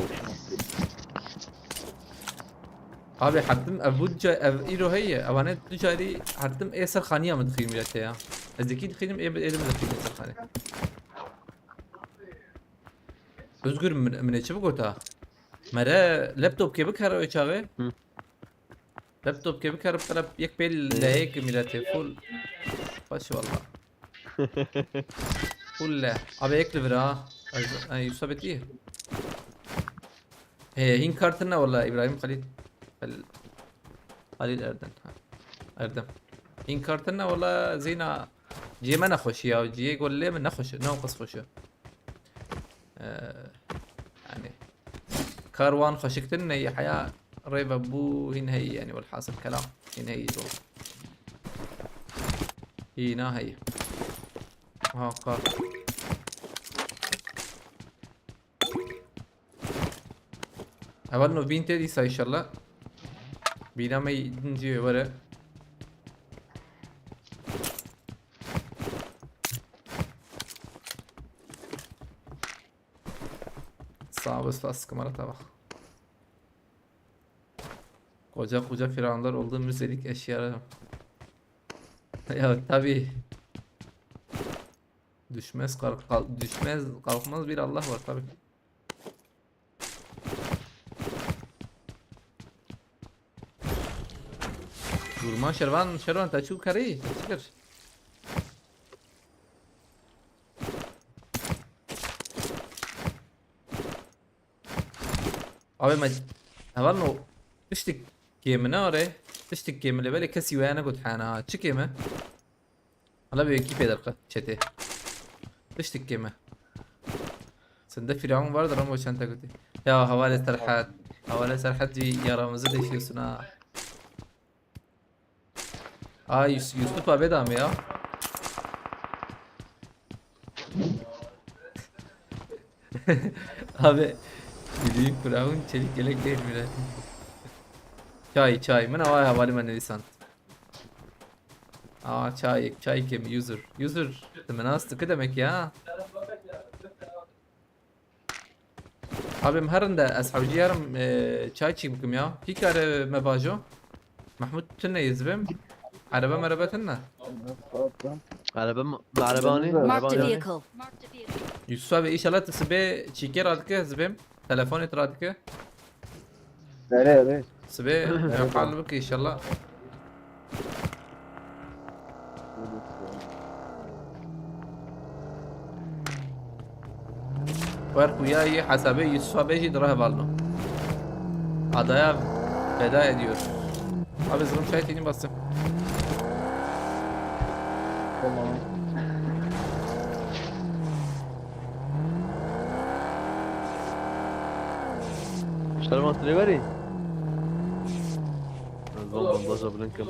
Abi hertim ev bu ca-, ev îro heye. Evane tu carî hertim ê ser xaniya min dixîm ya te ya. Ez dikî dixînim ê, ê min dixîm ê ser xanê. Özgür min, min ê çi bigota? Mere laptop kê bikere o çaxê? Hı. Laptop kê bikere pere yek pêl leyek miletê full. Baş valla. Full le. Abi ek li vira. Ez, ay, Yusuf Beti. He, hin kartın ne valla İbrahim Halil. Halil, Halil Erdem. Ha. Erdem. Hin kartın ne valla Zeyna. Ciyê me nexweşî ya, ciyê gol lê min nexweş, ne qas xweş e. Ee, yani, kar wan xweşiktin ne, heya rêve bû hîn heyî, yani, welhasil kelam, hîn heyî bû. Hîna heyî. Ha, kar. Heval no bîn tê dîsa inşallah. Bîna me din cî were. Sağ ol usta, sıkımara tava. Koca koca firavunlar oldu müzelik eşyaları. Ya tabii. Düşmez, kalk-, kalk-, düşmez, kalkmaz bir Allah var tabii. Durma Şervan, Şervan, te çû kerî, te çi kir? Abi me, heval no, tiştik kêmine are, tiştik kêmine, belê kesî weye negot hena, çi kême? Hala bir ekip eder çete. Tiştik kême. Sende firavun vardır ama o çanta kötü. Ya havale Serhat. Havale Serhat bir yaramızı deşiyorsun ha. Aa Yus Yusuf abi de mi ya? Abi. Bildiğin firavun çelik yelek değil mi lan? Çay çay. Min avay havale me nivîsan. Aa çay, çay kim? User. User. Min astı ki demek ya. Abim herinde ez hewcî herim e, çay çî bikim ya. Kî kare me bajo? Mahmut tune yizvim. Araba meraba tune. Araba mı? Araba ne? Marked a Araba ne? Vehicle. Yusuf abi inşallah te sibê çîkê radike zibêm. Telefonê tu radike. Erê erê. Sibê ew hal bike inşallah. Wer xuya yê hesabê Yusuf abi jî dira hevalno. Adaya veda ediyor. Abi zırım şahit yeni bastım. Tamam. Şervan tu lê verî? Ez van bandaja bilind kim.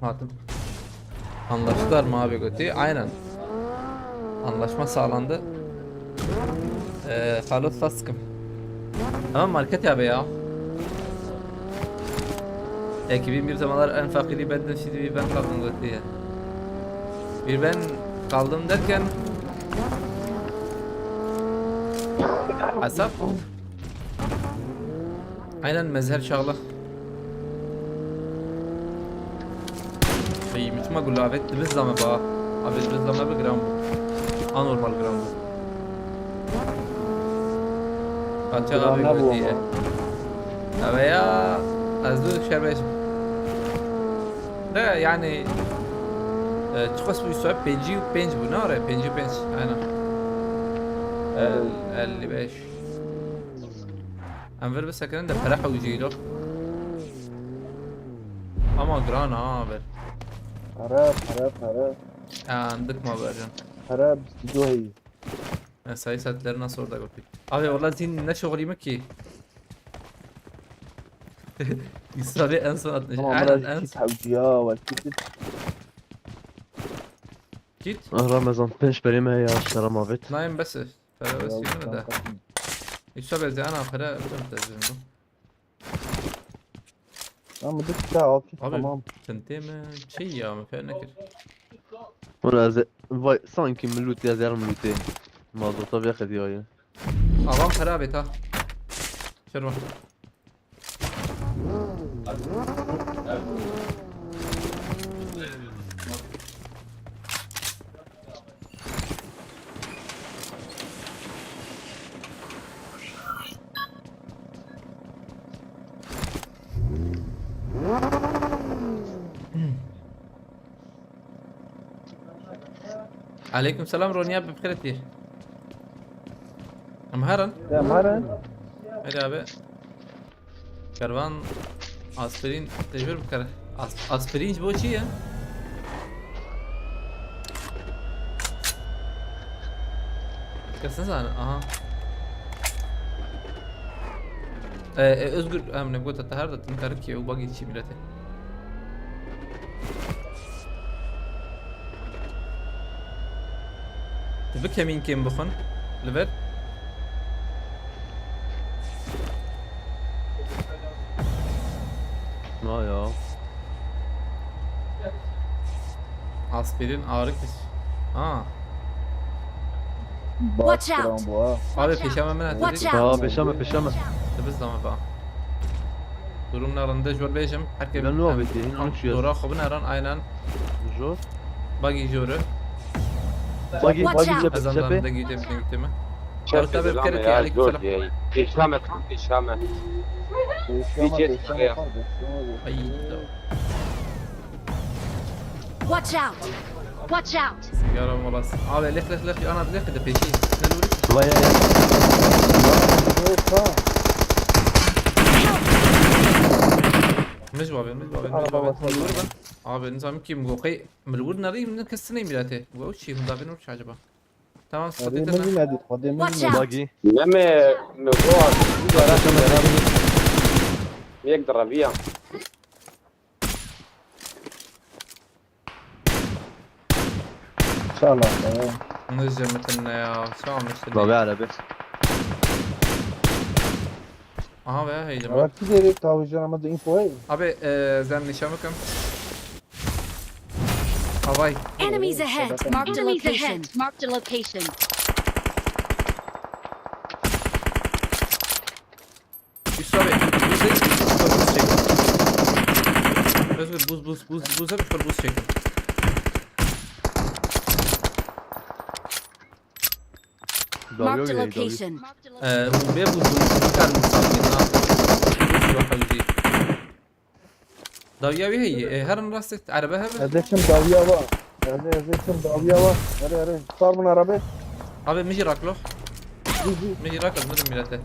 Hatim. Anlaştılar mı abi götü? Aynen. Anlaşma sağlandı. Ee, Halil Saskım. Tamam market abi ya. Ekibim bir zamanlar en fakiri bendim, şimdi bir ben kaldım götü ya. Bir ben kaldım derken hesap. Aynen Mezher Çağla. Ey, mitma gulavet dibiz zame ba. Abi dibiz zame bir gram bu. Anormal gram bu. Kaça abi Gram ne bu diye. ama? Abi ya, ez du şerbeş. He, yani, e, çiqas bû, Yusuf? Pêncî û pênc bû, ne were? Pêncî û pênc, aynen. El-, elli beş. Em vir bisekinin de pere hewcî lo. Ama giran ha, ver. Pere, pere, pere. Ya, em dik ma bercan. Pere bîst û du heyî. Mesai saatleri nasıl orada bakıyor? Abi, vallahi zîn ne şoxlî min kî. Yusuf abi en son atmış. Tamam, aynen, biraz en kit son. Hewciya, wekî kit. Kit? Ah, Ramazan, pênc perê me ya, şerem avêt. Nayên bes. Pere bes. Ya, yürüme de. Tamam. Yusuf abi, ez ana pere ödüm tezim bu. Ama dik daha altı. Abi, tamam. Tintê mi? Şey ya, mi fena kir. Ulan ez, vay, sanki mi lûtê, ez yarım lûtê. Mazota vê xediya ya. Avam xerabê ta. Şerva. Aleykum selam Ronya, bi xêr tî. Em herin. Em herin. Hadi abi. Kervan aspirin tecrübe bikar. As aspirin ji bo çi ye? Kes nizane. Aha. E, e, Özgür, em ne gota te her da tim karik ki o bagi çi milete. Tu bi kemîn kêm bixwin li vir. Na ya. Aspirin ağrı kes. Ha. Watch out! Abi peşeme min. Watch out! Aa, peşeme, peşeme. Te biz dama ba. Durum narinde jor bêjim. Herkes. Ya ne oldu ki? Dora xwe binerin aynen. Jor. Bagi jor e. Bagi, bagi cephe, cephe. Ezandan da gidelim, gidelim. Tabii, tabii, bir kere ki aleyküm selam. Pêşame, pêşame. Pêşame, pêşame. Ay. Watch out! Watch out! Yaram olasın. Abi, leh, leh, leh, ana, leh de pêşî. Vay, vay, vay. Mecbur abi, mecbur abi, mecbur abi. Abi, nizam kim bu? Hey, Min li wir nerî min kestinê mîretê. Û ew çi hûn davên wir çi acaba? Tamam, Xwedê min nîne dît, Xwedê min nîne. Bagi. Ne me, me go. Yek diraviya. Çala. Nizam mitin ne ya? Çawa mitin? Babi arabe. Aha be, heydim. Ama ki gerek tavşan ama da info. Abi, e, zem nişan bakın. Havay. Enemies ahead! Marked a location! Marked a location! Üst abi, buz değil, buz çek. Özgür, buz, buz, buz, buz, buz çekin. Marked a location. Ee, bê buz, buz, buz, buz, buz, buz, buz, buz, buz, Dawiya wî heye, e, herin rastê erebe hebe. Ez ê çim dawiya va. Ez ê, ez ê çim dawiya va. Erê, erê. Sar min erebe. Abi, min jî raklo. Jî, jî. Min jî rak, ez mirim milete.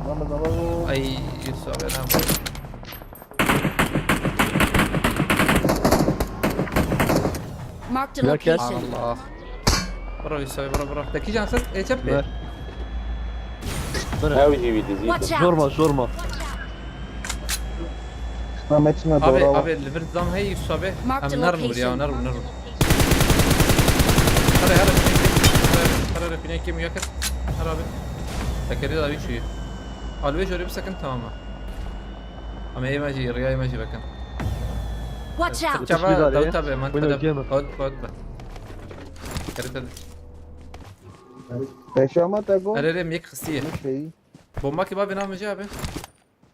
Tamam, tamam. Ay, Yusuf abi, ne yapayım? Marked a location. Allah. Bro, Yusuf, bro, bro. Te kîjan ses, e, çep. Ver. Ver. Ew jî wî dizî. Watch out. Zorma, zorma. Ahmet, şuna abi, doğru al. Abi, li vir zam hey, Yusuf abi. Marked a location. Em nerm vur ya, nerm, nerm. Hadi, hadi, hadi, hadi, hadi, hadi, yakın. Hadi abi. Tekerî de abi şu. Alve şöyle bir sakın, tamam mı? Ama ê me jî, riya ê me jî vekin. Watch out! Çava, dawta be, man. Hot, hot be. Kerete de. Peşama te go. Erê, erê, yek xistiye. Ne şeyi? Bomba ki babi namıcı abi.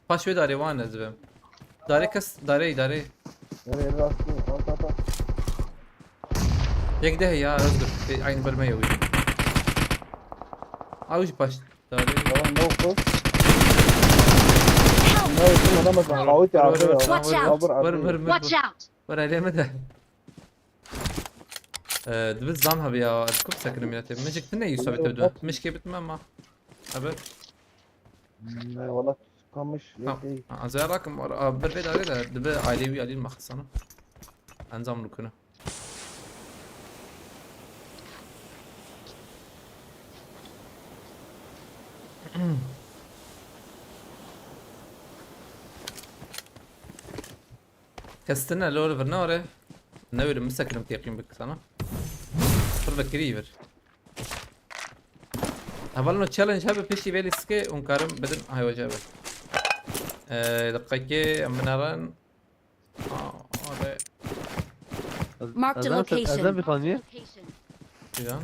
Paş ve dare wan ez bim. Dare kes, dare, dare. Nereye rastlı? At, at, at. Yek de ya, Özgür. E, aynı bölmeye uyuyor. Avuç baş. Tabii. Tamam, no focus. No focus. Ama sen Vur, mawit vur, ya, vur, vur, ya. Watch vur, out! Vur, vur, vur, vur. Watch out! Vur, elê me de. Ee, dibi zan hebe ya, ez kum sekinim ya te. Mijik tine Yusuf abi te dön. Mişke bitme ama. Abi. Ne, valla kamış, Ha, yok değil. Ha, az ya rakim, a, bir veda de, dibi ailevi alil mahsana. Enzam rukunu. Kestine lor vir nare. Ne verim, misekirim teqîm bik sana. Pir vekirî vir. Hevalno challenge hebe piştî vê lîstike hûn karim bidin, hay wece be. Ee, deqekê em binerin. Aa, ore. Marked a location. Ezan bir kaniye. Güzel.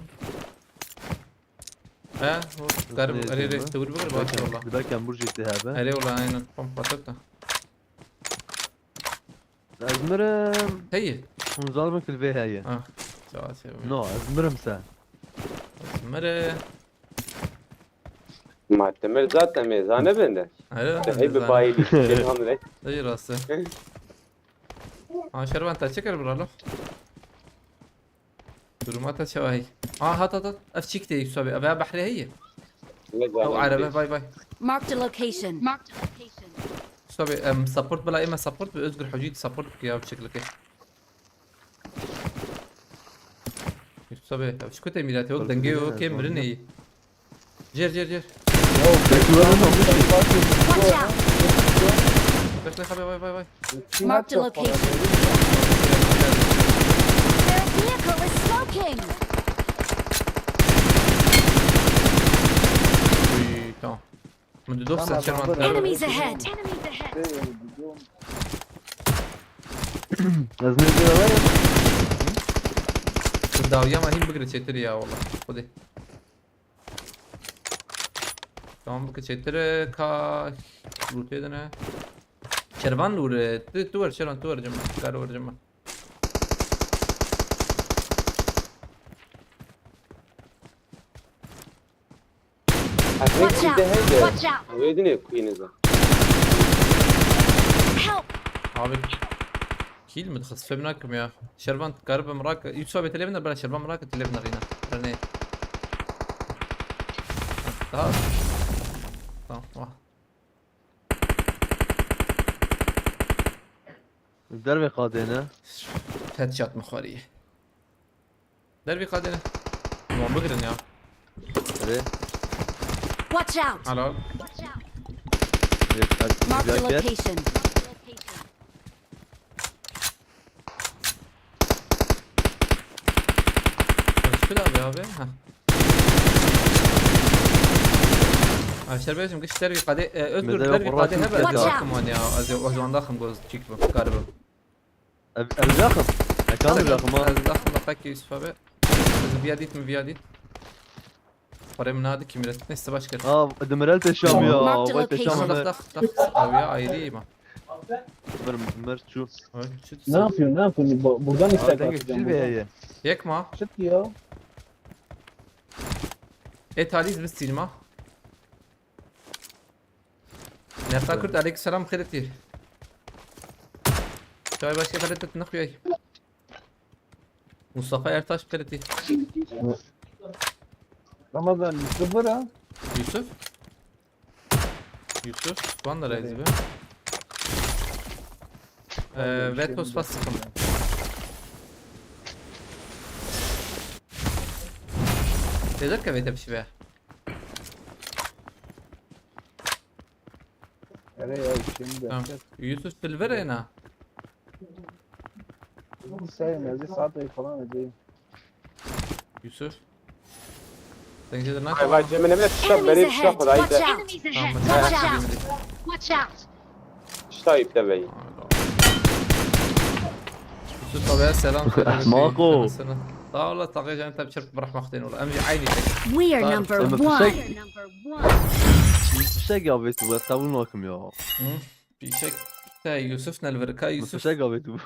He, o karim, erê, erê, tewir bikir, baş ola. Bir dakika, Burcu işte abi. Erê ola, aynen. Pompa tut da. Ez mirim. Heye. Hûn zalim kil vê heye. Ha. Çawa çevirme. No, ez mirim se. Ez mirim. Ma te mir zaten mêzane bende. Öyle mi? Te hep bayili. Dayı rastı. Ha, Şervan, te çeker buralo. Duruma te çawa hey. Aa, hat, hat, hat. Ev çik te Yusuf abi. Eve bahre heye. Ew araba, bay bay. Marked a location. Marked a location. Yusuf abi, em, support bila, ema support bi Özgür Hocî support bike ya bu şekilde. Yusuf abi, ev çiko te mirate yok, denge yok, ke mirin iyi. Cer, cer, cer. Watch out! Bekle, bay, bay, bay, bay. Marked a location. Their vehicle is smoking! Uy, tamam. Min di doh Tamam, sen çerman tamam. Enemies ahead! Ez ne diyorlar ya? Dawiya ma hîn bigire çêtir ya, wala. Xwedê. Tamam, bike çêtir e, ka lûtê dine. Şervan lûr e, tu, tu wer Şervan, tu wer cema. Kar wer cema. Watch out! Watch out! Wê dinê kuyê nizam. Help! Abi, kill mi dixist? Fem nakim ya. Şervan, karibim rak. Yusuf abi, televin de bana Şervan rak, televin de rina. Rene. Daha. Tamam, tamam. Dervê qadê ne? Headshot mi xwarî? Dervî qadê ne? Wan bigirin ya. Hadi. Watch out! Helal. Mark the location. Özgür abi, abi. Ha. Aşer Beyciğim, kış dervî qadê, e, Özgür dervî qadê hebe. Watch out! Tamam ya, az, az wanda xim goz çik bu, garibim. Ev, ev zaxim. Ekan zaxim ha. Ez zaxim da pek Yusuf abi. Ez viya dît mi, viya dît. Parayı mı nadı kim üret? Neyse, başka. Aa, dimirel teşam ya. Marked a location. Vay teşam. Dax, dax, dax. Abi ya, ayrı mı? Mir, mir çu. Ne yapıyorsun? Ne yapıyorsun? Buradan istek atacağım. Yek ma? Çık ya. E, talih biz silma. Nefta Kurt, aleyküm selam, xêretî. Çay başka xêretî, nexuyay. Mustafa Ertaş, xêretî. Ramazan, Yusuf var ha. Yusuf? Yusuf, van da reis be. Ee, Vetos fas sıkım. Tezek ke vete pişi be. Hele ya, şimdi. Tamam. Yusuf Silver ena. Sayın Aziz saat ayı falan edeyim. Yusuf. Sen gidin lan. Vay vay, Cemile bile tişe beri tişe kolay da. Tamam, watch out. Watch out. Tişe ayıp da bey. Yusuf abiye selam söyle. Mako. Sağ ol, Taqi Can, tabii çırp bırakmak değil ola. Emci aynı şey. We are number one. Fişek ya, Betu, ben savun bakım ya. Hı? Fişek. Te Yusuf nelverika Yusuf. Fişek ya, Betu.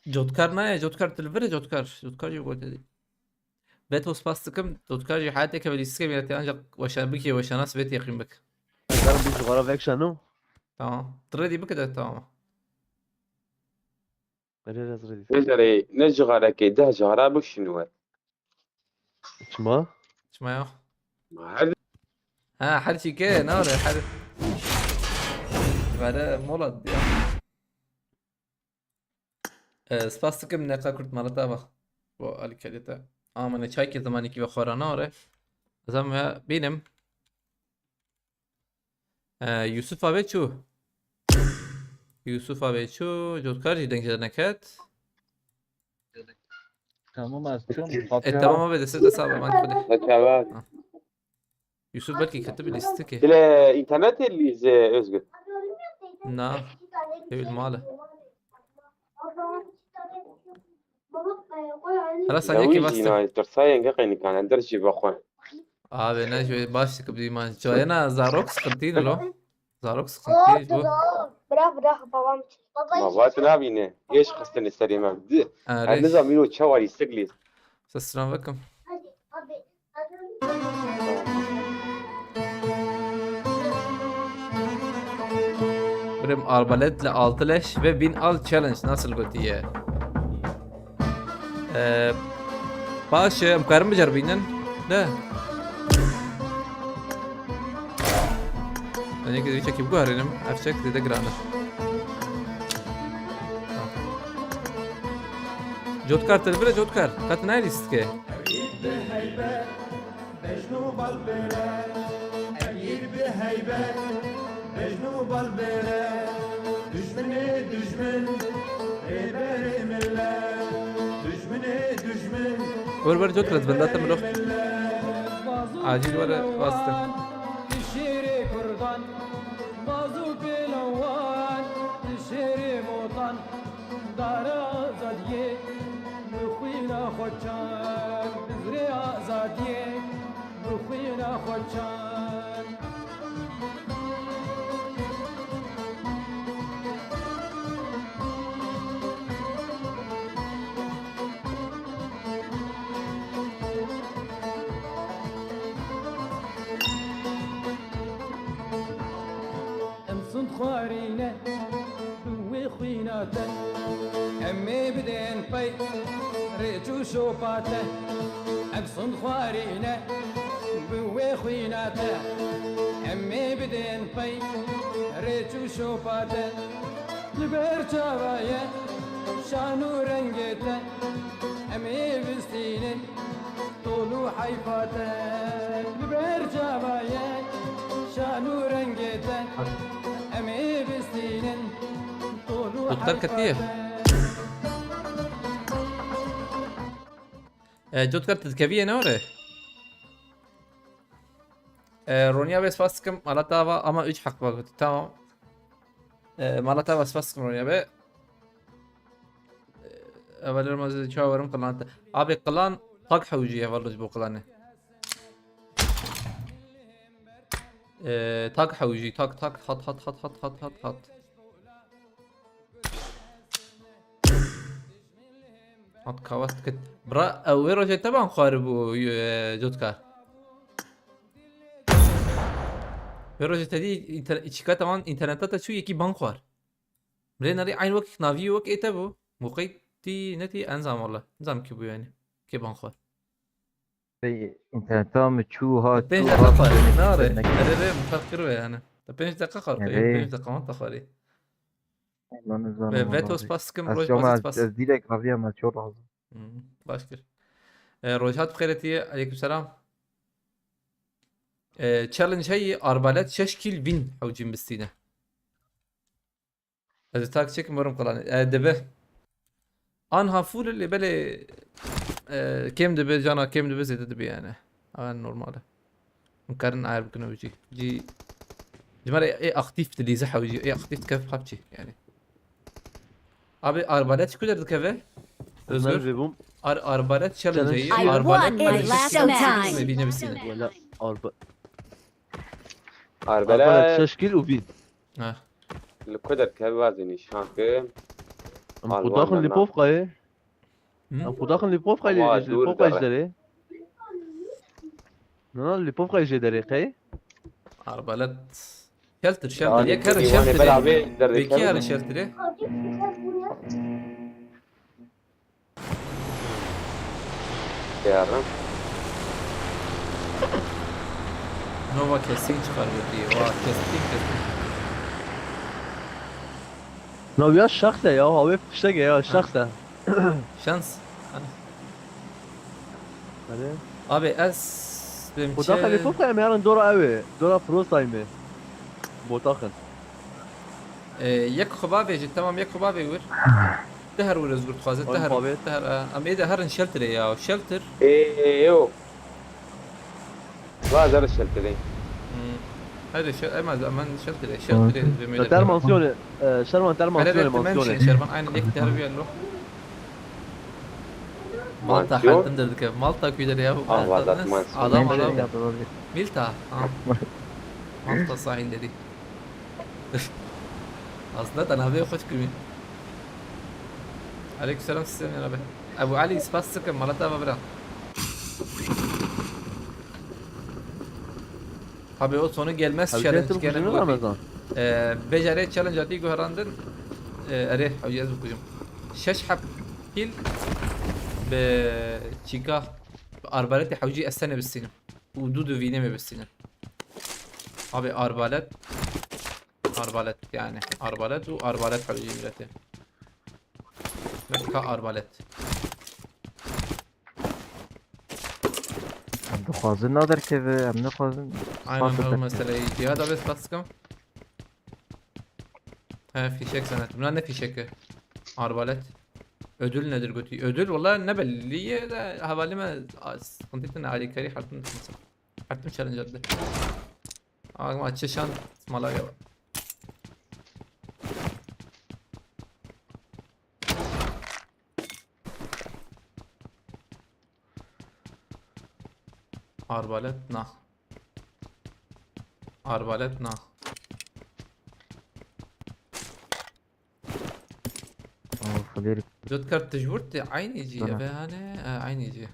Cotkar ne ya? Cotkar tilvere Cotkar. Cotkar yok dedi. Betos pastıkım. Cotkar hayat eke ve listike bir ancak başa bir ki başa nasıl bet yakın bak. Ben bir cigara vekşanım. Tamam. Ready bike de tamam. Erê ez ready. Vê carê ne cixarekê deh cixara bikişîne we. Çima? Çima ya? Ma her Ha, her çî ke nare, her. Vere mola diye. Ee, spas dikim neqa kurt malata bak. Bu alîkariyete. Ama ne çay ki zamanı ki ve xora nare. Zam ya benim. Ee, Yusuf abi çu. Yusuf abi çu. Cotkar jî deng jê neket. Tamam, ez çûm. E, tamam abi, deste de sağ ol, ben kule. Çawa. Yusuf belki kötü bir liste ki. Dile internet elliyiz Özgür. Na. Evil malı. Hala saniye ki Dawî bastım. Jîna tirsayên ge qeynikan, em der jî vexwe. Abi ne şöyle baş sıkıp diyman. Çoyena zarok sıkıntı lo. Zarok sıkıntı bu. Bırak bırak babam. Ma vat nabîne. Êş xistine serê me. Di. Ha, Ez reş. nizam îro çawa lîstik lîst. Sesran bakım. Birim arbaletle altı leş ve bin al challenge nasıl gotiye? Ee, baş e, em karin bicerbînin. De. Tenê ki çekî biguherînim. Ev çek zêde giran e. Cotkar, te li vir e, Cotkar. Ka tu nayê lîstike. Wer wer Cotkar, ez benda te milo. Acil were, vaste. Şêrê Kurdan, baz û pêlewan, şêrê Motan, dara azadiyê, bi xwîna xwe çand, bizrê azadiyê, bi xwîna xwe çand. Em sund xwarîne bi wê xwîna te. Em ê bidên pey rêç û şopa te. Em sund xwarîne bi wê xwîna te. Em ê bidên pey rêç û şopa te. Li ber çava ye şan û rengê te. Em ê bistînin tol û heyfa te. Li ber çava ye şan û rengê te. Em ê bistînin tol û Cotkar heyfa ketiye. Te. E, Cotkar, tu dikevî yê ne were? E, Ronya be spas dikim, mala te ava ama üç hak var. Tamam. E, mala te ava spas dikim Ronya be. E, eveler mazı çawa verim klan te. Abi klan tak hewci ya vallahi bu klanı. E, tak hewci, tak, tak, hat, hat, hat, hat, hat, hat, hat. Hat kavat kit. Bra, ew wê rojê te ban xwarî bû, e, Cotkar. Wê rojê te dî inter-, çîka te wan interneta te çû yekî ban xwar. Mirê nerî eyn wek navî wek ê te bû. Moqey tî netî enzam wala. Nizam kî bû yani. Kê ban xwar. Pey interneta mi çû ha Pênc çû deqa ha. xwar. Nare. Nek- Erê rê, min ferq kir ve yani. Te pênc deqa xwar. Erê. Pênc deqa wan te xwarî. Lan nizanim Ve wala veto bi. spas dikim, Ez roj cama bazî ez, spas. Ez direk raviyam ez çor razim. Hmm, baş kir. E, Rojhat bi xêrê tî, aleyküm selam. E, challenge heyî, arbalet şeş kîl vîn hewcîn bistîne. Ez ê tak çekim werim qilanê. E, dibe. Anha full lê belê, e, kêm dibe, cana kêm dibe, zêde dibe yani. Ew normal e. Hûn karin ayar bikin ew jî. Jî ji me re ê aktif dilîze hewcî, ê aktif dikev hepçî yani. Abi arbalet çi kadar dikeve? Özgür. Vê bûm. Ar arbalet challenge Challenge. heye. I Arbalet won my challenge last challenge time. me bîne bisîne. Wala arba. Arbele Arbalet şeş kîl û vîn. Ha. Li ku derkeve bazê nîşan kim. Em Alwan xudaxin na. Lipovkayê. Hı? Em xudaxin Lipovkayê Ama lê dûr Lipovkayê dere. ji derê. Na, na, Lipovkayê jê derê qey. Arbalet. Shelter, shelter. Yek herin shelterê. Belkî herin shelterê. Nova keskin çıkar götüyü. Vah, keskin, keskin. Naviya şaxte ya, ha wê fişteke ya, şaxte. Şans. Hadi. Abi ez bim. Xwe daxilî xwe em herin dora ew ê. Dora Frostay me. Botaxin. Ee, yek xwe bavêje, tamam, yek xwe bavê wir. Te her wir ez gur dixwaze, te her, te her, e, em ê de herin shelterê ya, shelter. Ê, ê, yo. Va zerre shelterê. Hmm. Hadi şel, em az, aman shelterê, shelterê. Ter mansiyon, e, Şervan ter mansiyon, mansiyon. Şervan, aynen, yek ter bir lo. Malta haltındır dike. Malta kuyuları ya bu. Ah, Malta, Malta, ne? Adam, adam. Milta. Ha. Malta sahilleri. Aslında te navê xweş kirî. Aleykümselam, siz ne haber? Ebu Ali, spas dikim, mala te ava bira. Abi o sonu gelmez challenge gene bu. Ee, bejarê challenge atî guherandin. Ee, erê, hewce ez bikujim. Şeş heb kill bi çîka, bi arbaletê hewcî ez tenê bistînim. Û du duvînê me bistînin. Abi arbalet. Arbalet yani. Arbalet û arbalet hewcî milletê. Mekka arbalet. Em dixwazin na derkeve, em nexwazin. Aynen, ew meseleyê. Cihad abi, spas dikim. He, fîşek zannettim. Lan ne fîşeki? Arbalet. Ödül nedir götü? Ödül valla ne belli ye de, hevalime, a, sıkıntı ettin, alîkarî hertim mesela. Hertim challenge attı. Ama çeşan Malaga. Arbalet na. Arbalet na. Of, bir Dört kart tecvurt de aynı cî ya be hani, e, aynı cî.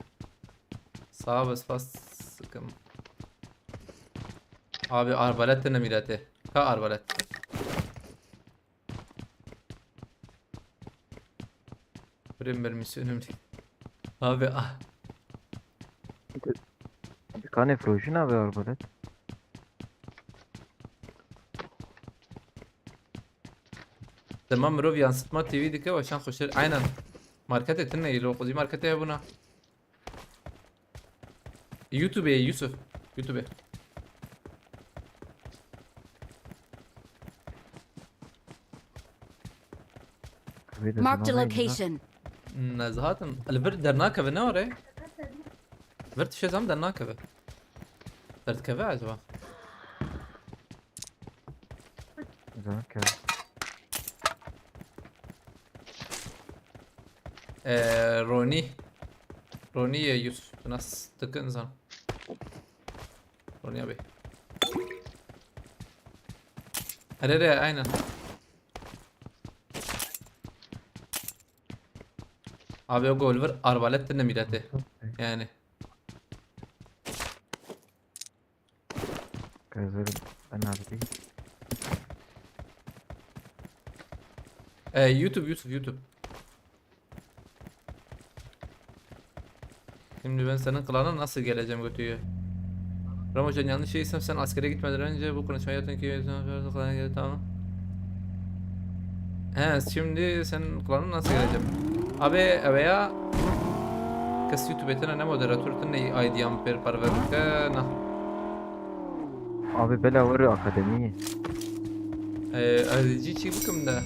Sağ ol, spas sıkım. Abi arbalet ne milete? Ka arbalet. Birim mermisi önemli. Abi ah. Kanê frojin abi arbalet. Dema mirov yansıtma T V dike, weşan xweştir. Aynen. Marketê tune îlo, xwezî marketê hebûna. YouTube ye, Yusuf. YouTube. Marked a location. Nezahatim. Li vir dernakeve ne were? Vir tişe zam dernakeve. Derdikeve acaba? Dernakeve. Ee, Roni. Roni ye Yusuf. Tu nas dikin zan. Roni abi. Here, here, aynen. Abi o gol var, arbalet ne milete. Yani. Gözlerim önemli değil. Ee, YouTube, YouTube, YouTube. Şimdi ben senin klana nasıl geleceğim götüyü? Ramocan, yanlış değilsem sen askere gitmeden önce bu konuşmayı yaptın ki klana gel, tamam. He, şimdi sen klana nasıl geleceğim? Abi, eve ya kes YouTube tane ne moderatör tane I D am per parver ke na. Abi bela weri akademi. Ee, R D G çi bikim de.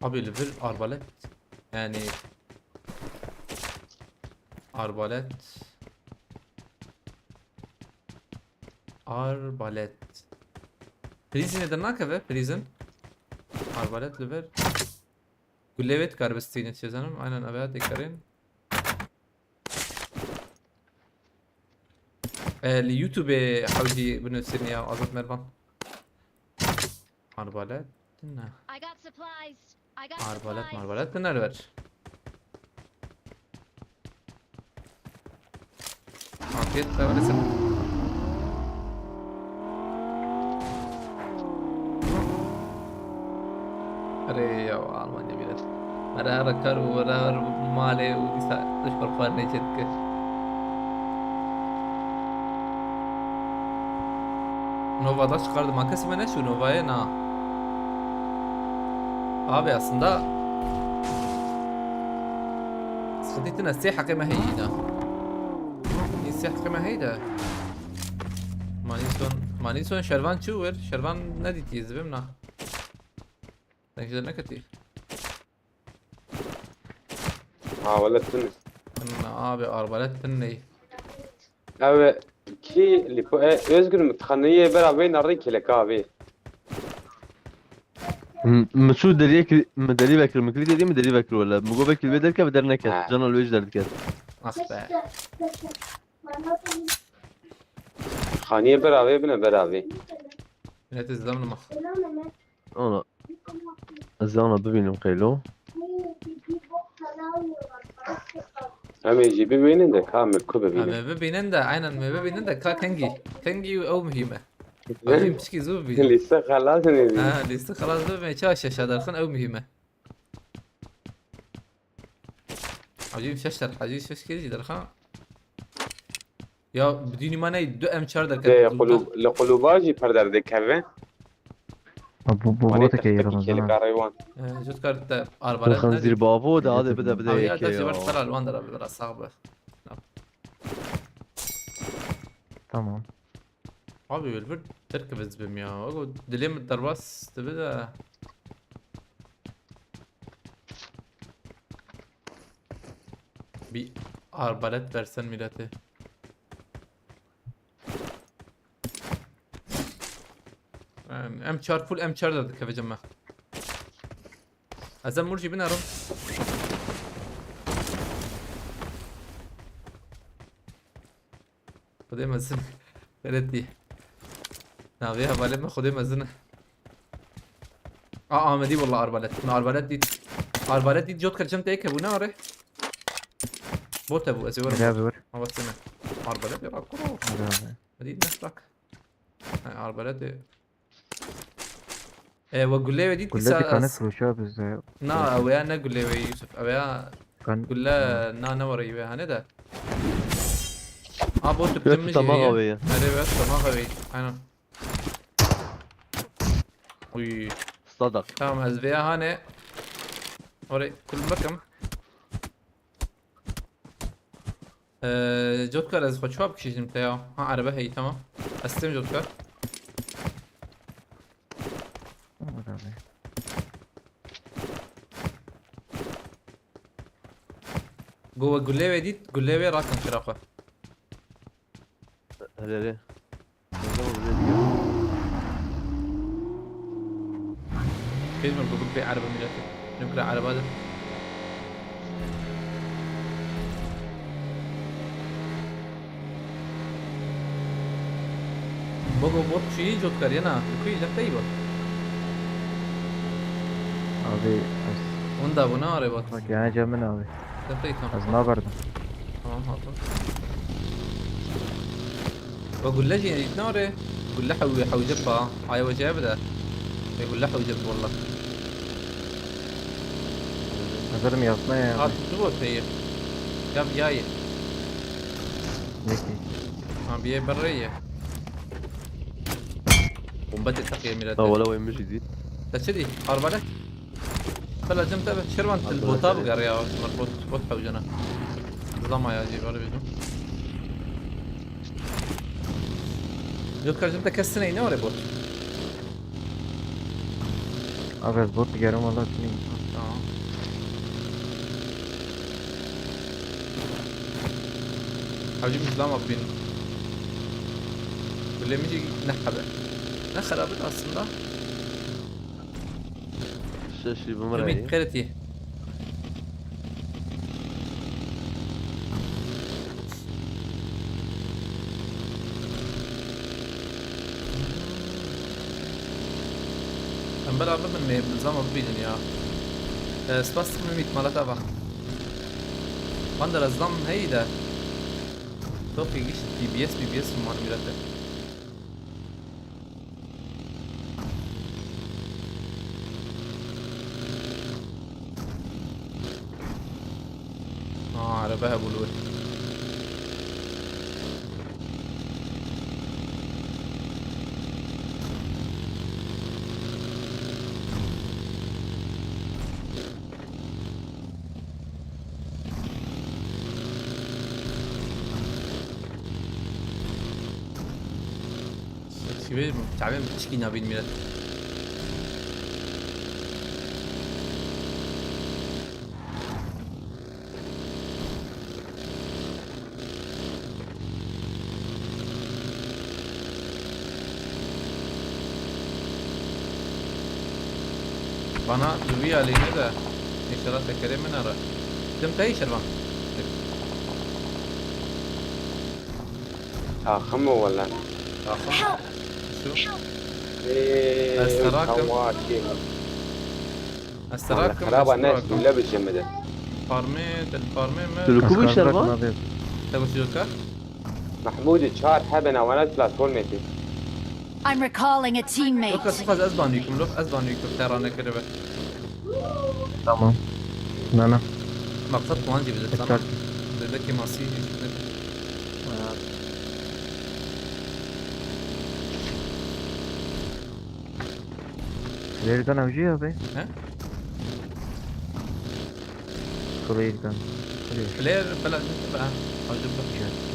Abi li vir arbalet. Yani arbalet. Arbalet. Prison de nakeve, prison. Arbalet li vir. Gulê wê dikare bistîne, çi zanim. Aynen, eve têkirin. E, li YouTube hewcî binivîsin ya Azad Mervan. Arbalet ne? I got supplies. I got supplies. Arbalet marbalet ne ver? Abi Git, ben öyle sen. Erê ya, Almanya millet. Mera her kar û mera her malê û dîsa ji ber xwe nêçe dike. Nova da çıkardı. Ma kesime ne şu Nova'ya na. Abi aslında sıkıntı tine sê heqê me heyî da. Sê heqê me heyî de. Manîson, Manîson şervan çi wir? Şervan ne dîtî zibim na. Sen güzel ne kötü. Ha, wele tune. Tune abi, arbalet tune. Ev kî lîpo, e, Özgür mi? Xaneyê bera vê nerî keleka vê. M-, Miçû deriyek, mi derî vekir, mi kilît edî, mi derî vekir wele. Mi got vekir vê derkeve, der neket. Ha. Cana li wê jî derdiket. Ah be. Xaniyê bera vê bine bera vê. Milletê zidam nima. Ana. Ez ana bibînim qeylo. Em ê jî bibînin de ka me ku bibînin. Em ê bibînin de, aynen me bibînin de ka kengî. Kengî ew muhîm e. Hacî piçkî zû bibînin. Lîste xelas nêbî. Ha, lîste xelas bibî, ça şeşa derxin ew muhîm e. Hacî şeş der, hacî şeş kere jî derxa. Ya, bidînî ma ney, du em çar derket. Lê qulûb-, li qulûba jî pir derdikeve. Ha, bu, bu, bu Wanê teke teftekî yaradan kêlika ha. Reywan. Ee, Jotkar te arbalet Xinzîr nedît. Bavo da, hadi bide, bide. Abi ya, yeke da ya. Sever sera li wan dera, biraz sağ be. Tamam. Abi, öyle bir terk biz bim ya. O dilim derbas tabi de. Bir arbalet versen millete. Em, em çar full, em çar da dikevecim ben. Ez em murjî binerim. Xwedê mezin. Xeretî. Navê hevalê min Xwedê mezin e. A, Amedî walla arbalet. Min arbalet dît. Arbalet dît, Jotkar cem te yek hebû, ne are? Bot hebû, ez ê werim. Gel bir. Havasine. Arbalet ya, kuro. Gel abi. Hadi ne bak. Ha, arbalet e. E, we gulê we dît. Gulê dîsa dikane ez firoşa bizde. Na, ew ya ne gulê we Yusuf. Ew ya Kan- gule na ne were we hane de. A, bot. Ya, bitim tutamağa jî we ya. Hadi we tutamağa we. Aynen. Uy. Sadak. Tamam, ez vêya hane. Orê kulum bakım. Ee, Jotkar, ez xwe çawa bikişînim te ya? Ha, erebe heyî, tamam. Ez têm Jotkar. Tamam abi. Go we gulê we dît, gulê we rakin xira xwe. Hele hele. Pênc min bû bê erebe milletê. Nukra ereba de. Bogo bot çi Jotkar yena? Kuy lentey bot. Abi, ez Onda bu ne are bot? Bak, yani Cemil abi. Lentey tamam. Ez naberdim. Tamam, hatun. Ve gulle jî dît nare. Gulle hewî hewce pa. Ay weceye bide. Ve gulle hewce walla. Hazırım yapma ya. Hat tu bot peyir. Ya ya ye. Peki. Ha, bir ye berre ye. Bomba te takıya millet. Ha, wala wê min jî dît. Te çi dî? Arbalet? Xela cem te be, Şervan til bota bigere ya, mer bot, bot hewcana. Zama ya cî, böyle bildim. Yok kardeşim, te kes ne, ne var ya bot? Abi, ez bot digerim, valla bilmiyorum. Tamam. Hacı, biz lama bin. Böyle mi ne haber? Ne xerabet aslında? Şaşî bimire. Ümit Kırıtı. Em bela bibin, me zama bibînin ya. E, spas dikim Ümit, mala te va. Van der ez zam heyî de. Topî giş B B S, B B S man mirete. Aa, araba hebû li wir. Şivê çavên biçikî nabîn mîret. Bana li vî alî ne de. Înşallah tekerê min nere. Tim te şervan. Taxim o wele. Taxim. Şu. Ê, Ez te rakim. Tewakî. Ez te Wele rakim, xeraba ez te ne, rakim. Şûle bije min de. Parmê, te parmê me. Tu li ku bû şervan? Te gotiyo ka? Mehmûdê çar hebe nawana platformê tê. I'm recalling a teammate. Yok, ez faz ez banî kim, lof, ez banî kim, te rane kiribe. Tamam. Na, na. Maksat puan gibi de sana. Dede ki masi. Rêrgan ew jî ya be? He? Player gun. Player. Player bela, bela. Acaba.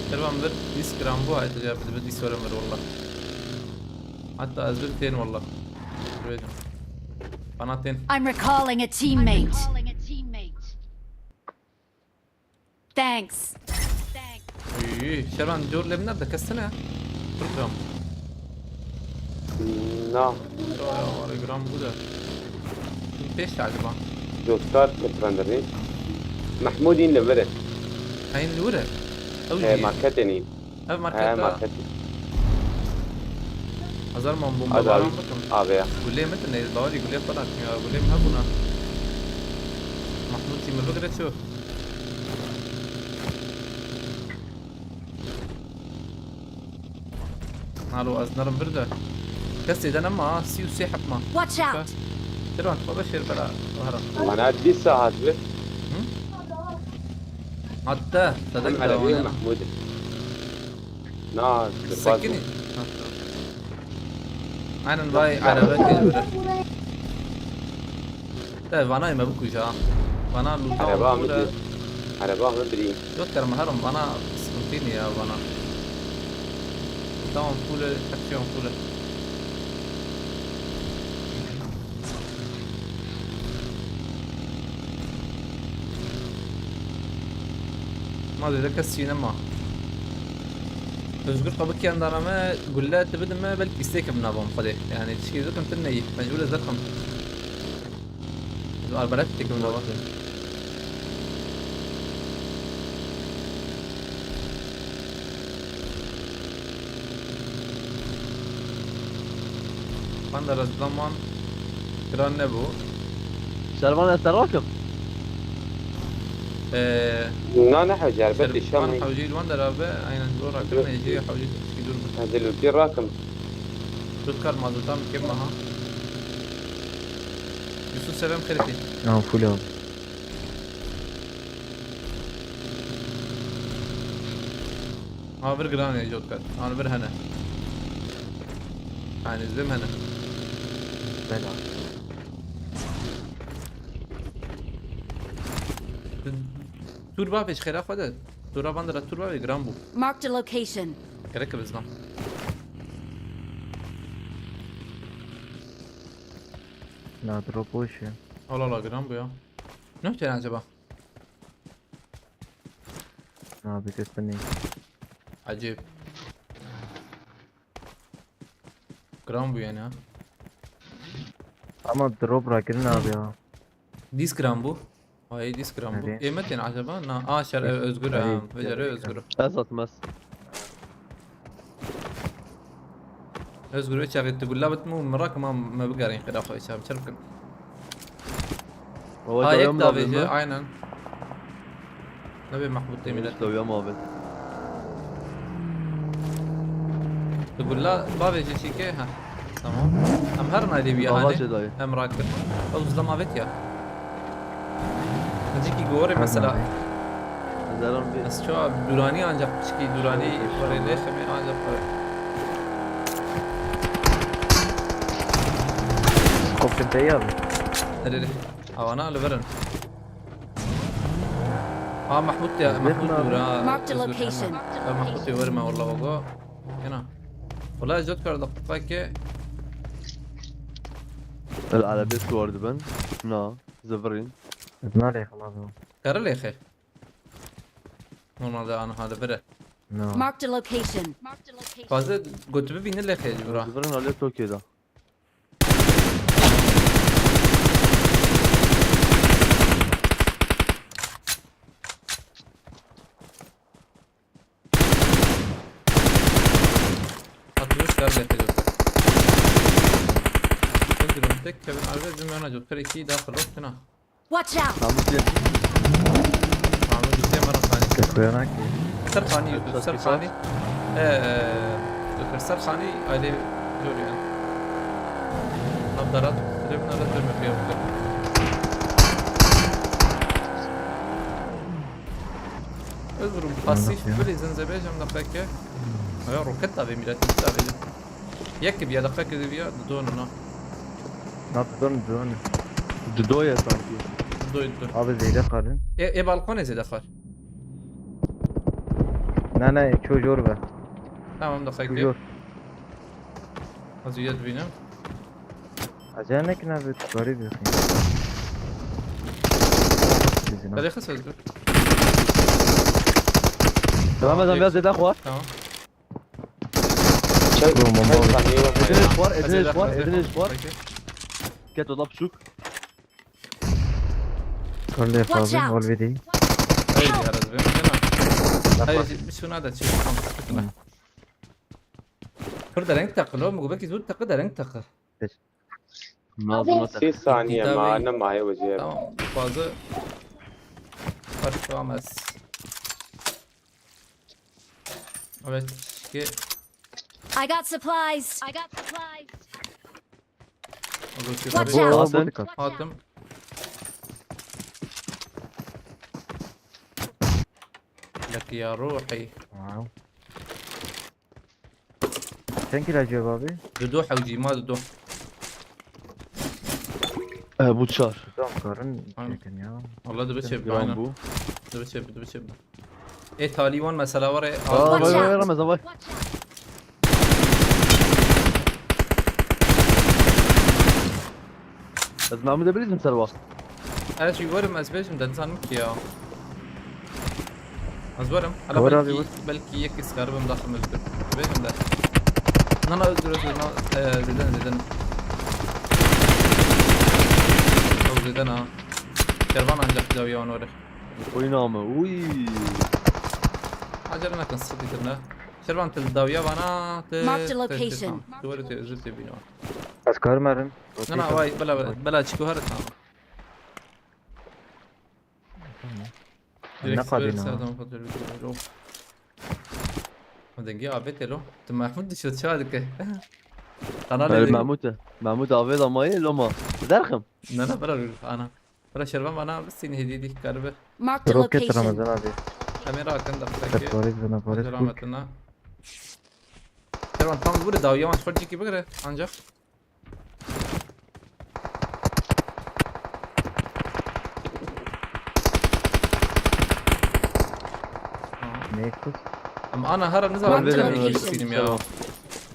Kervan bir disk gram bu, ay tecrübe bir disk var ömür valla. Hatta ez bir ten valla. Şuraya. Bana ten. I'm recalling a teammate. Thanks. Uy, Şervan, cor lê min de kestine. Pir gram. Na. Ay, ay, gram bu da. Pêş acaba. Costar li trenderî. Mehmûdîn li vir e. Heyn li vir e. Ew He, jî. Marketê nîn. Ev He, marketa. Marketê. Hazar man bomba Hadi abi. Baran bikim. Abi ya. Gulê min tine, bawarî gulê xwe nakim ya. Gulê min hebûna. Mahmûd jî min bigire ço. Nalo ez nerim bir de. Kesê de nema, sî û sê heb ma. Watch out! Tirvan, xwe beşêr bela, herin. Mana bîst saat bi. Hı? Hatta, Em sedek Erebi devam ya. Mahmûd. Na, Sekinî. Aynen vay, araba kê. Te vana me bikuj ha. Vana luta Araba onkul mi e. Araba mi birî. Yok, kerem herim vana sıkıntı ne ya vana. Luta onkul e, her şey onkul e. Ma zêde kes çî nema. Özgür, xwe bikiyan dana me, gulle tu bidin me, belkî stêke min nava min xwedê. Yani tişkî dikim tu neyî. Mecbûr ez derxim. Ez arbalet têkim nava. Van der ez zaman giran nebû. Şervan ez te rakim. Ee, Na, ne hewce, elbette, Şervan şam. Hewcî li wan dera be, aynen, dor rakim, Yok. Êjê hewcî tişkî dûr bi. Ez ê lûtî rakim. Dûtkar mazota min kêm meha. Yusuf Selam Xerifî. Ya, full abi. Ha, vir giran e, Jotkar. Ha, vir hene. Yani, zim hene. Bela. Turba pêş xêra xwe de. Tura van de la turba ve giran bû. Marked a location. Gerek bizden. La drop boş ya. Allah Allah, giran bû ya. Ne yapacak acaba? Abi kesin değil. Acayip. Gram bu yani ha. Ama drop rakirin abi ya. Disk gram bu. Ay, disk gram bu. Nereye? Ê, Metin acaba? Na, a, şer, e, Özgür ha. Nereye? Beceri Özgür. Ez atmaz. Özgür, çaxê tu gulla bitme û min rakima me bigerên xêra xwe çav çer bikin. Baba, ha, yek davê jî, aynen. Nabê Mahmut Demir. Dawiya ma be. Gulla bavê jê çîke, ha. Tamam. Em her naydê bî Bava hane. Jê dayê. Em rakir. Ew zilem avêt ya. Necikî gorê mesela. Zeran bir. Ez çawa duranî ancak piçkî duranî. Teşekkür. Parê lê xemê ancak parê. Kopşin te ya. Nerede? Avana li verin. Ha, Mahmut ya, Mahmut dur ha. Marked a location. Mahmut ya, verme valla ogo. Kena. Wala jot kar daqiqa ke. El arabê suwardi ben. Na, zivirîn. Nalê xelas o. Karı lêxe. Normalde anı hadi bire. No. Marked a location. Fazla götü bir bini lêxe bura. Zivirîn alê Tokyo'da. Atılış kar getirdi. Özgürüm tek Kevin Alves dün yana Joker ikiyi daha kırık kına. Watch out! Tamam, bir. Tamam, bir şey var, hani. Kırk uyanak ki. Sırf hani, sırf hani. Ee, Joker sırf hani aile görüyor. Nabdarat, Trevin ara dönme kıyafet. Özgürüm, pasif böyle zenzebecem da peki. Ya roket tabi, millet tabi. Yek bir ya dakika gibi ya, dönün ha. Nasıl dönün, dönün? Didoye sanki. Didoy, didoy. Abi zeyde kalın. E, e balkon e zeyde kar. Ne ne, çocuğu be. Tamam, dakika. Çocuğu. Az üyet binem. Acele nekin abi, tutarı bir. Bizine. Hadi kısa dur. Ramazan biraz zeyde koy. Tamam. Çek, çek saniye yok. Ediniz var, ediniz var, ediniz var. Ket oda psuk. Kırlı fazla, olvedi. Hayır, yaraz benim canım. Hayır, bir şuna da çek. Tamam, sıkıntı. Kır da renk takı lo, mu belki zor takı da renk takı. Nazım. Sî saniye ma ne maye wecî. Tamam, fazla. Fark olmaz. Evet, ki. I got supplies. I got supplies. Watch out. Hatim. Lek ya ruhi. Wow. Sen kira cevabı? Dudu hewcî ma dudu. E, bu çar. Tam karın çekin ya. Allah da bir şey aynen. Bu. Da bir şey, da bir şey. E, Taliban mesela var ya. Aa, vay vay vay, Ramazan vay. Ez Mahmud'e bilirdim serva. Ez jî werim, ez bêjim, de nizanim ki ya. Ez werim. Hala belki, belki yek kez karibim daxil Özgür. Bêjim de. Na, na, Özgür, Özgür, na, e, Zeden, Zeden. Ew Zeden ha. Kervan ancak dawiya wan were. Oynama, uy. Acele nakin, sıkıntı ne? Kervan til dawiya vana, te, marked a location. Tu were te, Özgür te bîna. Ez karim erin. Na, na, vay, bela, bela, bela, çiko her tamam. Tamam. Direkt ne kadar sıfır, adam kadar bir şey yok. O denge abi telo. Tu Mahmut düşüyor, çağırdık. Kanal. Mahmut, Mahmut abi de mayı loma. Derxim. Ne ne, bela, ana. Bela, Şervan bana bir seni hediye dik galiba. Marked a location. Roket Ramazan abi. Kamera hakkında. Roket var, izin var. Rahmetine. Şervan tam böyle dawiya maç fark gibi göre ancak. Neyse. Ama ana her an ne zaman...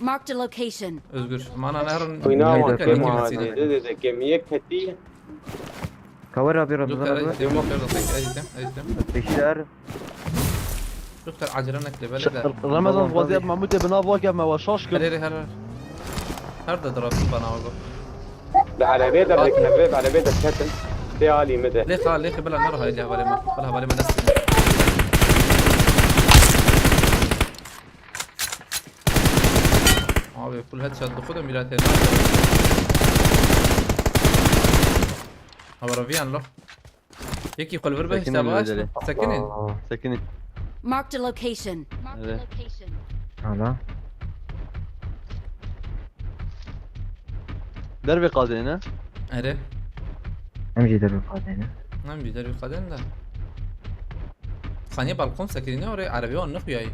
Marked a location. Özgür. Ama ana her an... Oyna ama, de de de gemiye keti. Kawar abi, Ramazan abi. Yok, yok, yok, yok, yok. Beşer. Doktor, acele nekle, böyle de. Ramazan, vaziyet Mahmut'e bina bak ya, me wa şaş kir. Her, her, her. Her de dirasın bana oğlum. Bi erebê de dikeve, bi erebê de ketin. Tê alî min de. Lê xal, lê xal, bila nere hayli hevalê me. Bila hevalê me dest. Abi, full headshot, bu kadar millet ya. Habara viyan lo. Yekî xwe li vir be, hişta baş. Sekinin. Sekinin. Marked a location. Marked a location. Ana. Dervê qadê ne? Erê. Em jî dervê qadê ne? Em jî dervê qadê ne de. Xanî balkon sekirîne orê erebê wan nexuyayî.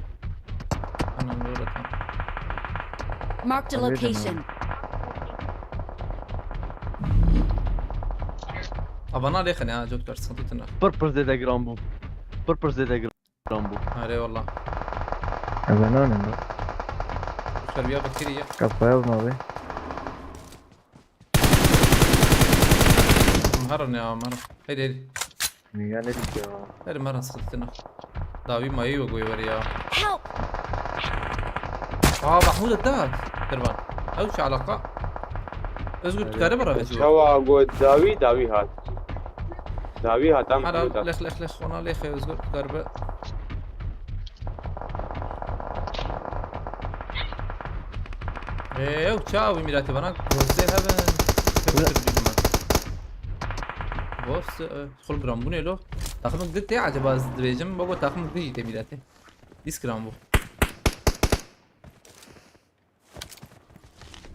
Anam doğru tam. Marked a location. Abana lêxin ya, cot kar sıkıntı tına. Pır pır zêde giran bû. Pır pır zêde giran bû. Erê wala. Ev nanin be. Serbiya bakiri ya. Kafaya vurma be. Herin ya, herin. Hadi hadi. Dünya ne diyor ya? Hadi herin sıkıntı tına. Dawî mayî we goyê werê ya. Help! Aa Mahmûd da. Dervan. Ew çi alaqa? Özgür tu karî bira vecî. Çawa got dawî, dawî hat. Dawî hat am Hala Mahmûd. Lex lex lex ona lêxe Özgür tu karî bi. Ew çawa wî mîratê bana gostê hevin. Kevin tu bî bima. Gost, e, Xul giran bûnê lo. Taximik di tê acaba ez dibêjim, baba taximik di jî tê mîretê. Dîs giran bû.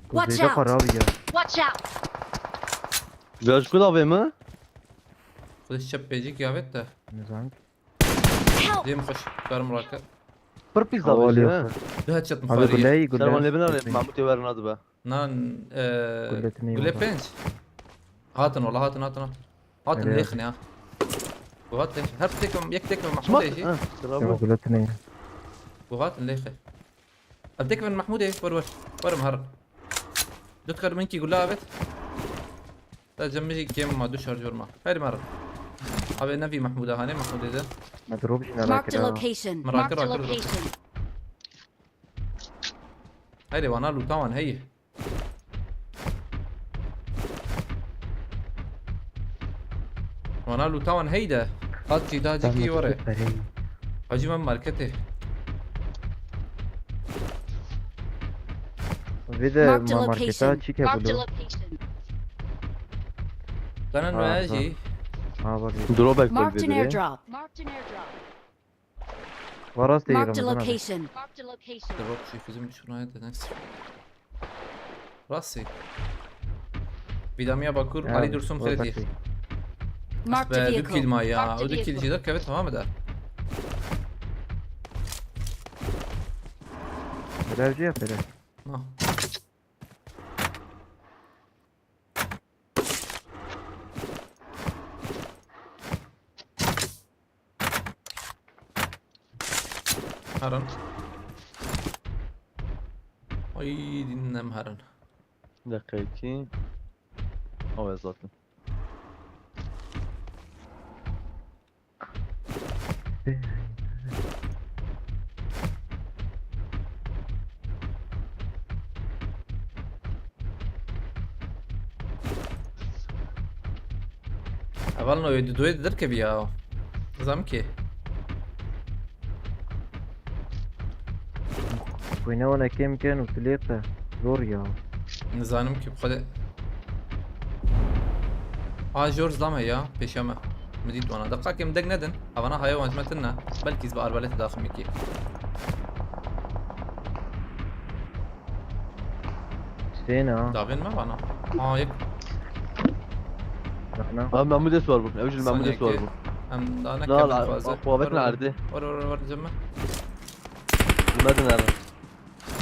Watch out! Xwe rabiya. Watch out! Ji ku davê min? Xwedê çep pêcî kiyavêt de. Nizam. Help! Dêm xweş, karim rake. Pir pîs davê jî, he? Du headshot mixarî. Abi guley, guley. Servan lê bina lê, Mahmutê wer nadibe. Nan, e, gule pênc. Hatin wala, hatin, hatin, hatin. Hatin lêxin ya. Bu hat lêxin. Her tekim, yek tekim Mahmudê jî. Ha, bravo. Gule tine. Bu hatin lêxin. Ev tekim Mahmudê, wer wer. Wer mi herin. Dut kar min kî gule avêt. Ta cem min jî kêm ma, du şarjör ma. Her ma herin. Abi nevî Mahmuda hanê, Mahmudê de. Me drop jî ne rakira. Marked a location. Marked a location. Heydi wana lûta wan heyî. Wana lûta wan heyî de. Hat jî da cîkî were. Hacî me marketê. Vê de ma marketa çîke bilo. Dana nû jî. Ha bak. Dropek koy bir de. Var rastê Marked a location. Drop şey bizim şuna da next. Rastê. Vidamiya Bakur, Ali Dursun Freddy. Marked a vehicle. Du kill ma ya. O du kill jî derkeve tamam da. Birazcık ya pere. Herin. Ay dinlem herin. Dakikî. Ew ez zaten. Hevalno wê di doyê di derkevî ya. Nizam ki. Xwîne wana kêm ken û tu lê te zor ya. Nizanim ki xwedê. A jor zame ya pêşe me. Min dît wana. Deqakê min dek nedin. Evana haya wan ji me tune. Belkî ez bi arbaletê daxim yekê. Sêne ha. Davên me vana. Ha yek. Nana. Abi Mahmudê swar bû. Ew jî li Mahmudê swar bû. Em da ne Na, kevin la, fazla. Xwe vetin erdê. Were were were cem me. Li me din herin.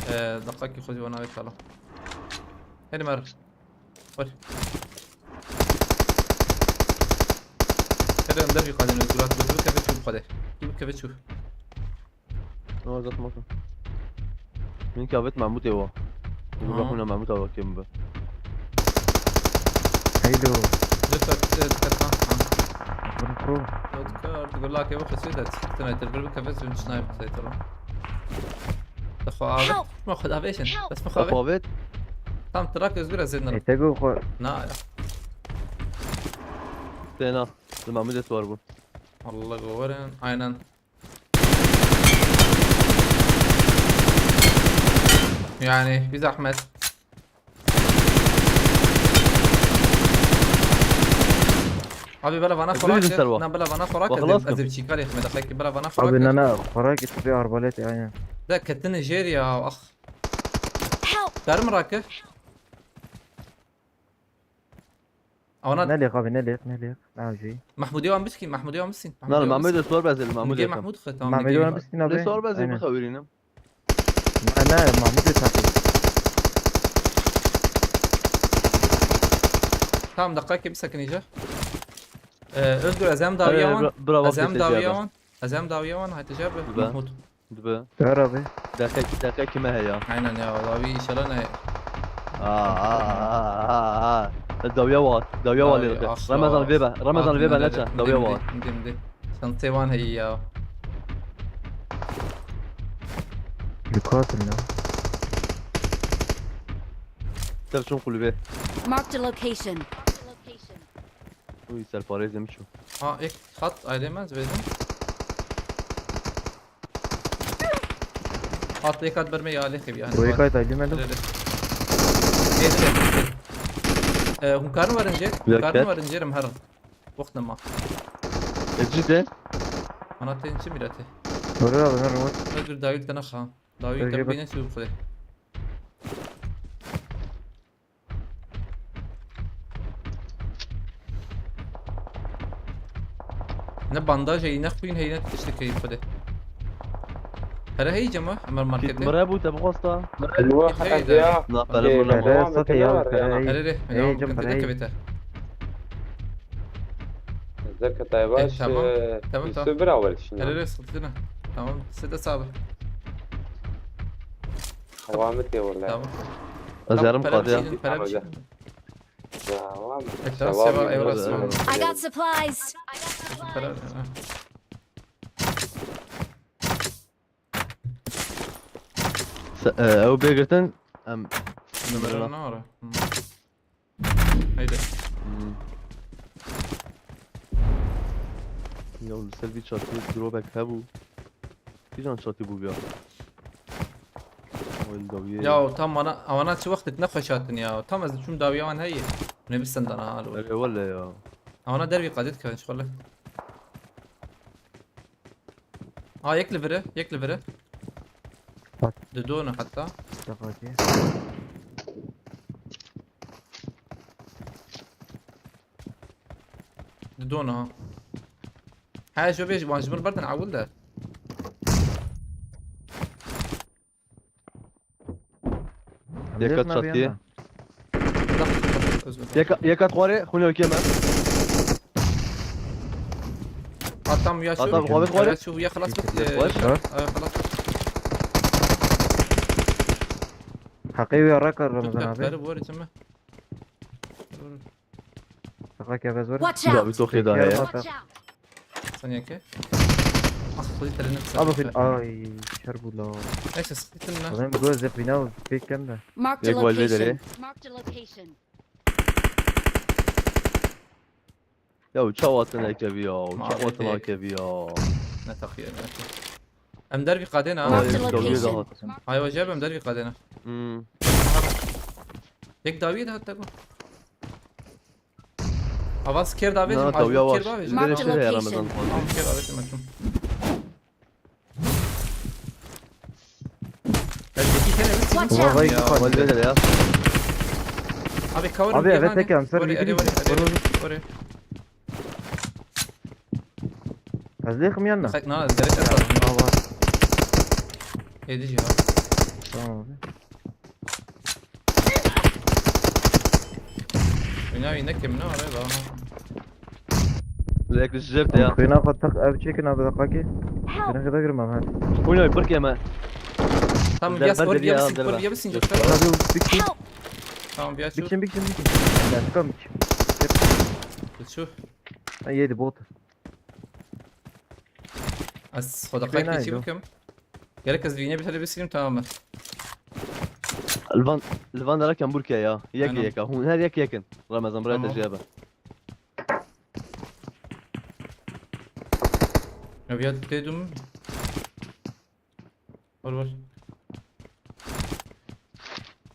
Ee, deqakî xwe jî wana wê kala. Hêdî mer. Were. Kere em dervî qadên Özgür hat, Özgür keve çû xwedê. Kî bi keve çû. Ama uzatma bakın. Min ki avet Mahmut ewa. Bu Aha. Bakın Mahmut ewa kim bu? Heydo. Dikkat, dikkat, dikkat, ha, ha. Bunu pro. Dikkat, gula ke bu kesiyor da, sniper bir kafes bir sniper sniper. Daxwa avet. Help! Ma xwe davêjin. Help! Bes ma xwe avet. Avet. Tam trak Özgür ez êdin. Ete go xwe. Na ya. Têna. Li Mahmudê swar bûn. Allah goverin. Aynen. Yani bir zahmet. Abi bela bana Özür kolay dilerim ki. Servo. Na bela bana kolay Bak, ki. Lazım. Azir çikar yekme dakika bela bana kolay Abi ki. Nana xora gitti bir arbalet yani. Da ketine jer ya ah. Help! Darım rakı. Ewana Nelêq abi, nelêq, nelêq. Ne jî. Mahmudê wan biskî, Mahmudê wan biskî. Na, li Mahmudê sor bezê, li Mahmudê. Mahmud xwe, tamam. Mahmudê wan biskî abi. Lê sor bezê bixewirînim. Ne, ne, Mahmudê teqî. Tamam, deqayekê bisekinî ji. Ee, Özgür, ez hem dawiya wan. Ez hem dawiya wan. Ez hem dawiya wan, hayte ji abi. Mahmud. Dibe. Ver abi. Deqek, deqek kime heye? Aynen ya, dawî inşallah ne. Aa, aa, aa, aa. Dawiya wa, dawiya wa lê. Ramazan vê be, Ramazan vê be neçe, dawiya wa. Dim, dim, dim. Sen tevan heye ya. Yukarı ya. Tev çûn kulübe. Marked a location. Uy, serparêzê min çû. Ha, ek hat ayrılmaz verdim. Hat ek hat berme ya alê xebi yani. Burayı kayıt aydın ben de. Ee, hûn karin werin jê, hûn karin werin jê, em herin. Wext nema. E, cidden? Ana tên çi milletê? Böyle abi, ben robot. Özgür dawî te nexa. Dawî te bîne çû xwedê. Ne bandaj heye, ne xwîn heye, ne tiştekî heye xwedê. Pere heye cema, Emer marketê. Kit mire bû, te bixwesta. Heye de. Na, pere bû, ne bû. Pere sete ya, pere heye. Pere re, Heye cem, pere heye. Kevite. Zerketay baş. Tamam, tamam. Yusuf bir awel şimdi. Pere re, sıkıntı ne? Tamam, sete sabır. Hava mı diye vurdu? Tamam. Ez yarım qadiya. Pere bir şey. Tamam. Ekran seva evra sima. I got supplies. Pere. Ew bê girtin. Em. Numara ne ara? Haydi. Ya li ser vî çatiyê dropek hebû. Kîjan çatî bû ya? Wayl dawiyê. Ya tam bana, avana çi wextit ne xweş hatin ya. Tam ez çûm dawiya wan heye. Ne bi sendana halo. Erê wele ya. Avana dervî qadê dikevin şixwele. Ha, yek li viri, yek li viri. Di do ne hatta. Deqakê. Di do ne ha. Ha, şu bêj, wan ji min berdin awil de. Yeka çatiyê. Bırak, bırak, özür dilerim. Yeka, yeka xwarê, xwîna wekê me. Hatta ya şu. Hatta xwarê, xwarê. Ya şu ya xelas bit. Xwarê. Ay, xelas. Heqê wî reka Ramazan abi. Beri bu aracımı. Deqakê vez ver. Watch Ya out! bir tokê daha ya. Sen yeke. Ah, xwedî telini kısa. Abi fin, ay, şer bû la. Neyse, sıkıntı ne? Adam göz yapıyla pek kem de. Marked a Yek wayl vedere. Location. Marked a location. Ya çawa te nekevî ya, çawa te nekevî ya. Ne takıya ne takıya. Em dervî qadên ha. Marked a Ay, dawiyê location. daha. Ay, wajib em dervî qadên ha. Hmm. Yek dawiyê de hatta bu. Avaz kêr davêjim, Na, dawiya kêr waş. davêjim. Marked Lêrê şêrê ya location. Ramazan. Tamam, kêr davêjim, açım. Ez yekî kere Watch ya. out! Wayl vedere ya. Abi cover. Abi, evet, tek yanser Oraya, yedi oraya, bin. oraya, oraya. Ez lêxim yan na. Tek na, ez gerek et. Aa, var. Yedi ciha. Tamam abi. Oyna oyna kimine var ya daha. Lek düşecek ya. Xwîna xwe teq ev çêkin abi deqakê. Xwîna xwe girmem her. Oyna bir keme. Tamam, Der- biraz der- oraya der- yaparsın, der- oraya yaparsın. Yok. Abi biksin. Tamam, bir aç. Biksin, biksin, biksin. Ya çıkan biksin. Şu. Ha, yedi bot. Ez xwe deqayek çi bikim? Gerek ez vînê bir tane biskînim, tamam mı? Li van, li van deraken burke ya. Yek Aynen. Yeka. Hûn her yek yekin. Ramazan buraya Tamam. Tecrübe. Ya bir dedim. Var var.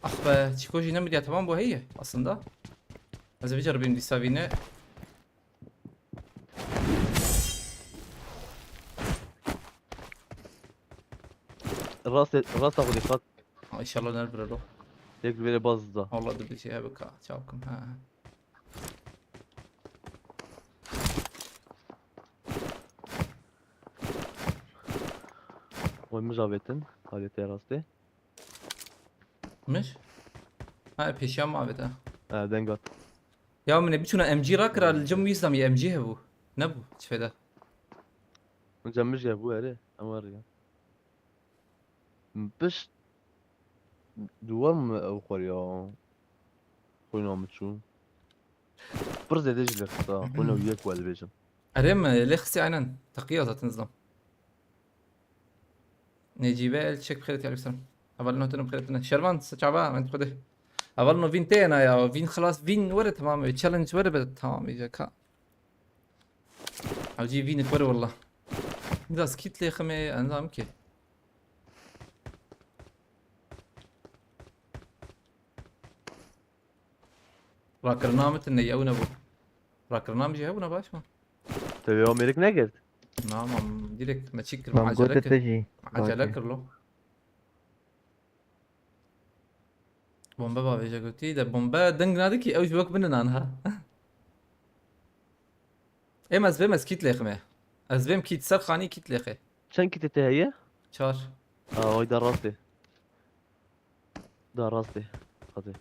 Ah be, çiko jî nemidiya, tamam bu heye aslında. Ez bir caribim dîsa vîne. Rast, rast abi dikkat. Ha, inşallah ne bir o. Yek vere bazda. Allah da bir şey abi ka, çabukım ha. Xwe mij avêtin, alê tê rastê. Mij? Ha, pêşiya min avêt ha. E, deng hat. Ya min ê biçûna M G rakira, li cem wî zam yê M G hebû. Nebû, çi feda. Cem mij hebû erê, em weriya. Pişt duwar mi ew xweriya? Xwîna min çû. Pir zêde jî lê xista. Xwîna wî yek we dibêjim. Erê min lê xistî aynen. Teqiya zaten zam. Necîbe el çek bixêret ya selam. Heval no tenê bixêret ne. Şervan se çava men xwedê. Heval no vîn tê na ya. Vîn xilas vîn were tamam. Challenge were be tamam iyice ka. Ew jî vînik were wallah. Biraz kit lê ximê endam ki. Rakirina min tune ew nebû. Rakirina min jî hebûna baş mı? Te vê Amerîk negirt? Na mam direkt me çî kir Mam me acele gote te kir. Jî. Acele kir lo. Bombe bavêje gotî de bombe deng nadikî ew ji wek bininan ha. Em ez vêm ez kît lêxime. Ez vêm kît ser xanî kît lêxe. Çend kitê te heye? Çar. Aa, oy da rastê. Da rastê. Hadi.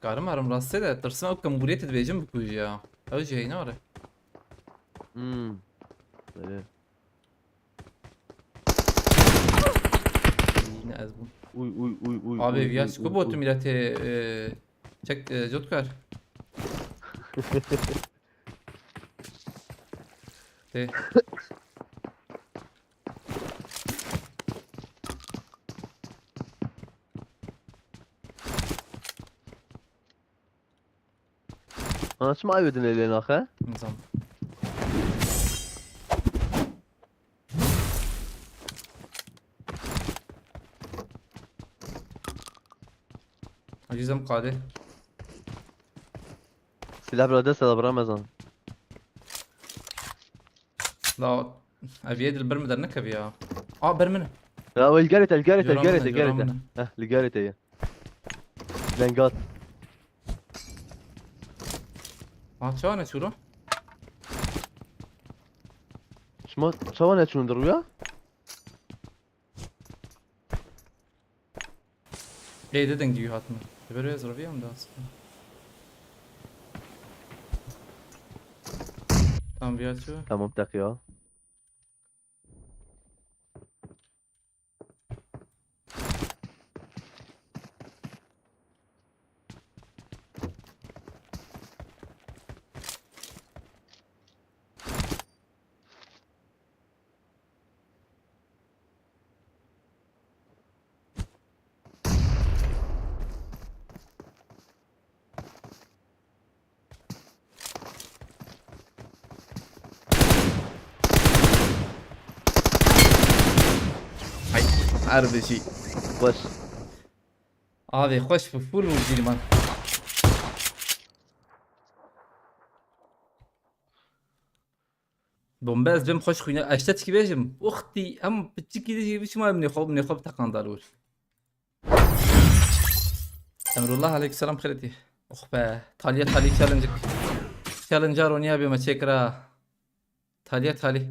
Karim arim rastê de tirsim ew kemburiyetê dibêjim bikujî ya. Ew jî heyna re. Hmm. Öyle. Yine ez bûm. Uy uy uy uy. Abi uy, viya uy, çiko uy, botu uy. Milletê e, çek e, cotkar. Tê. Ana çima ew din elê naxe? Nizam. Azizim qadê. Silah bira dest ala bira mezan. La ev yê dil bir mi der nekevî ya. Aa bir min. Ya o ilgarete ilgarete Yoran ilgarete mı, yoran ilgarete. mı? Heh ilgarete ya. Lengat. Ha çawa ne çûro? Şima çawa ne çûn diru ya? Ê de dengî wî hatime. Ji ber wê ez reviyam da aslında. Tam viya çû. Tamam teqiya. Ay, her bir şey. Baş. Abi xweş bi full vur Cîrman. Bombe ez bim xweş xwîne eşte tikî bêjim. Uxtî em piçikî de jî biçima minê xwe minê xwe bi teqan dar wir. Emrullah aleyküm selam xêretî. Ox be. Taliye talî challenge. Challenge roniya bê me çêkira. Taliye talî.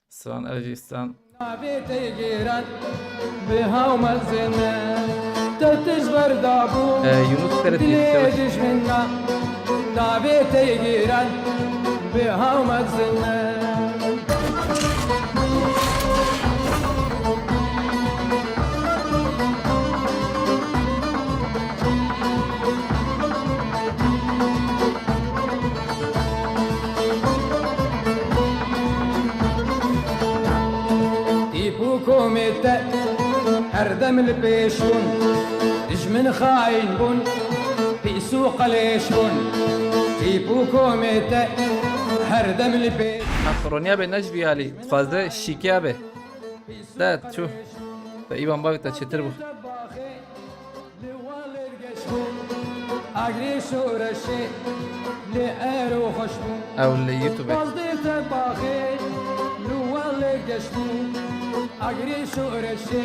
Sran ev jî stan. Navê te giran bi haw mezin e. Te tij berdabû. Ee, Yunus Karatepe dilê savaş. Dijmin na. Navê te giran bi haw mezin e. Tîp û komê te her dem li pêş bûn, dijmin xayîn bûn, pîs û qelêş bûn. Tîp û komê te her dem li pêş. Roniya be ne ji vî alî, dixwaze şîkiya be. De çû. Te îvan bavê te çêtir bû. Li walêr geş bû, agrê şoreşê li ero xweş bû. Ew li YouTube. Bazdê te baxê li walêr geş bû, agrê şoreşê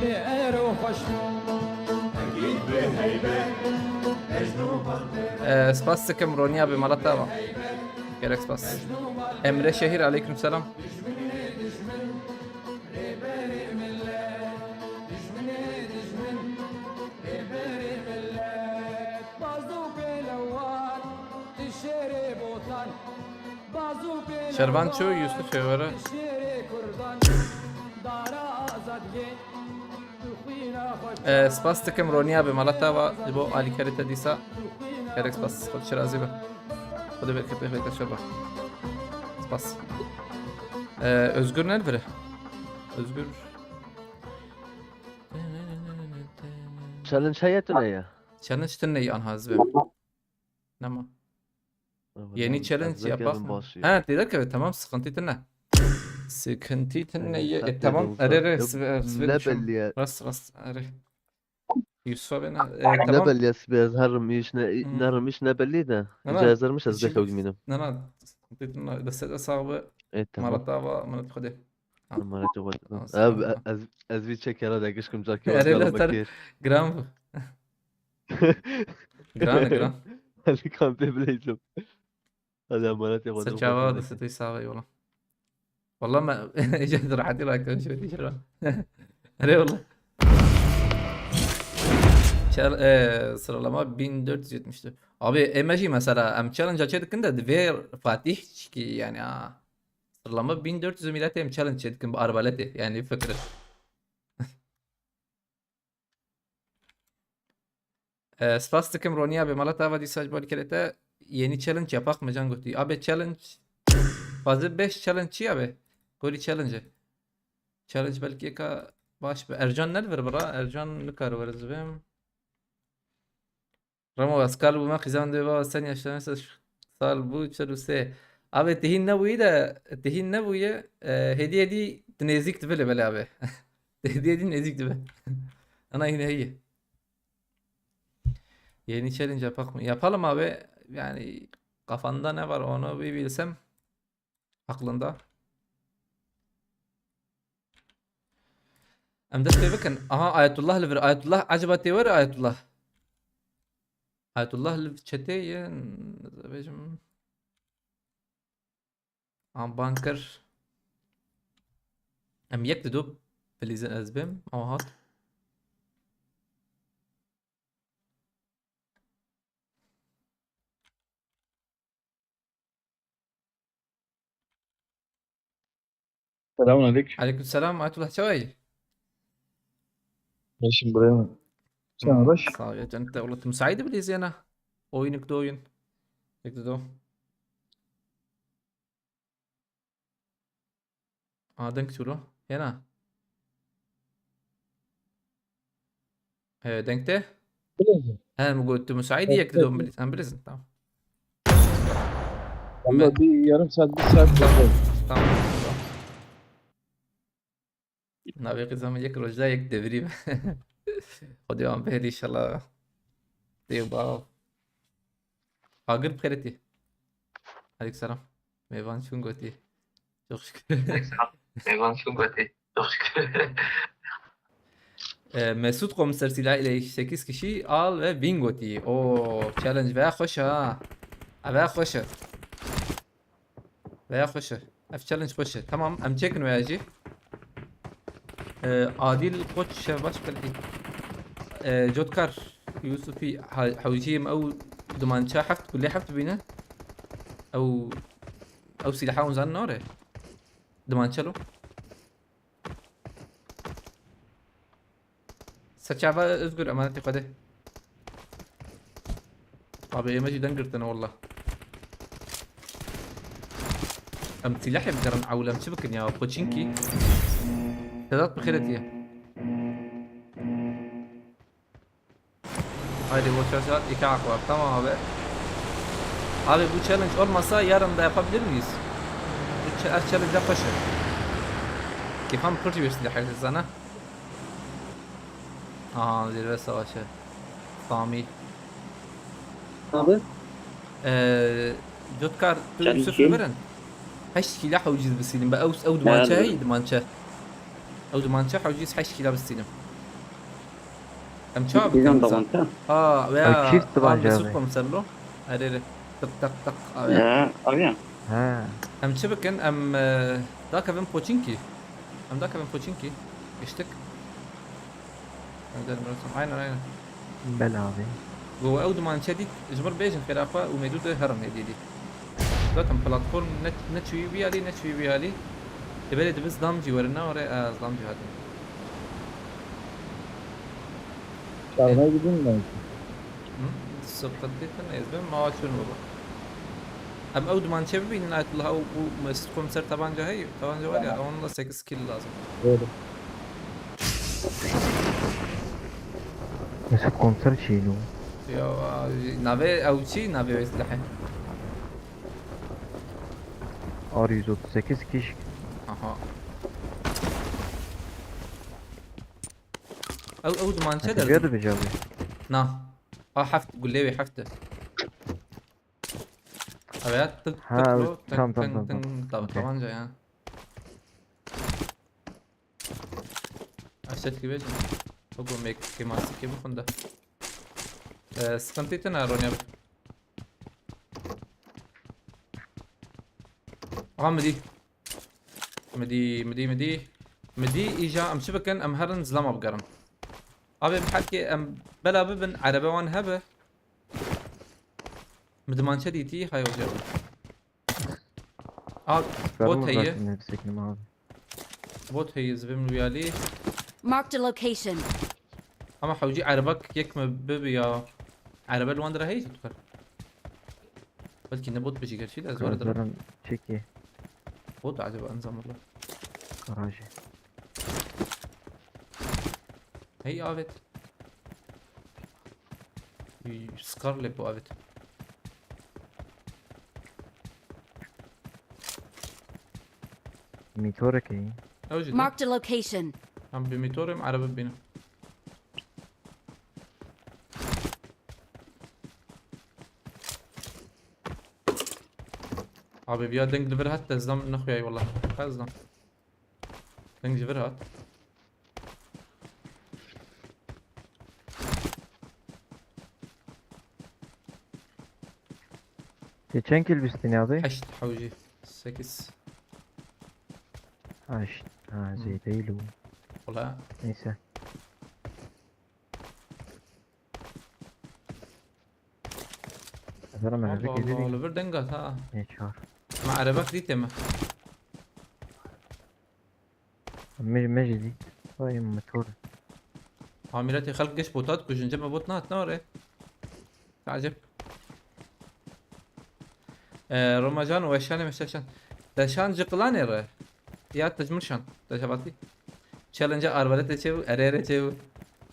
li ero xweş bû. Egîd bi heybe. Ee, spas dikim Roniya bi mala te va. Gerek spas. Emre Şehir, aleyküm selam. Şervan çû, Yusuf Êwere. Ee, spas dikim Roniya bi mala te va ji bo alîkarî te dîsa. Gerek spas. Xwedê şirazî be. Xwedê bereket bêxê te şervan. Spas. Ee, Özgür ne li vir e? Özgür. Challenge heye tune ye? Challenge tune ye anha ez vêm. Nema. Yeni challenge yapak mı? Ha, têda keve, tamam, sıkıntı tine. Sıkıntı tine ye. E, tamam, are, are, ne belli ya. Rast, rast, are. Yusuf'a ben, e, tamam. Ne belli ya, ez her miş ne, ne miş ne belli de. Cezermiş ez de kevgiminim. Ne, ne, sıkıntı tine. Deste de sağ ol. E, tamam. Maratava, marat xwedê. Maratava. Abi, ez, ez bir çekere de gışkım cakı. Are, la ser. Gram bu. Gran, gran. Hadi kampê bileydim. Hadi emanetê Xwedê. Ser çava destê sax eyvallah. Wallah me êca di rehetî rakirin şöyle şöyle. Erê wallah. Çel, e, sıralama bin dört yüz yetmiş dört. Abi, eme jî mesela em challenge çê dikin de divê Fatih çikî yani ha. Sıralama bin dört yüz millet em challenge çê dikin bi arbaletê yani fikir. Ee, spas dikim Ronî abi, mala te ava dîsa ji bo alîkarê te yeni challenge yapak mı can gotî. Abi challenge, fazla beş challenge çi abi? Gorî challenge. Challenge belkî eka baş be. Ercan ne li vir bira? Ercan nikare were zibêm. Ramo ez kal bûme, xizan dê baba sen yaşlanırsa sal bû çil û sê. Abi tihîn nebûyî de, tihîn nebûye, e, hêdî hêdî di nêzîk dibe lê belê abi. Hêdî hêdî nêzîk dibe. Ana yine iyi. Yeni challenge yapak mı? Yapalım abi. Yani kafanda ne var onu bir bilsem. Aklında. Em dest pê bikin. Aha, Ayetullah li vir. Ayetullah, acaba tê were Ayetullah? Ayetullah li çetê ye, bêjim. Aha, banker. Em yek dido, bilîzin ez bêm. Aha, hat. Selamun aleyküm. Aleyküm selam, Ayetullah, çawa yî? Başım buraya mı? Sen baş. Sağ ol, cennet, wala tu müsaade bile izleyene. Oyun, ilk de oyun. Aa, deng çûlo. Hêna. He, deng te? Bilezin. He, mi got tu müsaid, yek didom bilezin. Hem bilezin, tamam. Valla bir yarım saat, bir saat bekleyin. Tamam. Navê qîza min yek roj da yek devirî. Xwedê wan bihêle inşallah. Dê bav. Agir bi xêretî. Aleyk selam. Mêvan çûn gotî. Çok şükür. Aleyk selam. Mêvan çûn gotî. Çok şükür. E, Mesut Komiser silah ile sekiz kişi al ve win gotî. O challenge veya xweş ha. Veya xweş. Veya xweş e. Ev challenge xweş e. Tamam, em çêkin veya jî. Ee, Adil Koç Şevbaş belkî. Ee, Cotkar Yusufî ha-, hewcî em ew dimança heft, gulê heft bîne. Ew, ew silaha hûn zanin nare. Dimança lo. Serçava Özgür, emanetê Xwedê. Abi, ême jî deng girtine, wallah. Em silahê bigerin, ewil em çi bikin ya? Poçinki. Sedat bi xêretî ye. Haydi, bu challenge iki hak var. Tamam abi. Abi, bu challenge olmasa yarın da yapabilir miyiz? Bu ch-, her challenge yapışır. Kefam pır bir silah sana. Aha, zirve savaşı. Sami. Abi? Ee, Cotkar, tu Yusuf kim? Birin. Heşt kila hewciz bisilim. Be ew, ew dumançe hey, dumançe. Ew dumançe hewciz heşt kila bisilim. Em çawa bikin? Ew çift tabanca Mesut be. Komiser lo. Erê, erê. Tık tak tak. Abi. Ya, abi ya. He. Em çi bikin? Em, e, dakevin Poçinki. Em dakevin Poçinki. Giştik. Em derin burası. Aynen, aynen. Bel abi. Go ew dumançe dît, ji mir bêjin xêra xwe û mêdû de herin êdî dî. Zaten platform ne, ne çûyî wî alî, ne çûyî wî alî. Lê belê dibe zidam jî werin, ne were, e, zidam jî hatin. Çağına gidin mi? Hı? Sıkıntı etme, ez ben mawa çûn baba. Em ew dumançe bibînin, Ayetullah, ew, ew Mesut Komiser tabanca hey, tabanca var ya, onunla sekiz kill lazım. Doğru. Mesut Komiser çî lo? Ya, navê ew çi, navê wê silahê? R yüz otuz sekiz kişk. Aha. Ew, ew dumançe de. Hadi bir de bir cevabı. Na. A heft, gulê wê heft e. Ev ya tık tık lo, tık, tamam, tamam, tık, tamam, tık, tamam. Tabii, okey. Tabanca ya. Aşağıdaki vereceğim. Çok o mek-, keması ki bu konuda. Ee, sıkıntı etme, Ronnie abi. Aha, mi dî. Mi dî, mi dî, mi dî. Mi dî, îja em çi bikin? Em herin zilama bigerin. Abi, em herkê em bela bibin, erebe wan hebe. Mi dimançe dîtî, hay hoca. Al, bot heye. Abi. Bot heye, zibim rüyali. Marked a location. Ama hewcî erebek yek mi bibi ya? Erebe li wan dire heye tu kar. Belkî ne bot bijî gerçî de, ez were dirim. Çekî. Bot acaba, enzam wala. Garajê. Hey, avêt. Scar lê bu avêt. Mîtorekê. Ew jî de. Marked a location. Em bi mîtorê em erebe bîne. Abi, viya deng li vir hat, te zidam nexuyayî wala. Ka zidam. Deng ji vir hat. Te çend kill bistîne abi? Heşt hewcî. Sekiz. Heşt. Ha, hı. Zêde îlo. Wala. Neyse. Efendim, Allah Allah, li vir deng hat ha. Ne çar? Ma erebek dîtê me. Me, me jî dît. Vay motor. Ha, miletê xelk geş bota dikujin, cem me bot nehat, ne were? Acep. Ee, Romacan û Eşanê Meşteşan. Deşan ji qilanê re. Ya tecmurşan. Deşabatî. Challenge arbaletê çêbû, erê erê çêbû.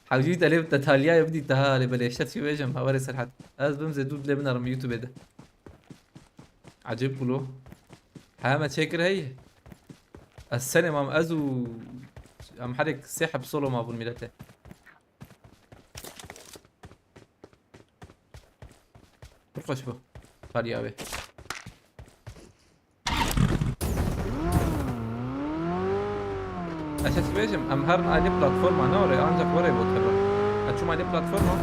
Hewcî te lê bi te taliyayê bidî, teha lê belê şet çi bêjim, haberê Serhat. Ez bim zê dû dilê binarim YouTubeê de. Acayip gulo. He, me çêkir hey. Ez senê mam, ez û em herêk sê heb solo mabûn milete. Pir xweş bû. Taliya wê. Ez çi bêjim, em herin aydê platforma, ne were, ancak were bot hebe. Ez çûm aydê platforma.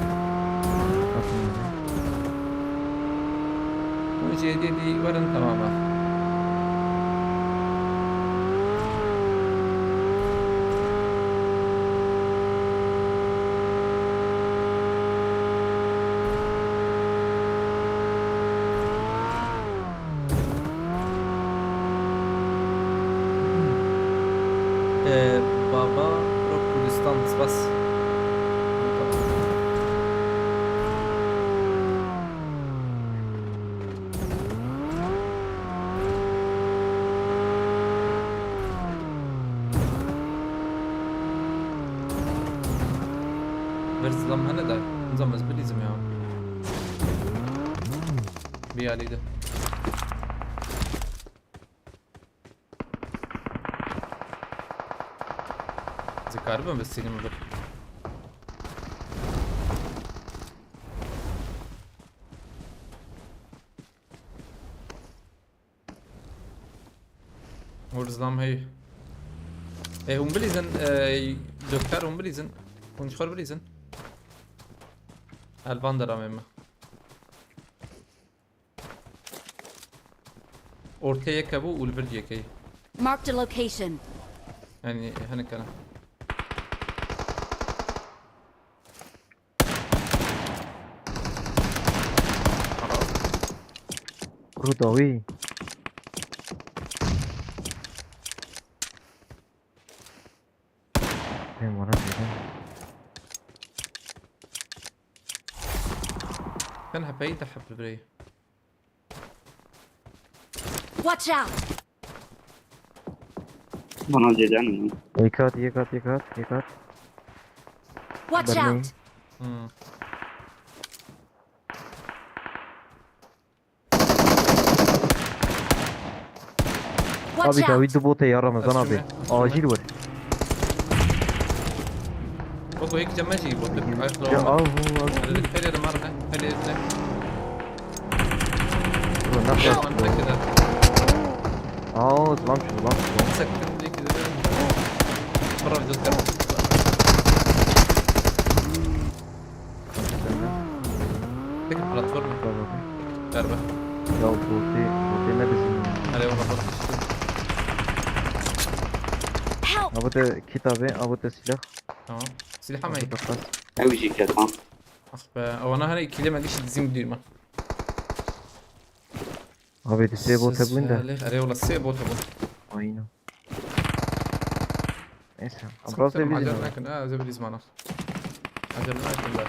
Hûn jî êdî dî werin, temam e. Ee, Baba Pro Kurdistan, spas. Ver zilam hene de, nizam ez bilîzim ya. Bir yerliydi. Zikaribim bi sînim bir. Hûn zilam hey. E, hûn bilîzin, e, doktor hûn bilîzin. Hûn ji xwe bilîzin. Helvan deramê me. Ortê yek hebû û li vir yekê. Marked a location. Yanî hinek hene. Rû dawî. Pêm wana zêde. Sen hepeyî de hep li birê. Watch out! Bana zêde ne? Yek hat, yek hat, yek hat, yek hat. Watch out! Hmm. Abi dawî du botê ya Ramazan abi. Acil were. Bak o yek cem jî botik. Ay, ya, al, al, al. Her yerde mar ne? Her yerde. Bro, ne kadar? Aa, zılam şu, zılam şu. Sakın bir iki de. Bravo, göster. Peki platform. Tamam. Ver be. Ya botê, botê ne bizim? Nereye bak bak işte. Help! Abi de kitabı, abi de silah. Tamam. Silah mı? Abi de kas. Ew jî ket ha. Ah be, ewana hani ikili me dişi dizim duyma. Abi de sê bot hebûn de. Erê wala sê bot hebûn. Aynen. Neyse. Biraz da biz acele nekin. Ha, ez bir izmana. Acele nekin de.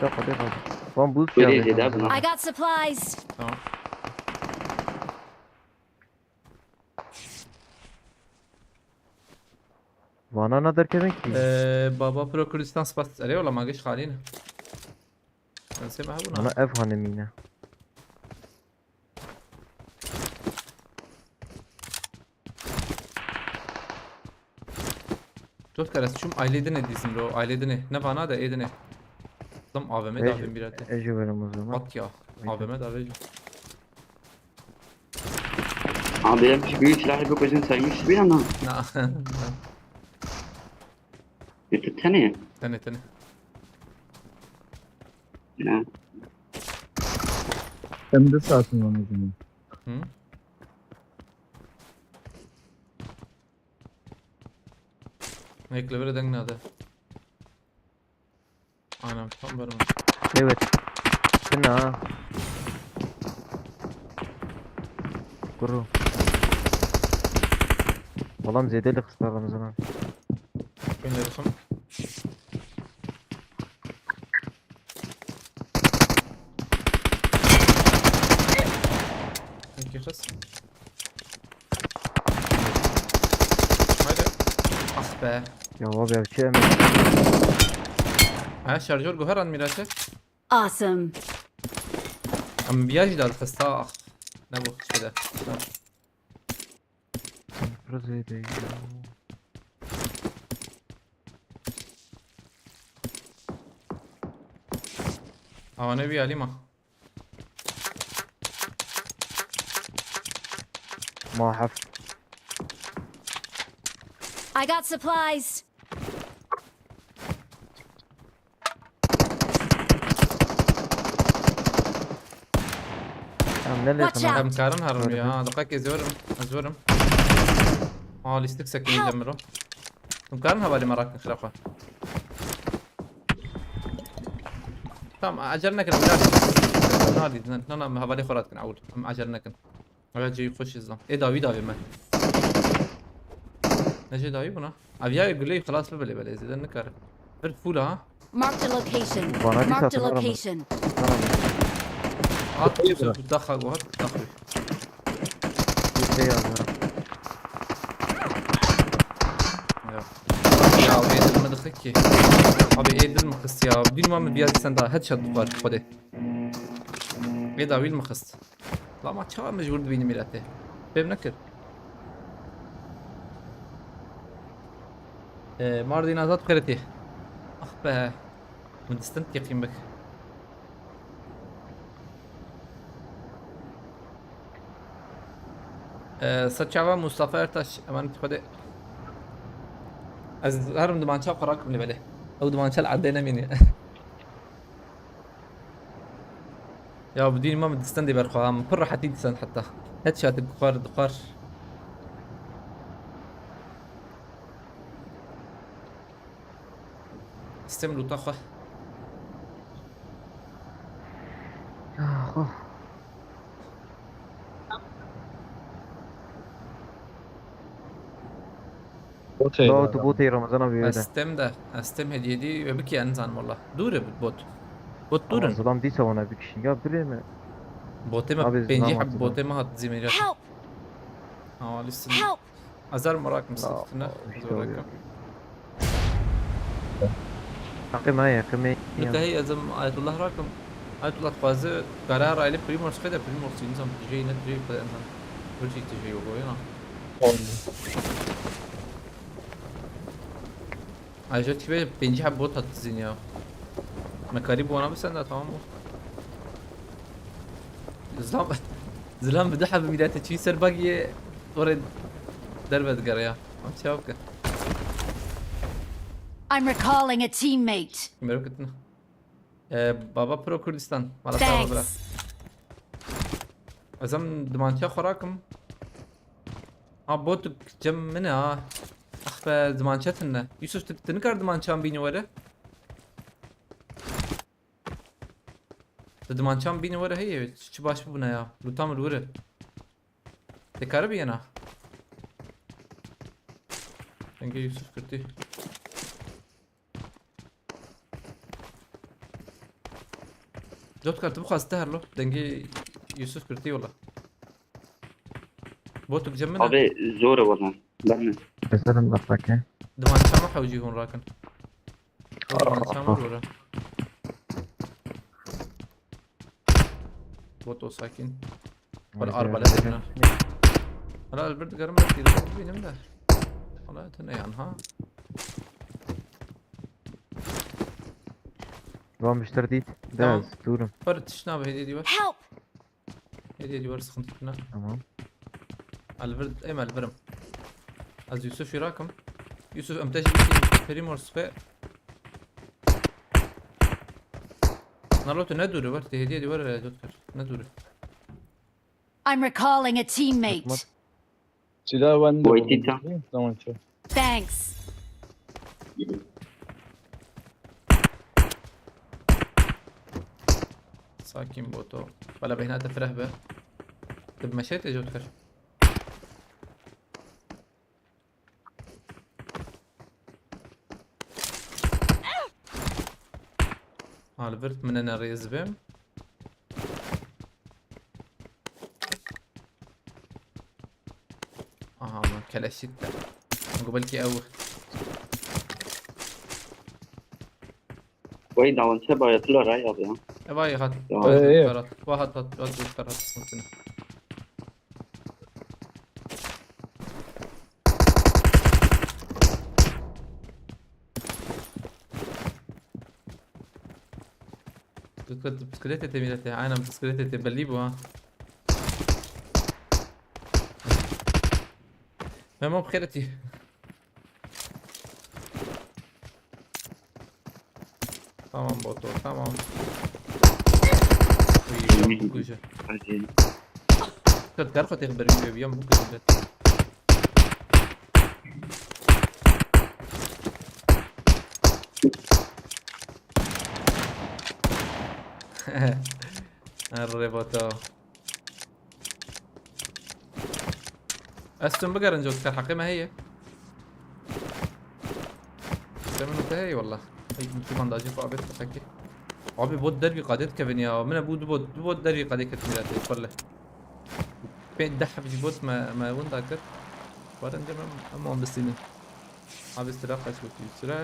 Yok, hadi, hadi. Van buz geldi. I got supplies. Tamam. Vana ne derkevin ki? Ee, Baba Pro Kurdistan spas. Erê wala ma geç xalî ne. Sen sê me hebûna. Ana ev hanimîne. Dört kere çûm ailê dinê dîzim lo, ailê dinê. Ne vana de ê dinê. Tam A V M davên bîra te. Ê jî verim o zaman. Bak ya, A V M davê jî. Abi, em hiç büyük silahı yok, bizim saymış bir yana. Na. Bitti tane. Tane, tane. Ya. Hem de saatin var o zaman. Hı? Ekle böyle deng nade. Anam, tam barım. Evet. Kina. Kuru. Oğlum zedeli kıstar Ramazan abi. Gönderirsin. Peki kız. Haydi. Ah be. Ya abi ya, şey mi? Ha, şarjör guheran Miraç'e. Awesome. Em biya jî dadixista, ah. Ne bu, şöyle. Ha. Pir zêde ye. Awa ne bir alayım ha. Ma heft. I got supplies. Em ne lê Watch out! Em karin herin ya. Ha, diqek ez werim. Ez werim. Ha, lîstik sekinî demiro. Em karin hevalê me rakin xira xwe. Tamam, acele nekin. Biraz. Na, na, na, na, hevalê xwe rakin, awul. Em acele nekin. Ev cihê xweş izam. Ê dawî dawê me. Ne jê dawî bûna? Ev ya gulê xilas bibe lê belê zêde nikare. Bir full ha. Marked a location. Bana bir Marked a satın alamadım. Location. Sana bir. At, Yusuf, daxa go hat, daxa. Bir şey yazıyorum. Ya. Ya, ê dil mi dixik ki. Abi, ê dil mi xist ya? Dün var mı bir sen daha headshot var, hadi. Ê dawî li min xist. La ma çawa mecbûr dibînî mîletê? Fêm nekir. Ee, Mardin azad xeretî. Ah be. Min distin teqîm bik. Ee, ser çava Mustafa Ertaş, emanetî Xwedê. Ez herim dimança xwe rakim li belê. Ew dimança li erdê nemînî. Ya bi dînî me, min distendê ber xwe, min pir rehetî distend heta. Headshot dixwar, dixwar. Stem loota xwe. Ya xwe. Botê Dawa de. Tu botê Ramazan abi öyle. Estem de, Estem hediye diye ve bir ki en zan valla. Dur ya bot. Bot durun. Ama Zilam dîsa wana bir kişi. Ya bire mi? Botê me Abi, pêncî Zilam heb hatırladım. Botê me hat zîmê ya. Help! Ha, listen. Help! Azar merak mı sıktın ha? Zor rakam. Heqê me ye, heqê me ye. Te hey ezim Ayetullah rakam. Ayetullah dixwaze karar aile Primos xwe de Primos insan tijey ne tijey xwe de insan. Bir şey tijey o boyuna. Ayrıca tipe pêncî heb bot hat dizîn ya. Me karî bona bisenda, tamam mı? Zilam, Zilam bi du heb mîlete çî ser bagiyê orê derve digere ya. Ama çav ke. I'm recalling a teammate. Merak etme. Ee, Baba Pro Kurdistan. Mala tamam bırak. Thanks. Ez em dimançe xwe rakim. Ha, botuk cem min e ha. Ax be, dimançe tune. Yusuf, tu, tu nikar dimançan bînî were? Tu dimançan bînî were heye, çi baş bibûne ya. Lûta min li wir e. Tê kare biyena. Dengê Yusuf girtî. Cotkar, tu bixwaz te herlo. Dengê Yusuf girtî wala. Botuk cem min e. Abi zor e wala. Ben mi? Keserim lafaki. Dimançama hewcî hûn rakin. Dimançama zor e. Boto sakin. Wala arbalet ne? Hala Albert garim bak, bînim de. Hala tune yan ha. Van müşteri değil. Tamam. Biraz durun. Bar tişna be, hediye diyor. Help! Hediye diyor, sıkıntı tune. Tamam. Albert, em Albert'im. Az Yusuf Irak'ım. Yusuf, em te jî Primos xwe. Nalo, tu ne dûr e, wer, te hediye dî, wer, e, Cotkar. Ne dûr e. I'm recalling a teammate. Silah bende. Wait, tamam. Tamam, çek. Thanks. Sakin Boto. Bala bêhna te fireh be. Tu bi me şey te Cotkar. Albert, min ne rêz bim. Aha, min keleşît te. Min got belkî ew. Wayne, dawan çe bayatula ray abi ya. E, vay hat. Tamam. Vay, e, e. Hat, vay, hat, hat, hat, hat, hat, sıkıntı ne? Dikkat, bisiklet ete millete. Aynen, bisiklet ete, belli bu ha. Memo, bixêr etî. Tamam Boto, tamam. Uy, yan bikuje. Hadi. Kat gar xwe têx berî, yan bikuje. Erre Boto. Ez tun bigerin Cotkar, heqê me heye. Heqê min te heye wala. Ey, tu bandajê xwe avêt xwe çekê. Abi bot dervî qadê dikevin ya. Min e bû du bot, du bot dervî qadê ketin ya tê xwe le. Pê deh heb jî bot me, me winda kir. Warin cem em, em wan bistînin. Abi sira kaç bot? Sira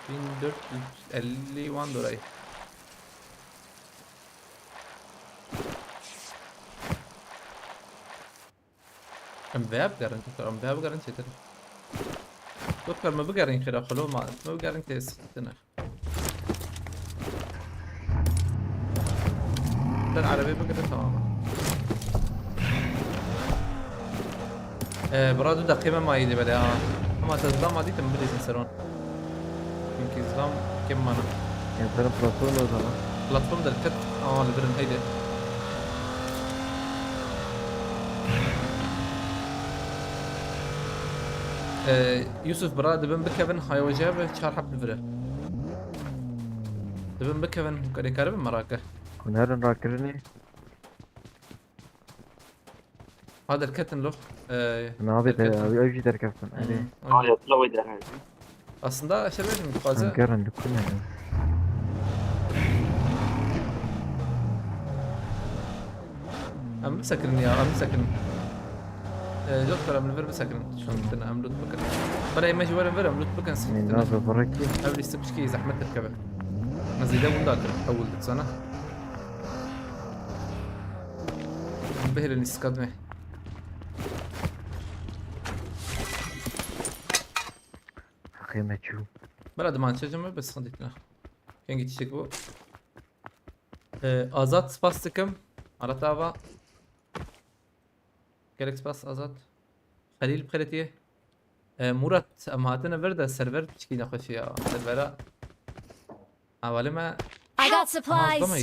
bin dört yüz elli wan dolayı. Em veya bigerin, Cotkar, em veya bigerin çêtir. Cotkar, me bigerin xêra xwe lo ma, me bigerin tê sıkıntı ne. Sen arabayı bigirin, tamam. Ee, bira du deqê me mayî dê belê ha. Ama te zilama dîtim bilîzin seron. Çünkü zilam kim mana. Enterin platform o zaman. Platform derket. Aa, li vir in, heydi. Ee, Yusuf, bira, dibin bikevin, haywaja bi çar heb li vir e. Dibin bikevin, hûn karê karibin merake. Hûn herin rakirinê. Ha, derketin lo. Ee, Nabê de, derketin. Ew jî derkeftin, Hmm, erê. Aynen. Aya, tila wê derhevî. Aslında şerbet mi fazla? Em gerin dikune. Em bisekirin ya, em bisekirin. Ee, Doktor, em li vir bisekirin. Şunu bitine, em loot bikin. Bana yeme ji werin vir, em loot bikin, siktin. Nabê, bırakayım. Ev liste pişkî zehmet dikeve. Nezîde wunda kir, ewil ditsana. Em bihêlin lîstika dime. Heqê me çû. Bela diman çeçim mi? Bes xindî tine. Kengî tiştek bu. Ee, Azat, spas dikim. Arata ava. Gelek spas Azat. Xelîl bi xêrê tê. Ee, Murat, em hatine vir de server pişkî nexweşî ya. Servera. Hevalê me. I got supplies. Aha,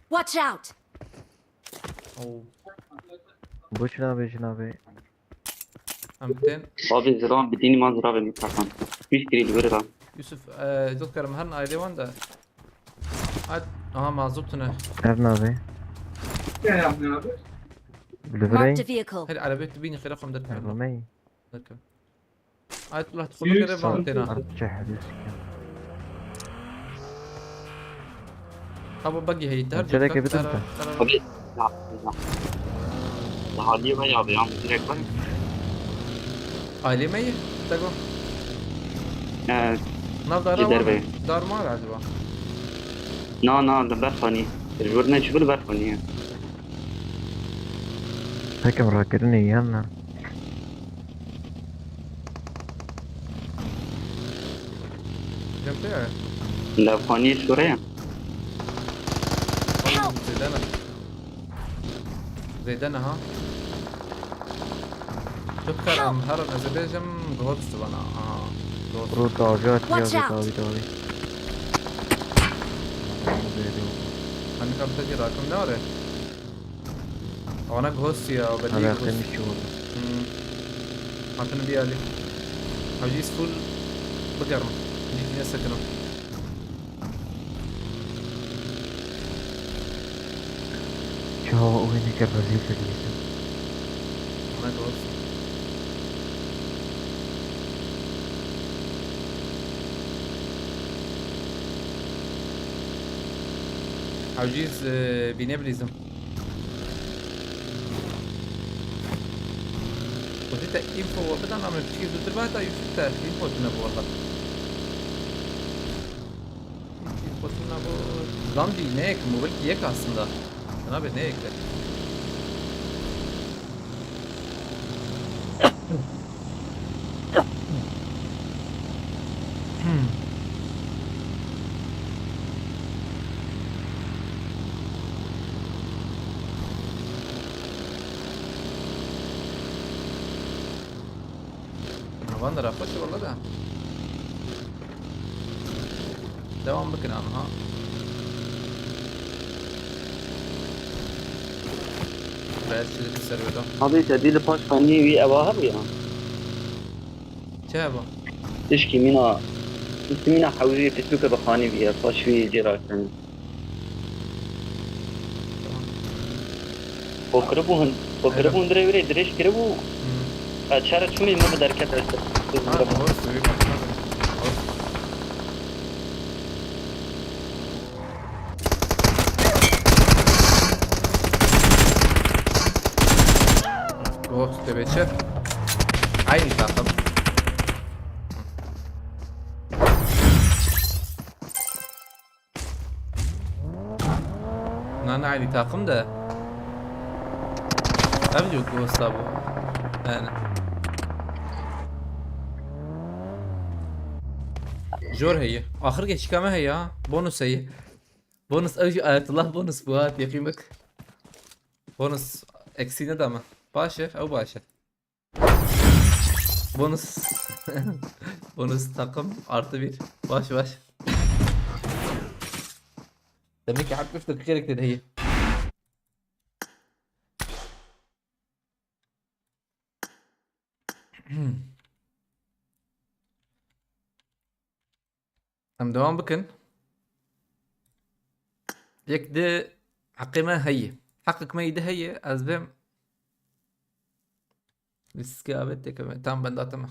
Watch out! Oh. Boş nabê, ji nabê. Em tên. Abi ziran bidînî man ziravê min takan. Pişt kirî li vir ra. Yusuf, e, dil karim herin ailê wan de. At, aha, mazû tune. Her nabê. Li vir ey. Marked a vehicle. Her arabê tu bînî xêra xwe derkevin. Erba mey. Derkevin. Ayetullah, tu xwe bigere van têna. Artçe hedîs kim. Ha, bu buggy heyî, ter Çeleke bidin te. Abi, ya, ya. Daha niye ben abi ya, direkt var. Ailê me yê? Te got. Ee, Nav dara wan, dar ma acaba? Na, na, li ber xanî. Ji wir ne, ji vir ber xanî ye. Hekim rakirinê yan na. Cem te ya? Levxaniyê şûre ye. Help! Zêde ne? Zêde ne ha? Çok karam, her ne zêde jem, gohot bana. Aha. Gohot. Bro, dawî hat ya. Watch out! Dawî, dawî. Zêde. Hani kapta ki rakım ne var ya? Ana ghost ya, belli. Alakası ghost. Yok ki orada. Hmm. Hatını bir alî. Ew jî full bigerim. Jî ne sekinim. Çawa oyunu ki rezil kiriyorsun. Ana ghost. Ew jî, e, bîne bilîzim. Xwedî te info we bida, name piçkî zûtir be, heta Yusuf te info tune bi wela. Info tune bu. Zam jî ne yek, mobil ki yek aslında. Nabe ne yek de. Van da rafa şu valla da. Devam bikin ama ha. Belki de bir serverda. Abi te dî li paş xanî wî ewa hebû ya. Çi hebû? Tişkî mîna, tişkî mîna hewcî piçûke bi xanî bîye, paş wî cê rakirin. Xwe kiribû hin-, xwe kiribû hundirê wî rê dirêj kiribû. Hmm. E, çere çûnî min bi derket eşte. Ha, doğru söylüyorsun. Ghost tebeşir. Aynı takım. Nane aynı takım da. Ev yok Ghost abi. Yani. Jor heye. Axir geçikame heye ha. Bonus heye. Bonus ev jî Ayetullah bonus bu ha, teqîmek. Bonus eksî ne dame. Baş e, ew baş e. Bonus. Bonus takım artı bir. Baş, baş. Demek ki hep pişt xêrek tê de heye. Em devam bikin. Yek di heqê me heye. Heqek me yê di heye, ez bêm. Riske avê têke me. Tam benda te me.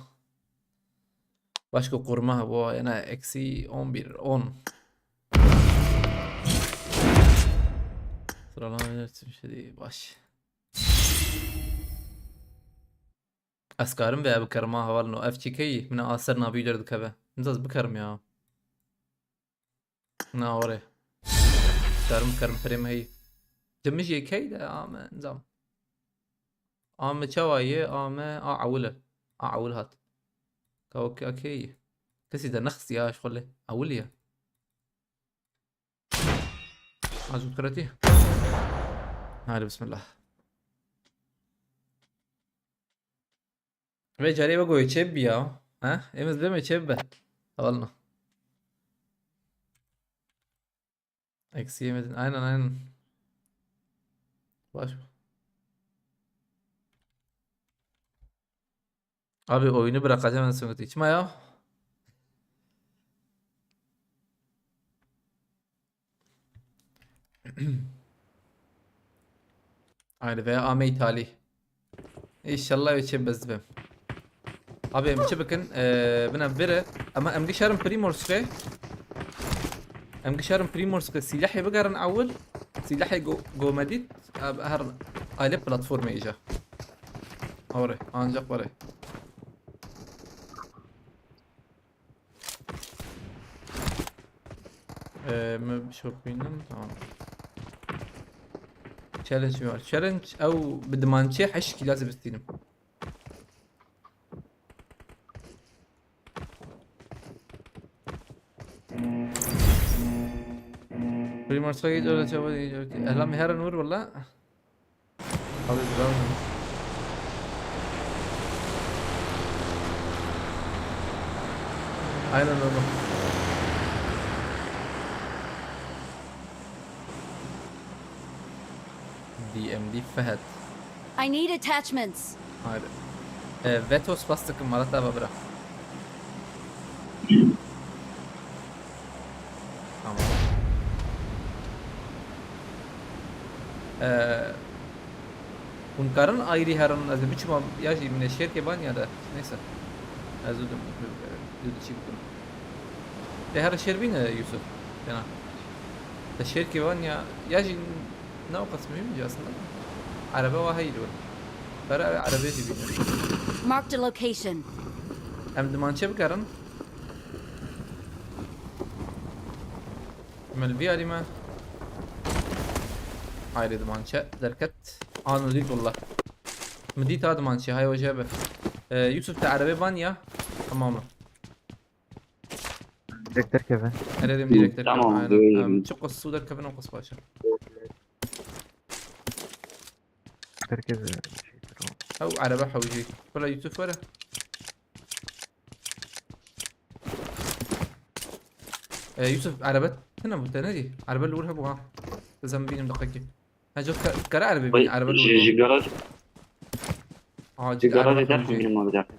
Başka koruma hebû, yani eksi on bir, on. Sıralama yönetim şey değil, baş. Ez karim vê bikerim ha, hevalno. Ev çîkeyî min a ser navî derdikeve. Nizaz bikerim ya. Na orê. Karim bikerim, pirê me heyî. Ti min jî key de, a me, nizam. A me çawa ye, a me, a ewil e. A ewil hat. Ka o ke-, a key ye. Kesî de nexist ya, ji xwe lê. Ewil ye. Azût kiretî. Hadi bismillah. Vê carê we goyê çêb biya. Ha? Em ez bê me çêb be. Hevalno. Eksiye mi? Aynen, aynen. Baş. Abi oyunu bırakacağım en son. Çima ya? Haydi be, ame ithali. İnşallah ve çê bez bim. Abi em çi bikin? Ee, bina bire. Ama em gişarin Primorsk'e. Em gişarin Primorsk'e. Silahê bigerin ewil. Silahê go-, gomedit. Abi her aile platformê îja. Orê, ancak orê. Ee, mi şopînim, tamam. Challenge mi var? Challenge ew bi dimançê heşt kîla zibistînim. Primorska git öyle çabuk. Ehlam herin vur valla. Abi, bravo. Aynen öyle. D M D Fehd. I need attachments. Haydi. E, Veto spas takım, Marat abi bırak. Tamam. Ee, hûn karin ayrî herin, ez ê biçim ya jî min ê şêrkê ban ya de. Neyse. Ez û dim, û dim çî bikim. Te her şêr bîne Yusuf. Fena. Te şêrkê ban ya, ya jî ne o qas mühim jî aslında. Araba wa heyî li wir. Bera erebê jî bîne. Marked a location. Em dimançe bikarin. Min vî alî me. Hayri dimançe derket. An dît walla. Min dît ha dimançe, hay oje be. Ee, Yusuf te erebê ban ya. Tamam mı? Direkt derkeve. Eredim direkt derkeve. Tamam, aynen. Em, çi qas derkevin o qas başa. Herkes şey, tamam. Ew erebe hewcî. Wala Yusuf were. Ee, Yusuf, erebe tine bû, te nedî? Erebe li wir hebû ha. Dizem bînim deqekî. Ha, cot ka-, kare erebe bîn, erebe li wir ji, bû. Ji garaj. Aa, ji garajê derxin bînim abi derxin.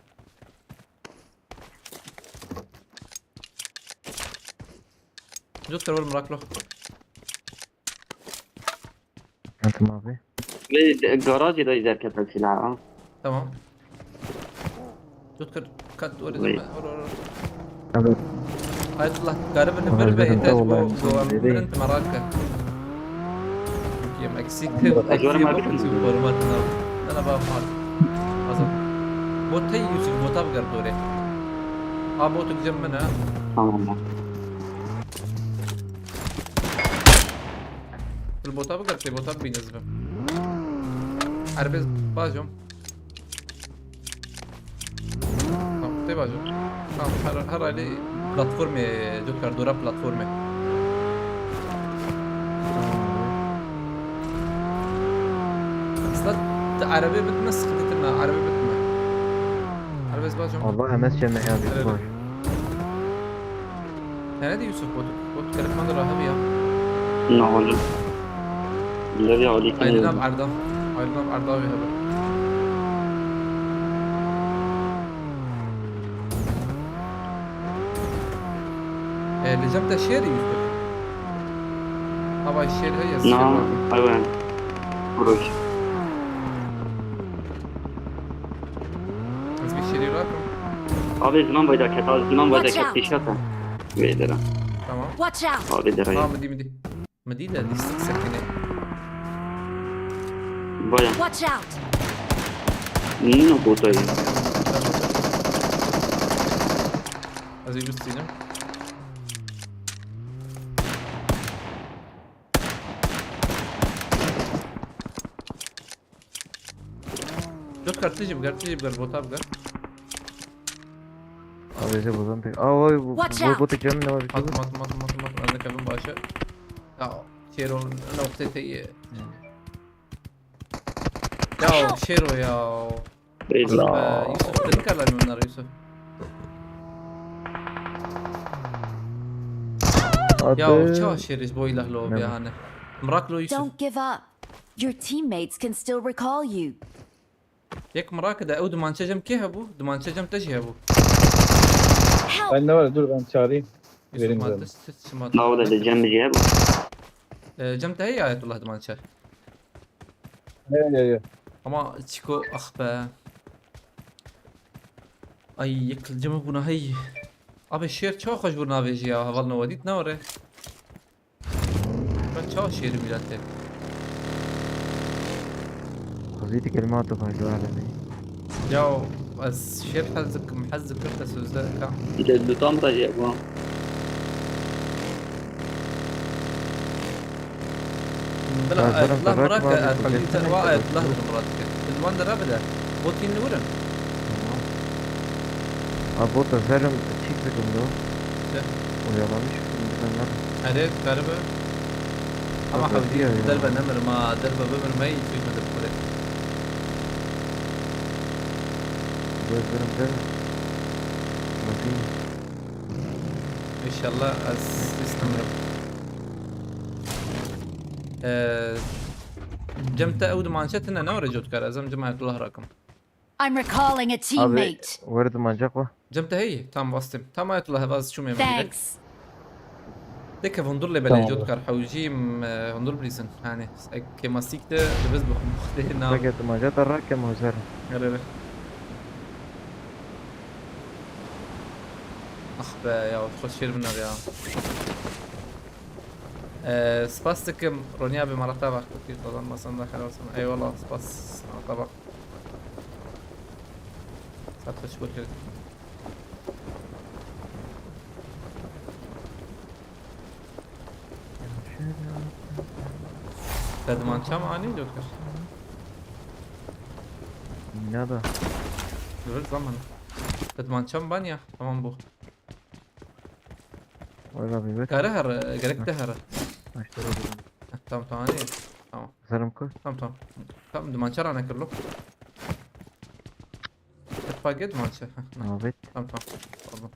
Cot kar wal miraklo. Antim abi. Ve de-, garajê de derkete silah ha. Tamam. Cot kar kat oraya. Vay. Or, or, or. Abi. Ayetullah, garibin bir be yeter bu, bu, bu, bu, bu, bu, bu, bu, bu, bu, Yemek siktir. Acaba eksiği mi yok mu? Formatına. Sana bak, bak. Azam. Bot hey Yusuf, bota bir garip oraya. Abi, botu güzel mi ne? Tamam lan. Bil bota bir garip, bota bir bin hızlı. Arabe bacım. Tamam, te bacım. Tamam, her, her aile platformê, Joker, dora platformê. Aslında te arabê bitme, sıkıntı etme, arabê bitme. Arabê bacım. Allah, M S C M ya, evet, bitme. Nerede Yusuf? Bot, bot, telefon da rahat ya. Na hocam. Levya alî Aylin abi Erdal. Aylin abi Erdal abi hebe. E, li cem te şêrî Yusuf. Hava şêr heye şêr Na, var. Ewe. Roj. Ez bir şêrî rakim. Abi ziman vayda ket, abi ziman vayda Watch ket out. pêşa te. Vê dera. Tamam. Watch out! Abi dera. Tamam, midi midi. Midi de lîstik sekine. Vaya. Watch out! Nino botayı. Ez ê bistînim. Dört kart tijî biger, tijî biger, bota biger. Abi bize buradan pek. Aa vay bu Watch bu out. botu canım ne var? Atım, atım, atım, atım, atım. Ez de kevin başı. Ya, şêr ol, noktayı te iyi. Ya, şêr o ya. Beyza. Be, Yusuf, dedik alalım onları Yusuf. Hadi. Ya, çawa şêriz bu ilah lo Ne ya bu? hani. Mrak lo Yusuf. Don't give up. Your teammates can still recall you. Yek mrak de, ew dumançe cem kê hebu? Dumançe cem te jî hebu. Help! Ben ne var? Dur ben çağırayım. Yusuf Verin madde canım. sıçmadı. Navı da cem diye bu. E, cem te heye Ayetullah dumançe. Ya ya ya. Ama çiko, ah be. Ay, yek cemê bûna hey. Abi şêr çawa xweş bû navêjî ya, heval ne wedît ne were. Ben çawa şêrî mîratê. Hazreti kelime atı koydu arada. Ya ez şêr hez dikim, hez dikim te sözde ka. De dutam da ye bu. Bila Ya, Ayetullah zaten Murat bırakma ke abi, Alpalî te geçsene wa işte. Ayetullah dim Murat ke. Din wan de rabide. Botîn li wirin. Tamam. Abi bota serim çift takımdı o. De. Oyalamış. Şimdi ben var. Erê karibe. Ama Bak, hewdî ya, ya. derbe nemirim ha. Derbe bimirim hey çûyme de bixure. Gözlerim serim. Bakayım. İnşallah ez istemirim. Ee, cem te ew dimançe tine ne were cotkar? Ez em cem Ayetullah rakim. I'm recalling a Abi teammate. verdim ancak o. Cem te hey, tam bastım. Tam Ayetullah hevaz çûmê min. Thanks. Deke hundur lê belê Tamam. Cotkar hewjîm, e, hundur bilîsin. Hani kêmasîk de dibiz bixum. Xwedê nam. Paket ancak da rakem hazır. Erê. Ah be ya, xweş şêr binar ya. Ee, spas dikim Ronya bi malata bak. Kir kazanmasan da helal olsun. Eyvallah, spas. Malata bak. Sat xweş bikir. Te dimançam anî Cotkar? Ne da? Dur zaman. Te dimançam ban ya. Tamam bu. Valla bir bak. Kare her, gerek de her. Aşırı buldum. Heh, tamam tamam hadi. Tamam. Hazırım koy. Tamam tamam. Tamam, dimançe rane kirlo. Hep paket dimançe. Heh, ne. Evet. Tamam tamam. Pardon.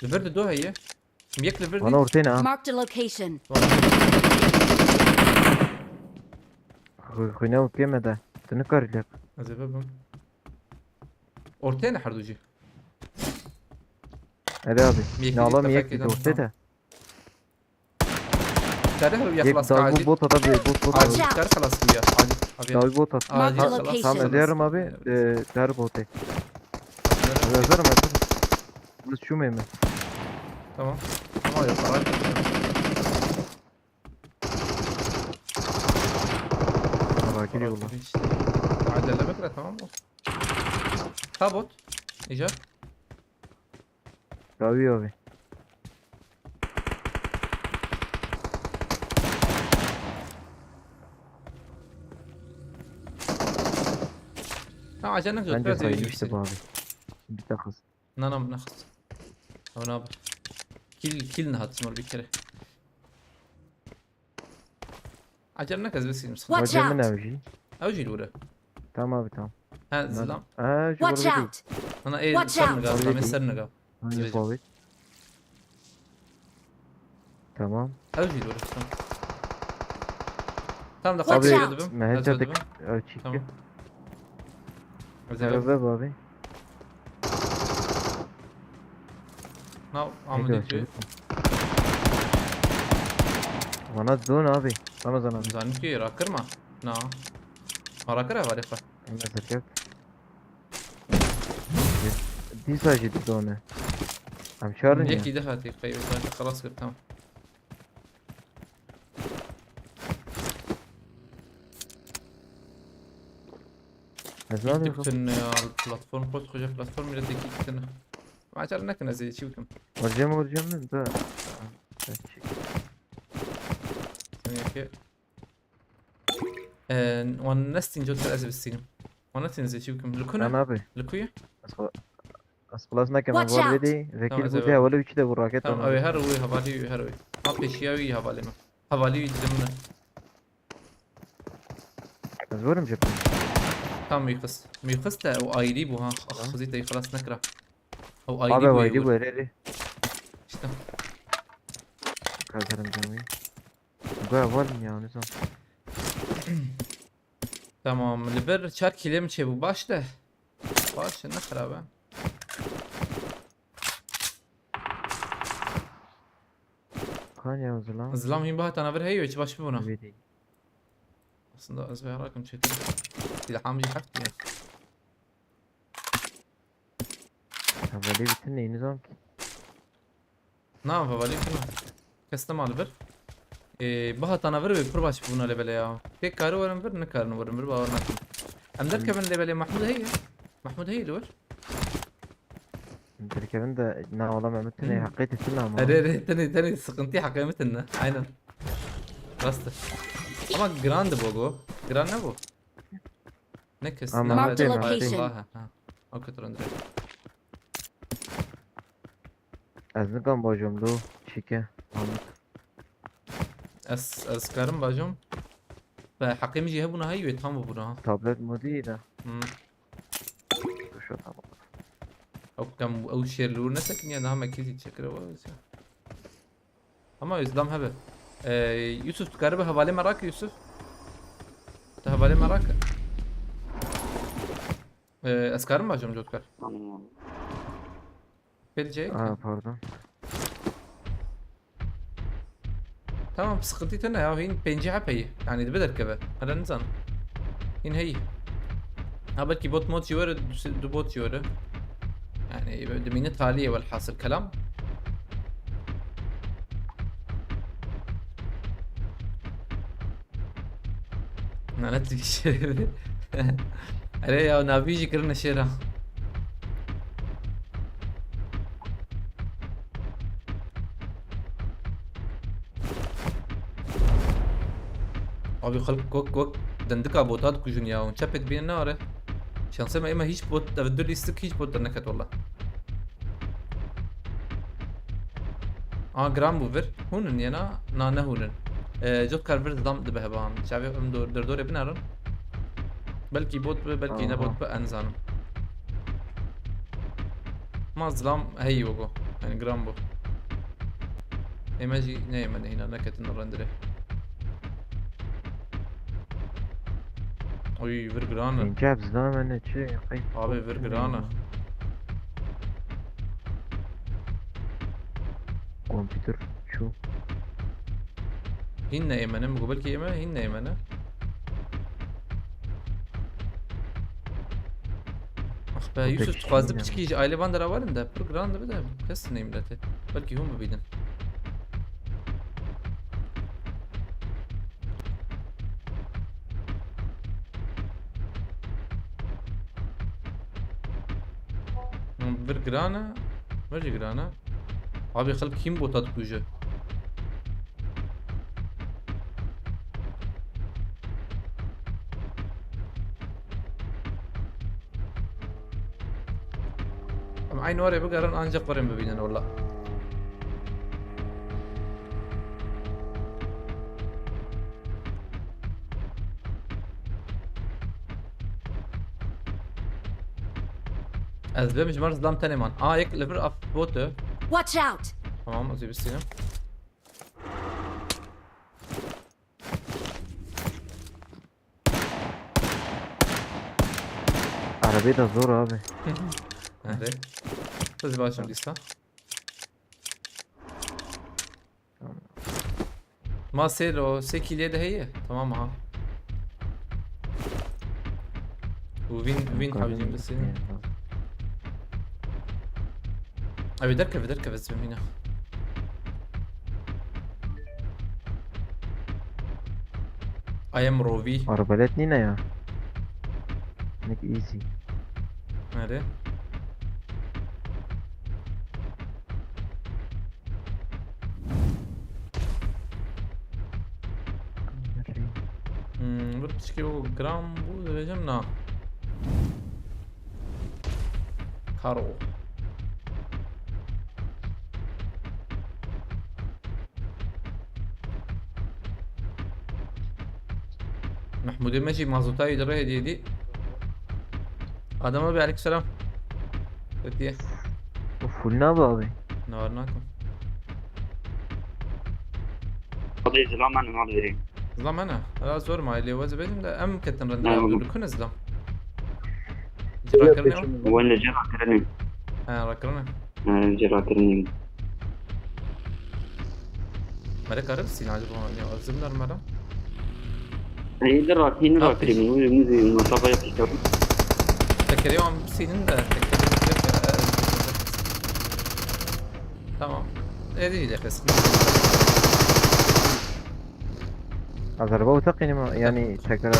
Li vir de do heye. Yek li vir Bana de. Ortaya ne ha? Marked a location. Xu- Xuyne o keme de. Tını karılyak. Ez ê bibim. Ortaya ne her du jî? Hadi abi. Yek Ne alalım bir yek kafa bir kıydım, ortaya da. Kare her Yek yaklas dalga acil. bot at abi bot bot. Acil Watch out. kare halas bu ya. Acil. Abi. Dalga bot at. Marked a Acil Tamam location. hazırım abi. Ee, dar bot at. Hazırım. Hazırım hazırım. Biz şu meyme. Tamam. Tamam ya para. Bak gidiyor ulan. İşte. Acele bekle, tamam mı? Tabut. İca. Tabii abi. Tamam, acele ne Bence biraz sayın yürüyüş işte istedim. bu abi. Bir takız. Na na, naxist. Ew nabe. Kîl, kîl nehat mal bir kere. Acele neke, ez bes kîlim sıkıntı. Watch Hocam out. ne avcı? Ew jî li wir e. Tamam abi tamam. Ha, zilam. Aa, şu Watch burada out. Ana ê Watch ser out. niga, zilam ê ser niga. Hangi Zileci. Covid? Tamam. Ew jî li wir. Tamam. Tamam da Watch Fatih, out. ez dibim. Me Ez headshot dibim. Ew çî ki. Tamam. Ez dibim. Merhaba abi. Na, Neydi Amedê o tu. çocuk? Bana dön abi. Ramazan abi. Zanî tu yê rakirma. Na. Ma rakir hevalê xwe. Em ez dikevt. Dîsa jî didone. Em çar ne? Yekî de hatî qey ben xelas kir, tamam. Ez ne Diktin ya, platform, koskoca platform bile diktin. Ma çar nekin ez ê çi bikim. Vuracağım vuracağım da. Da. Sen yekê. Ee, wan nestin, jot ez bistînim. Wan nestin ez ê çi bikim. Li ku ne? Lan abi. Li ku ye? Asıl Asıl ne keman Watch var out. dedi. Vekil Tamam, bu evet. diye öyle üçü de vur raket Tamam, ama. ew ê her wî hevalî wî, her wî. Ha, pêşiya wî hevalê min. Hevalî wî dilim min. Ez varım cephe. Tam wî xist. Wî xist te, ew ayrî bû ha. Tamam. Xizî te xelas nekira. Ew ayrî Abi bû vaydi yê bu wir. ereri. İşte. Kazarım canımı. Bu var mı ya ne zaman? Tamam, li vir çar kîlê min çêbû. Baş de. Baş e, ne xirab e. Kan ya o zaman. Zilam hîn bihatana vir heye, hiç baş bibûna. Vedi. Aslında ez vê rakim çêkirim. Silaham jî heft ya. Havale bitin ne ne zaman ki? Na, hevalî kime? Kes nema li vir. Ee, bihatana vir wê pir baş bûna lê belê ya. Têk kari werin vir, nikarin werin vir, bawer nakim. Em derkevin lê belê Mahmud heye. Mahmud heye li wir. Derkevin de na ola Mehmet ne Hmm. hakkı etsin ama. Erê, erê, tenê, tenê sıkıntı hakkı Metin ne? Aynen. Rastı. Ama grand bu bu. Grand ne bu? Ne kes? Ama Ne Marked var? location. Ha, ha. O kadar önde. Ez nikam bacım do. Çike. Mahmut. Ez, ez karim bacım. Ve hakkım jî hebûna hey ve tam bûna ha. Tablet modu iyi de. Hmm. Şu tamam. Ew kem ew şêr li wir nesekiniye, niha me kîzî çekire we wisa. Ama Özlem hebe. Ee, Yusuf, tu karibe hevalê me rake, Yusuf? Tu hevalê me rake. Ee, ez karim bacım, cotkar. Tamam abi. Gelecek. Aa pardon. Tamam, sıkıntı tene ya, hîn pêncî hep heye. Yani dibe derkeve. Hele nizanim. Hîn heye. Ha, belkî bot mod jî were, du, du bot jî were. Yani dimîne taliyê, welhasil kelam. Lanet bir şey. Erê ya, navî jî kirine şêra. Abi xelk wek, wek dendika bota dikujin ya. Hûn çepê dibînin ne are? Şansê me, ême hiç bot, ev du lîstik hiç bot derneket wela. Aa, giran bû vir. Hûn in yena? Na, ne hûn in. Ee, cotkar vir dam dibe heba. Çavê em dor, derdorê binerin. Belkî bot bi, belkî ne Aha. Bot bi, ez nizanim. Ma zilam heyî wego. Yani giran bû. Ême jî neyê me nehîna neketin rendirê. Oy, vir giran e. İnce bizden ne çi? Ay, Abi, vir giran e. Kompüter şu. Hîn ne ême ne? Min got belkî ême hîn ne ême ne? Ax be, Yusuf, tu xwazdî piçikî ji ailê van dera werin de, pir giran dibe de, kes neyê miletê. Belkî hûn bibînin. Vir giran e. Vir jî giran e. Abi, xelk hîn bota dikuje. Em aynı oraya bigerin, ancak verin bibînin wela. Ez bêm ji mer zilam tenê man. Aa, yek li vir af bote. Watch out! Tamam, ez ê bistînim. Arabê de zor abi. Erê. Siz başım dîsa. Ma sê lo, sê kîlê de heye. Tamam ha. Bu win, win hawî dîm bisînin. Ew ê derkeve, derkeve zimîna. I am Rovi. Arbalet nîne ya. Nek easy. Nerede? Hmm, bir piçkî o gram bu diyeceğim na. Karo. Mehmûdê me jî mazotayê di rê hêdî hêdî. Adem abi, aleyküm selam. Ketiye. O full nabe abi. Ne var, ne yapayım? Abi, zilam ben mal vereyim. Zilam ben ha. Hala zor mu aile vazı benim de em ketin rende. Dur, kune zilam. Cira kirine o? Wende cira kirine. Ha, rakirine. Ha, cira kirine. Mere karim sîn acaba ya, zimler mera. Ey, de rakî ne rakî mi? Muzi, muzi, masaba yapıştırdım. Tekeri am sînin de, tekeri yok ya. Tamam. Edi ile kesin. Azerba uteqînim yani tekrar.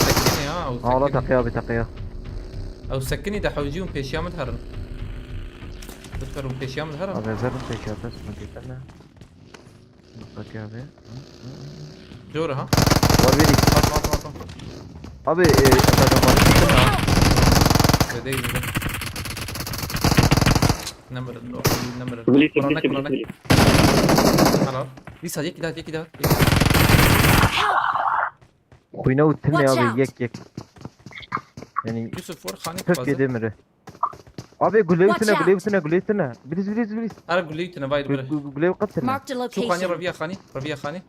Sekinî ha, ew sekinî. Ala teqiya bi teqiya. Ew sekinî de hewcî hûn pêşiya min herin. Lütfen hûn pêşiya min herin. Abi, ezer hûn pêşiya te, sıkıntı ne? Mutlaka abi. Doğru ha? Var biri. Atma, atma, atma. Abi, e, adamları çıktı mı? Zede, zede. Nemirin, nemirin. Bili, Kur'an'a, bili, Kur'an'a. Bili. Helal. Lisa, yek daha, yek daha. Xwîna û tinê abi, yek yek. Yani Yusuf, vur, Xanî, pek fazla. Yedi miri. Abi, gulê tine, gulê tine, gulê tine. Biliz, biliz, biliz. Ara gulê tine, vay, gu-, gu-, gulê qatine. Marked a location. Şu Xanî, Rabiya Xanî, Rabiya Xanî.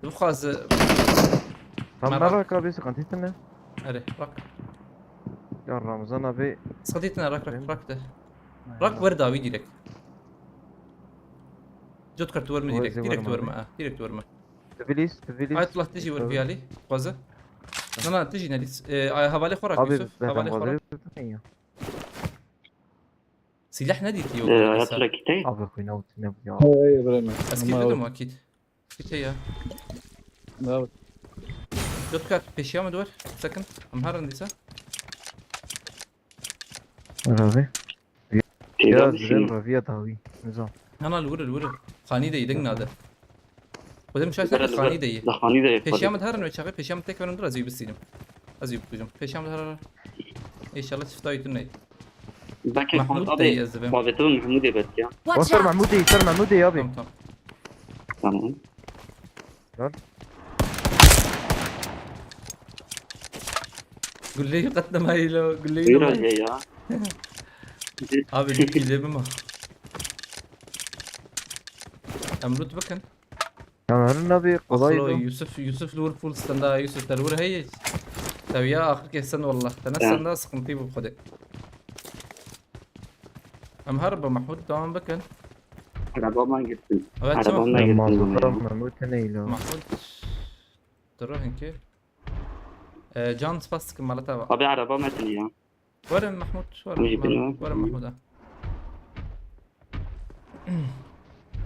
Dixwaz, e, tamam, merak abi, sıkıntı tine. Hadi, bak. Ya Ramazan abi. Sıkıntı tine, rak, rak, rak de. Rak ver davi direkt. Cot kart verme direkt, direkt verme, ha, direkt verme. Tbilîs, Tbilîs. Ayetullah tijî wer viyalî, xwaze. Na, na, tijî nedît. E, ay, hevalê xwe rak, Yusuf, hevalê xwe rak. Silah nedîtî yok. E, Ayetullah kitey? Abi, xwîna û tine ya. Hey, hey, Ibrahim. Ez kî bidim wa kît. Kît ya. Ne? Dört kat peşiya mı duvar? Sakın. Em her an dîsa. Ravi. Ya, dirên raviya dawî. Nizam. Hana li wir, li wir. Xanî de yî, deng nade. Xwedê muşahid neke, xanî de yî. Xanî de yî. Peşiya min herin wê çaxê, peşiya min tek verin dur, ez wî bistînim. Ez wî bikujim. Peşiya min herin. Înşallah çifta yî tu neyî. Belki Mahmud de yî, ez dibêm. Babetê Mahmudê belki ya. Watch out! Ser Mahmudê, ser Mahmudê abi. Tamam, tamam. Tamam. Lan. Gulleyi katlamayı lo, gulleyi. Buyur katlamayı. Abi ya. Abi, bir pile mi var? Em loot bakın. Tamam, abi, kolay. Yusuf, Yusuf Liverpool standa, Yusuf Liverpool hey. Tabii ya, ahir kesin wallah. Tene standa sıkıntı bu kadar. Em her bi Mahmud devam bikin. Araba me girtin. Evet, araba me girtin. Mahmud, Mahmud neyle o? Mahmud. Dur, hinkî. E, can spas dikim, malata bak. Abi, araba me tiniya. Werin Mahmud, werin. Werin Mahmud, ha.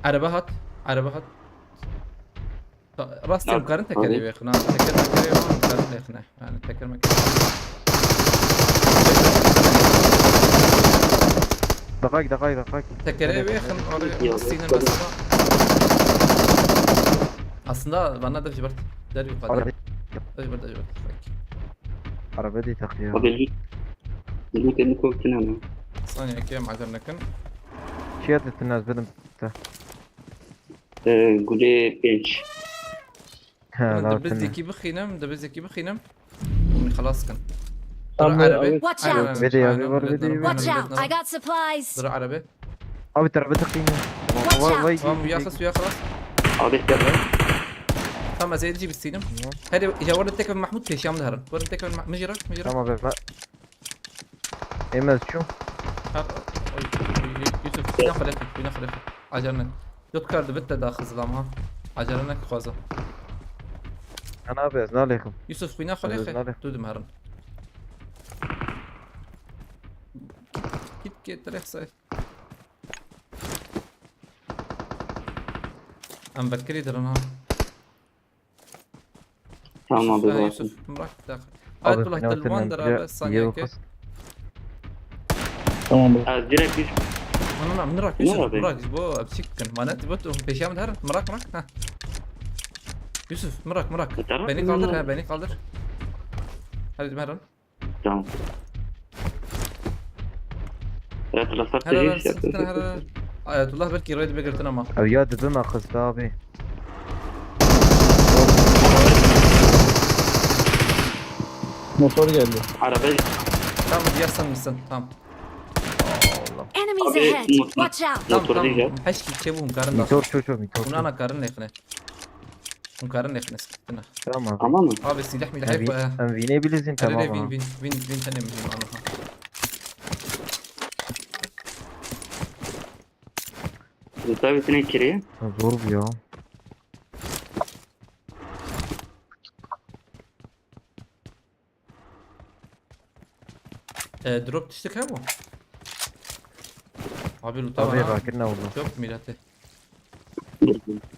Araba hat, araba hat. Rastî em karin tekerê vêxin, ha. Teker mekerê wan em karin vêxine. Yani teker mekerê. Daqiq, daqiq, daqiq. Tekerê vêxin, oraya sînin mesela. Aslında bana da bir şey var. Der yukarı. Der yukarı, der yukarı. Araba değil takıyor. Abi, lütfen koktin ama. Saniye, ekeyim, acele nekin. Şey atlettin az benim. Gulê pênc. He, la, dibizekî bixînim, dibizekî bixînim. Min xelas kin. Tamam, dur, arabê. Watch out! Bede ya, bir var, bede ya. Watch out! I got supplies! Dur, arabê. Abi, tarafı tıkayım ya. Watch out! Tamam, ya xas, ya xelas. Abi, işte. Ama ez êdî jî bistînim. Tamam. Hadi, ya, werin tek Mahmut pêşiya min herin. Werin tek Mahmut. Mijira, mijira. Tamam, ben, ben. Emez çûm. Ha, oy, oy, oy, Yusuf, xwîna xwe lêxe, xwîna xwe lêxe. Acele nek. Dot kar dibit te daxil zilam ha. Acele nek xwaza. Ana abi, ez nalêxim. Yusuf, xwîna xwe Ez lêxe. nalêxim. Tu dimerin. Git, git, direkt say. Em vekirî dirin ha. Tamam abi, Yusuf, ha, zaten. Yusuf, bırak bir dakika. Abi, Ayetullah ne Telvan hatırlamıyorum, beraber bile- saniye bile ki. bakız. Tamam abi. Ez direkt üç. Ana, ana, mırak Ne Yusuf, abi? Mırak. Bu, abi, çık. Manet, bu, peşiya mı der? Mırak, mırak. Ha. Yusuf, mırak, mırak. E, tamam. Beni kaldır, ha, beni kaldır. Hadi, Meron. Tamam. Evet, laflar Helal, tecrübe helal, siktir, yapıyorsun. Helal. Ayetullah belki raid begirtin ama. Abi ya, dibime kıstı abi. Motor geldi. Araba Tamam, diğer sen misin? Tamam. Enemies Abi, ahead! mut- Watch out! Tamam, Motor tamam. değil ya. Heşki çebu hon karin Motor da. çocuğu, motor. Hon ana karin lehne. Hon karin lehne siktirine. Tamam abi. Tamam mı? Abi silah milah Hem, hep. vi- hem vine bilirsin, tamam Hadi abi. Win, win, win, win, sen de mühim anlaha. Tabii, senin kireye. Zor bu ya. E, drop düştük ha bu. Abi loot'a Abi bana. bakır ne oldu? Çok milleti.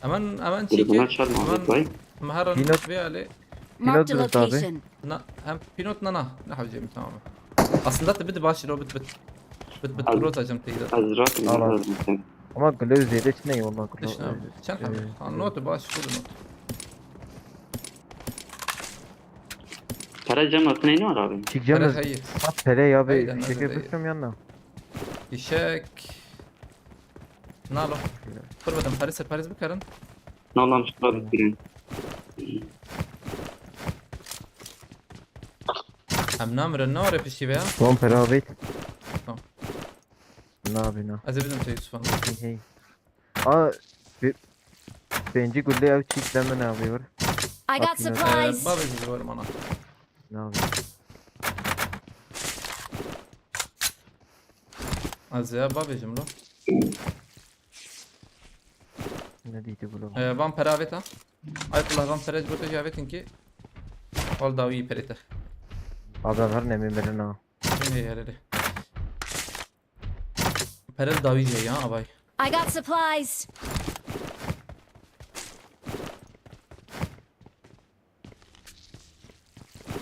Aman, aman Telefona çekil. çarpma Aman abi, bay. Maharan Pinot- ve Ali. Marked a Pinot abi. Location. Na, hem Pinot nana. Ne hacım, tamam. Aslında da bir de baş robot bit. Bit bit Abi. Rot hacım teyze. Hazrat mı? Tamam. Hazrat mı? Ama Glöw ziyade içinde yok, Allah korusun. Dışına abi. Sen Evet. abi. Not baş full not. Para cam altına iniyor abi. Çıkacağım Hele da hayır. Sat pere ya be, Haydi, fişek haydi, yapıştım yanına. Fişek. Nalo. Kurbadan Paris'e Paris bikarin. Ne olmuş abi? Birin. Em namirin, ne var pişti be ya? Son pere abi. Tamam. Ne abi ne? Ez ê bidim te Yusuf'a. Hey hey. Aa, bir, birinci gülle ev çift demine alıyor. I got Bakayım. Ee, supplies! Babê ji zor mana. Ne abi? Ez ya babê jim lo. Ne diydi bu lan? Ee, van pere avêta. Ayetullah van pere ji bo te jî avêtin ki. Hol dawî perê te. Abi her ne mi verin ha. Hê herê. Pere dawî jî ya avay. I got supplies!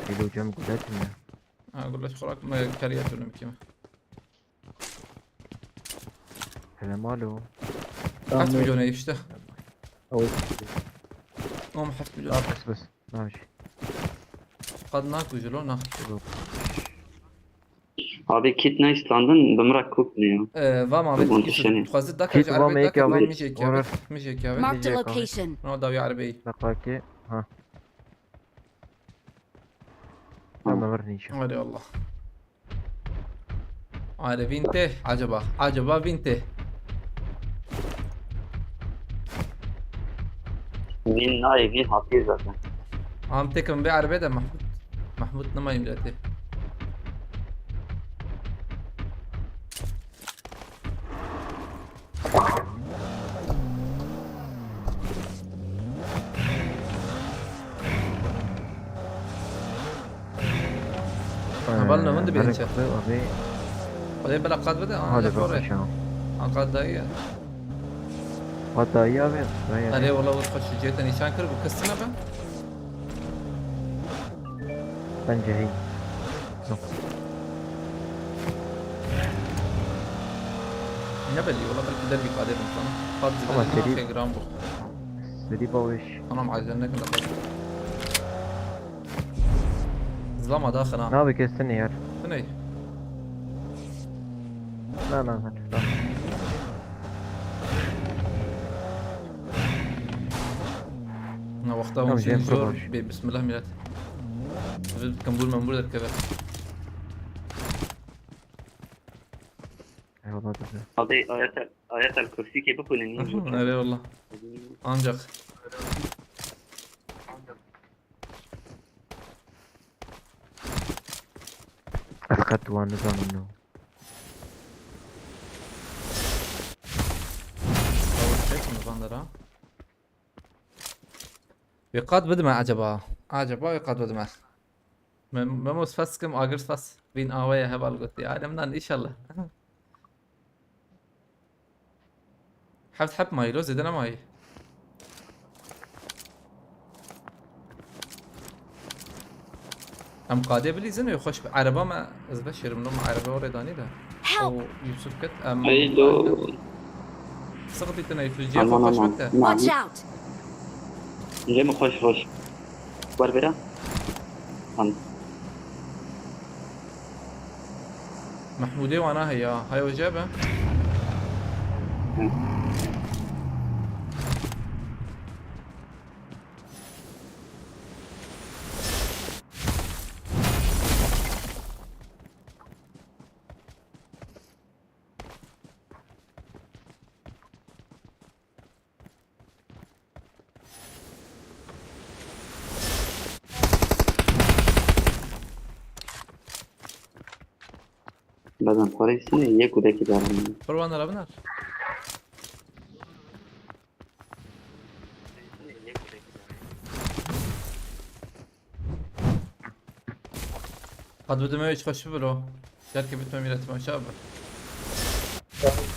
Hele hocam güzel mi? Ha, gulaş xulak me kariye tunu mi kime. Hele malo. Heft milyon işte. Oy. Om heft milyon. Bas bas. Naj. Qad naku jilo na. Abi kit ne istandın? Bımrak kuk diyor. Ee, va Mamet Bun Yusuf. seni. Xwazit dakar Kit ji va erbê me dakar yek va abi. mijek ya. Orar. Mijek ya. Marked a Diyecek abi. location. No dawi erbê. Dakika. Ha. Tamam ver nişan. Hadi Allah. Hadi vinte. Acaba. Acaba vinte. Bin nay bin hafif zaten. Am tekim ve erbê de Mahmut. Mahmut ne mayim lete. Heval ne hûn dibên çi? Abi. Xwedê bela qad bide, an Hadi ya xore. bak aşağı. An qad dayî ya. Hatta iyi abi. Ben yani. Erê wala wir xwe şiciyete nîşan kir, bi kis tune be. Bence iyi. Yok. Ne belli, wala belki dergî qadê bin sana. Qad Ama zidane seri- ne xê giran bu. Seri bawiş. Anam acele nekin de qad. Zilama daxil ha. Ne abi, kestin yer. Tu ney? Na na na. Na wexta Tamam, hûn çin Cem, zor baş. bê, bismillah milet. Kembûr membûr derkeve. Eyvallah dedi. Abi Ayetel, Ayetel Kürsi ki bixwînin. Erê wallah. Ancak. Ez qet wan nizanim no. Çek mi bandera? Wê qat bidime acaba? Acaba wê qat bidime? Me, me mos fes kim, agir fes. Vîn aweye heval gotiye. Adem nan inşallah. Heft heb mayî lo, zêde nemayî. Em qadê bilîzin wê xweş bi. Ereba me, ez veşêrim lo me ereba orê danî de. Help! O Yusuf ket, em Ey lo. Sıkıntı tine Yusuf, cihê xwe xweş bikte. Watch out! Cihê min xweş xweş. Wer bêra. Han. Mehmûdê wana heye, hay oje be. Bazen parayı sinir, yek odaki daran. Kurban ara binar. Qad bidime hiç xweş bibiro. Derkê bitme mîretim aşağı bi.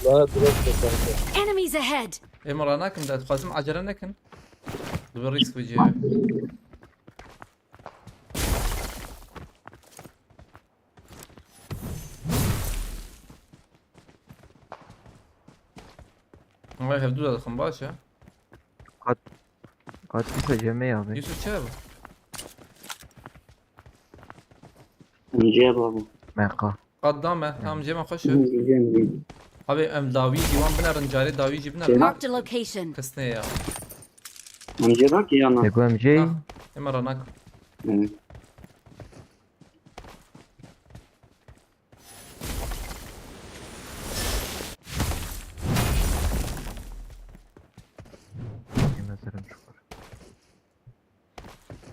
Bana drop da kanka. Enemies ahead! Ê min ranakim de, dixwazim acele nekin. Dibe risk bi cihê. Ama hevdu da dixin baş e. Qat, qat dîsa cemê abi. Yusuf çi bu? Önce baba. Meqa. Qat da me, tam cema xweş e. Önce. Abi em dawî jî wan binerin, carê dawî jî binerin. Marked a location. Pisne ya. Önce bak ya lan. Ego M J. Ha, ema ranak. Evet. Yemezlerim çukur.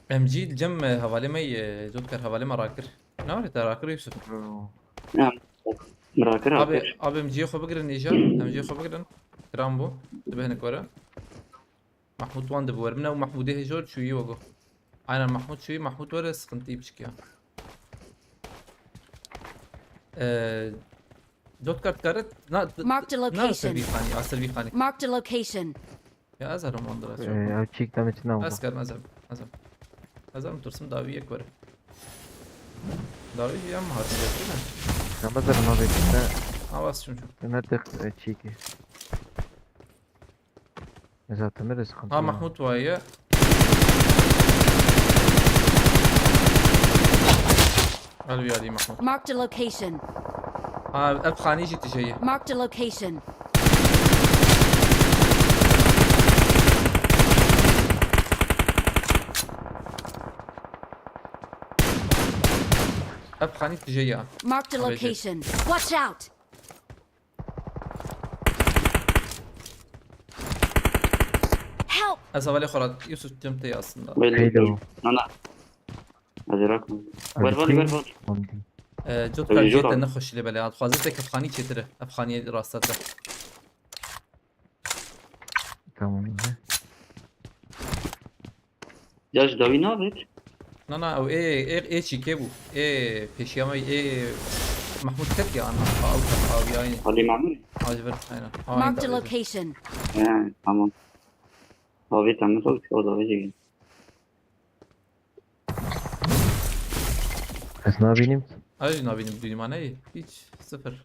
M G cem e, hevalê me e, zot kar hevalê me rakir. Ne var te rakir Yusuf? Bro. Ya. Bırakır Abi, abi. Abi M G'yê xwe bigirin îja. M G'yê xwe bigirin. Kiram bû. Dibe hinek were. Mahmud wan dibe wer. Min ew Mahmudê hêjor çûyî wego. Aynen Mahmud çûyî, Mahmud were sıkıntı biçik ya. Eee Dotkar dikare na Marked a na location. Servî xanî, a Servî xanî. Marked a location. Ya ez herim wan dirasî. Ee, ev çîk tam içinde oldu. Ez kerim ez herim. Ez herim. Ez herim tirsim dawî yek were. Dawî jî em hatin getirî ne? Ramazan abi işte. Awas çim çim. Ne tek e, çîki. Zaten ne sıkıntı. Ha Yok. Mahmut waye. Elbî alî Mahmut. Marked a location. Ha ev xanî jî tijeyî. Marked a location. Ev xanî tijeyî ya. Marked a Abi, location. Watch out! Help! Ez hevalê xwe re Yusuf cem te aslında. Böyle. Hello. Nana. Hazır akma. Ver Abi, bali ver bali. Tamam. Ee, Cot Öyle kardiye zor te abi. ne xweşî lê belê. Dixwaze te kefxanî çêtir e. Ev xaniyê rasta te. Tamam abi. Ya ji dawî navêt. Na na ew ê ê ê çîkê bû. Ê pêşiya me ê Mahmud ket ya ana. Ew ket aviyayî. Ali Memur. Acı ver aynen. Marked a location. He, tamam. Abi tamam, o da öyle. Ez nabînim. Acı nabînim duymaneyî. Hiç sıfır.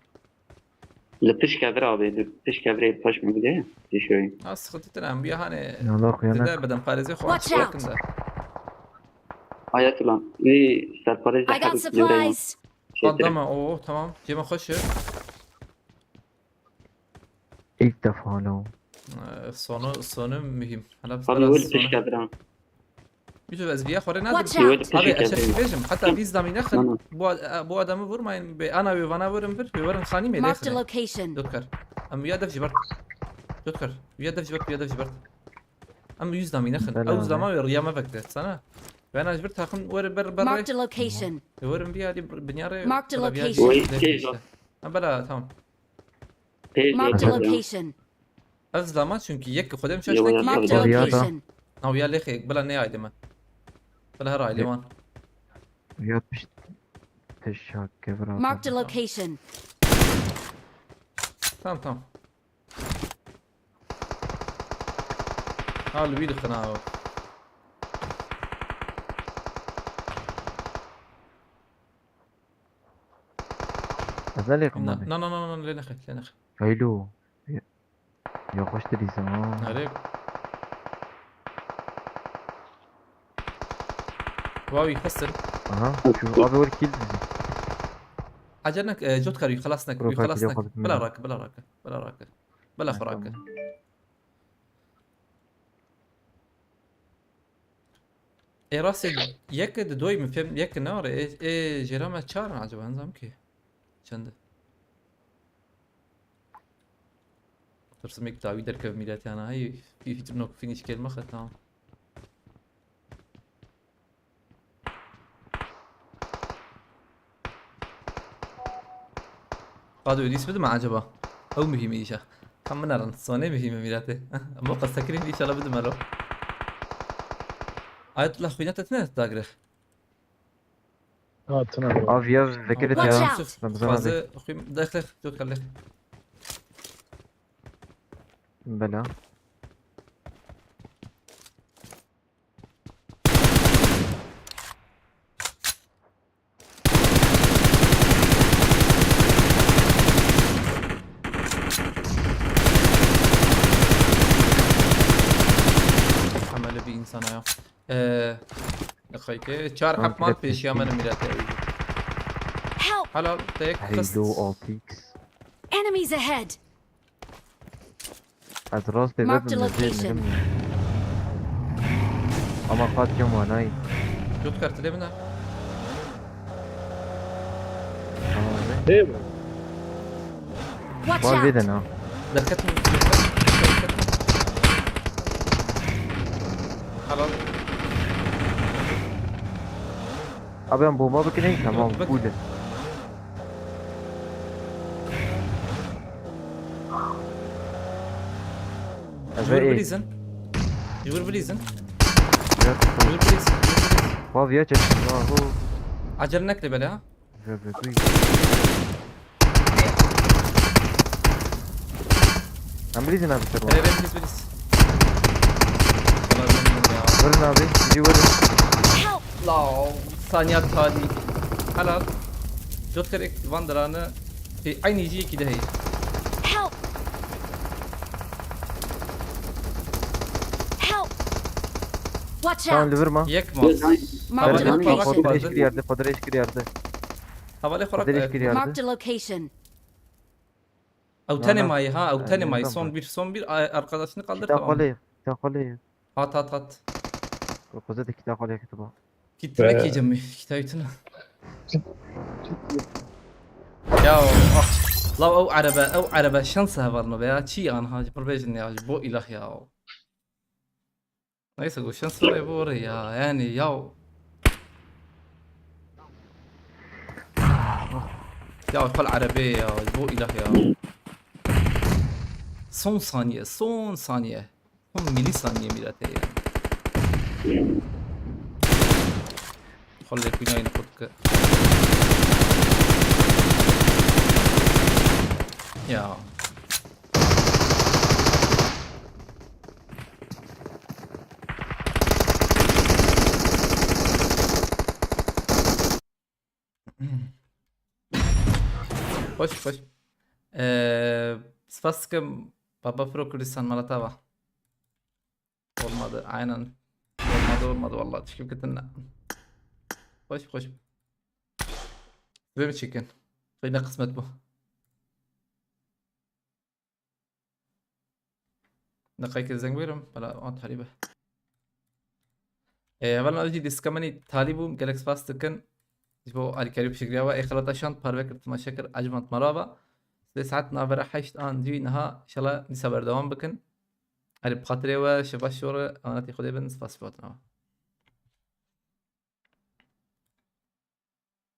Li pişka vir abi, li pişka vir paş mı gidiyor? Düşüyor. Ha sıkıntı tine em bir hani. Ya Allah uyanık. Zide beden parêzê xwe Watch çi out. Wakin de. Hayat ulan. Bir serparêz I got supplies. Qat dama o tamam. Cema xweş e. İlk defa lo. Ee, Sonu sonu mühim. Hala biz Abi biraz öyle sonu. pişka vir ha. Yusuf ez viya xwe rê Watch nadim. Öyle out! Abi pişka eşek vir. Bêjim hatta vîz damî nexin. Tamam. Bu ad- bu adamı vurmayın. Be ana ve vana vurun bir. Ve vurun xanî mê Marked a lêxin. Location. Dotkar. Em ya dev ji ber. Dotkar. Ya dev ji ber, ya dev ji ber. Em yüz damî nexin. Bela Ew abi. Zaman ve riya me vekte. Sana. Ben ji vir takım were ber ber. Marked a location. Werin bir yari binyare. Marked a location. Wait, teyze. Ha bela tamam. Teyze. Marked a location. Ez zilama çünkü yek xwedem şaş nekî. Marked a location. Naw ya lexê bela ne aydeme. Bela her aydeman. Yatmış. Teşekkür ederim. Marked a location. Tamam tamam. Ha li wî dixin ha. Ez ne lêqim Na mane? na na na na lê nexe lê nexe. Heylo. Ya xweş dilîzim ha. Nerê? Wawî xistin. Aha. Şu abi were kill bizi. Acele nek, e, Cotkar wî xelas nek, wî Profil xelas yok nek. Oğlum, Bila bilmiyorum. Rake, bila rake, bila rake. Bila xwe rake. Ê rastê yek di doyê min fêm yek nare. Ê, ê jêra me çar in acaba, nizam ki. Çend e? Tirsim yek dawî derkev mîretiyan a. Hey, fi-, fi-, nok finish kelme xwe, tamam. Qado dîs bidime acaba? Ew muhîm e îşa. Tam min erin. Sonê muhîm e mîratê. Ama qestekirî inşallah bidime lo. Ayetullah xwîna te tine dagre. Ha, tine bro. Av ya vekere te Watch ya. out! Ben bizden Fazla abi. Xwîn dexle. Çok kallex. Bela. Amele bir insana ya. Ee, ne kayke? Çar Tamam, hap mal direkt peşiya kesin. Mene millet ya. Help! Halal tek kıst. Hello, altı X. Enemies ahead! Ez rastê Marked a vebim, ez ê location. Mirim. Ama qat cem wanayî. Dot kartı de bina. Tamam be. Değil mi? Watch Var bir out! de ne? Dikkat et. Halal. Abi em bomba bikin, tamam, Yok, bak. Full. Ji wir bilîzin. Ji wir bilîzin. Yok. Ji wir bilîzin. Vav ya çek. Vahu. Acele nekle bele ha. Yok yok. Em bilîzin abi, ser. Evet, evet, bilîz, bilîz. Vurun abi. Bizi vurun. Help! Lao, saniya talî. Helal. Jotkar ek van diranı. Şey, aynı yiyecek ki de hey. Help! Help! Watch Tamam, out! li vir ma. Yek mas. Marked a Tamam, Tamam, tamam, location. Xatir tamam. eşkir yerde, Xatir eşkir yerde. Havale Xatir eşkir xorak. yerde. Marked a location. Ew tenê Aha. mayî ha, ew tenê Aynen, mayî. tamam. Son bir, son bir a- arkadaşını kaldır, Kita tamam. Xalê, kita Xalê. Hat hat hat. Xweze de kita Xalê kitiba. Kitine ki cemî, kitayı tine. Ya ah. La ew erebe, ew erebe şansa hevalno be ya. Çi an ha, pir bêjin ya, ji bo ilah ya. Neyse, go şans var bu oraya ya. Yani ya. Ya kal erebe ya, ji bo ilah ya. Son saniye, son saniye. Son milisaniye milete ya. Xwelê ku nayên xwe dike. Ya. Xweş, xweş. Ee, spas dikim Baba Pro Kurdistan, mala te ava. Olmadı, aynen. Olmadı, olmadı vallahi, teşekkür ederim. Xweş, xweş. Size mi çekin? Xeyna kısmet bu. Neqayke zeng wêrim, bela wan talî be. Ê, hevalno, ew jî dîska min î talî bû, gelek spas dikin. Ji bo alîkarî û piştgiriya we, ê xelata şand, parve kir, temaşe kir, ecmand mala ve. Sê saet navbera heşt an cî niha, inşallah dîsa berdewam bikin. Erê, bi xatirê we, şeva şor e, emanetî Xwedê bin, spas ji bo hatina we.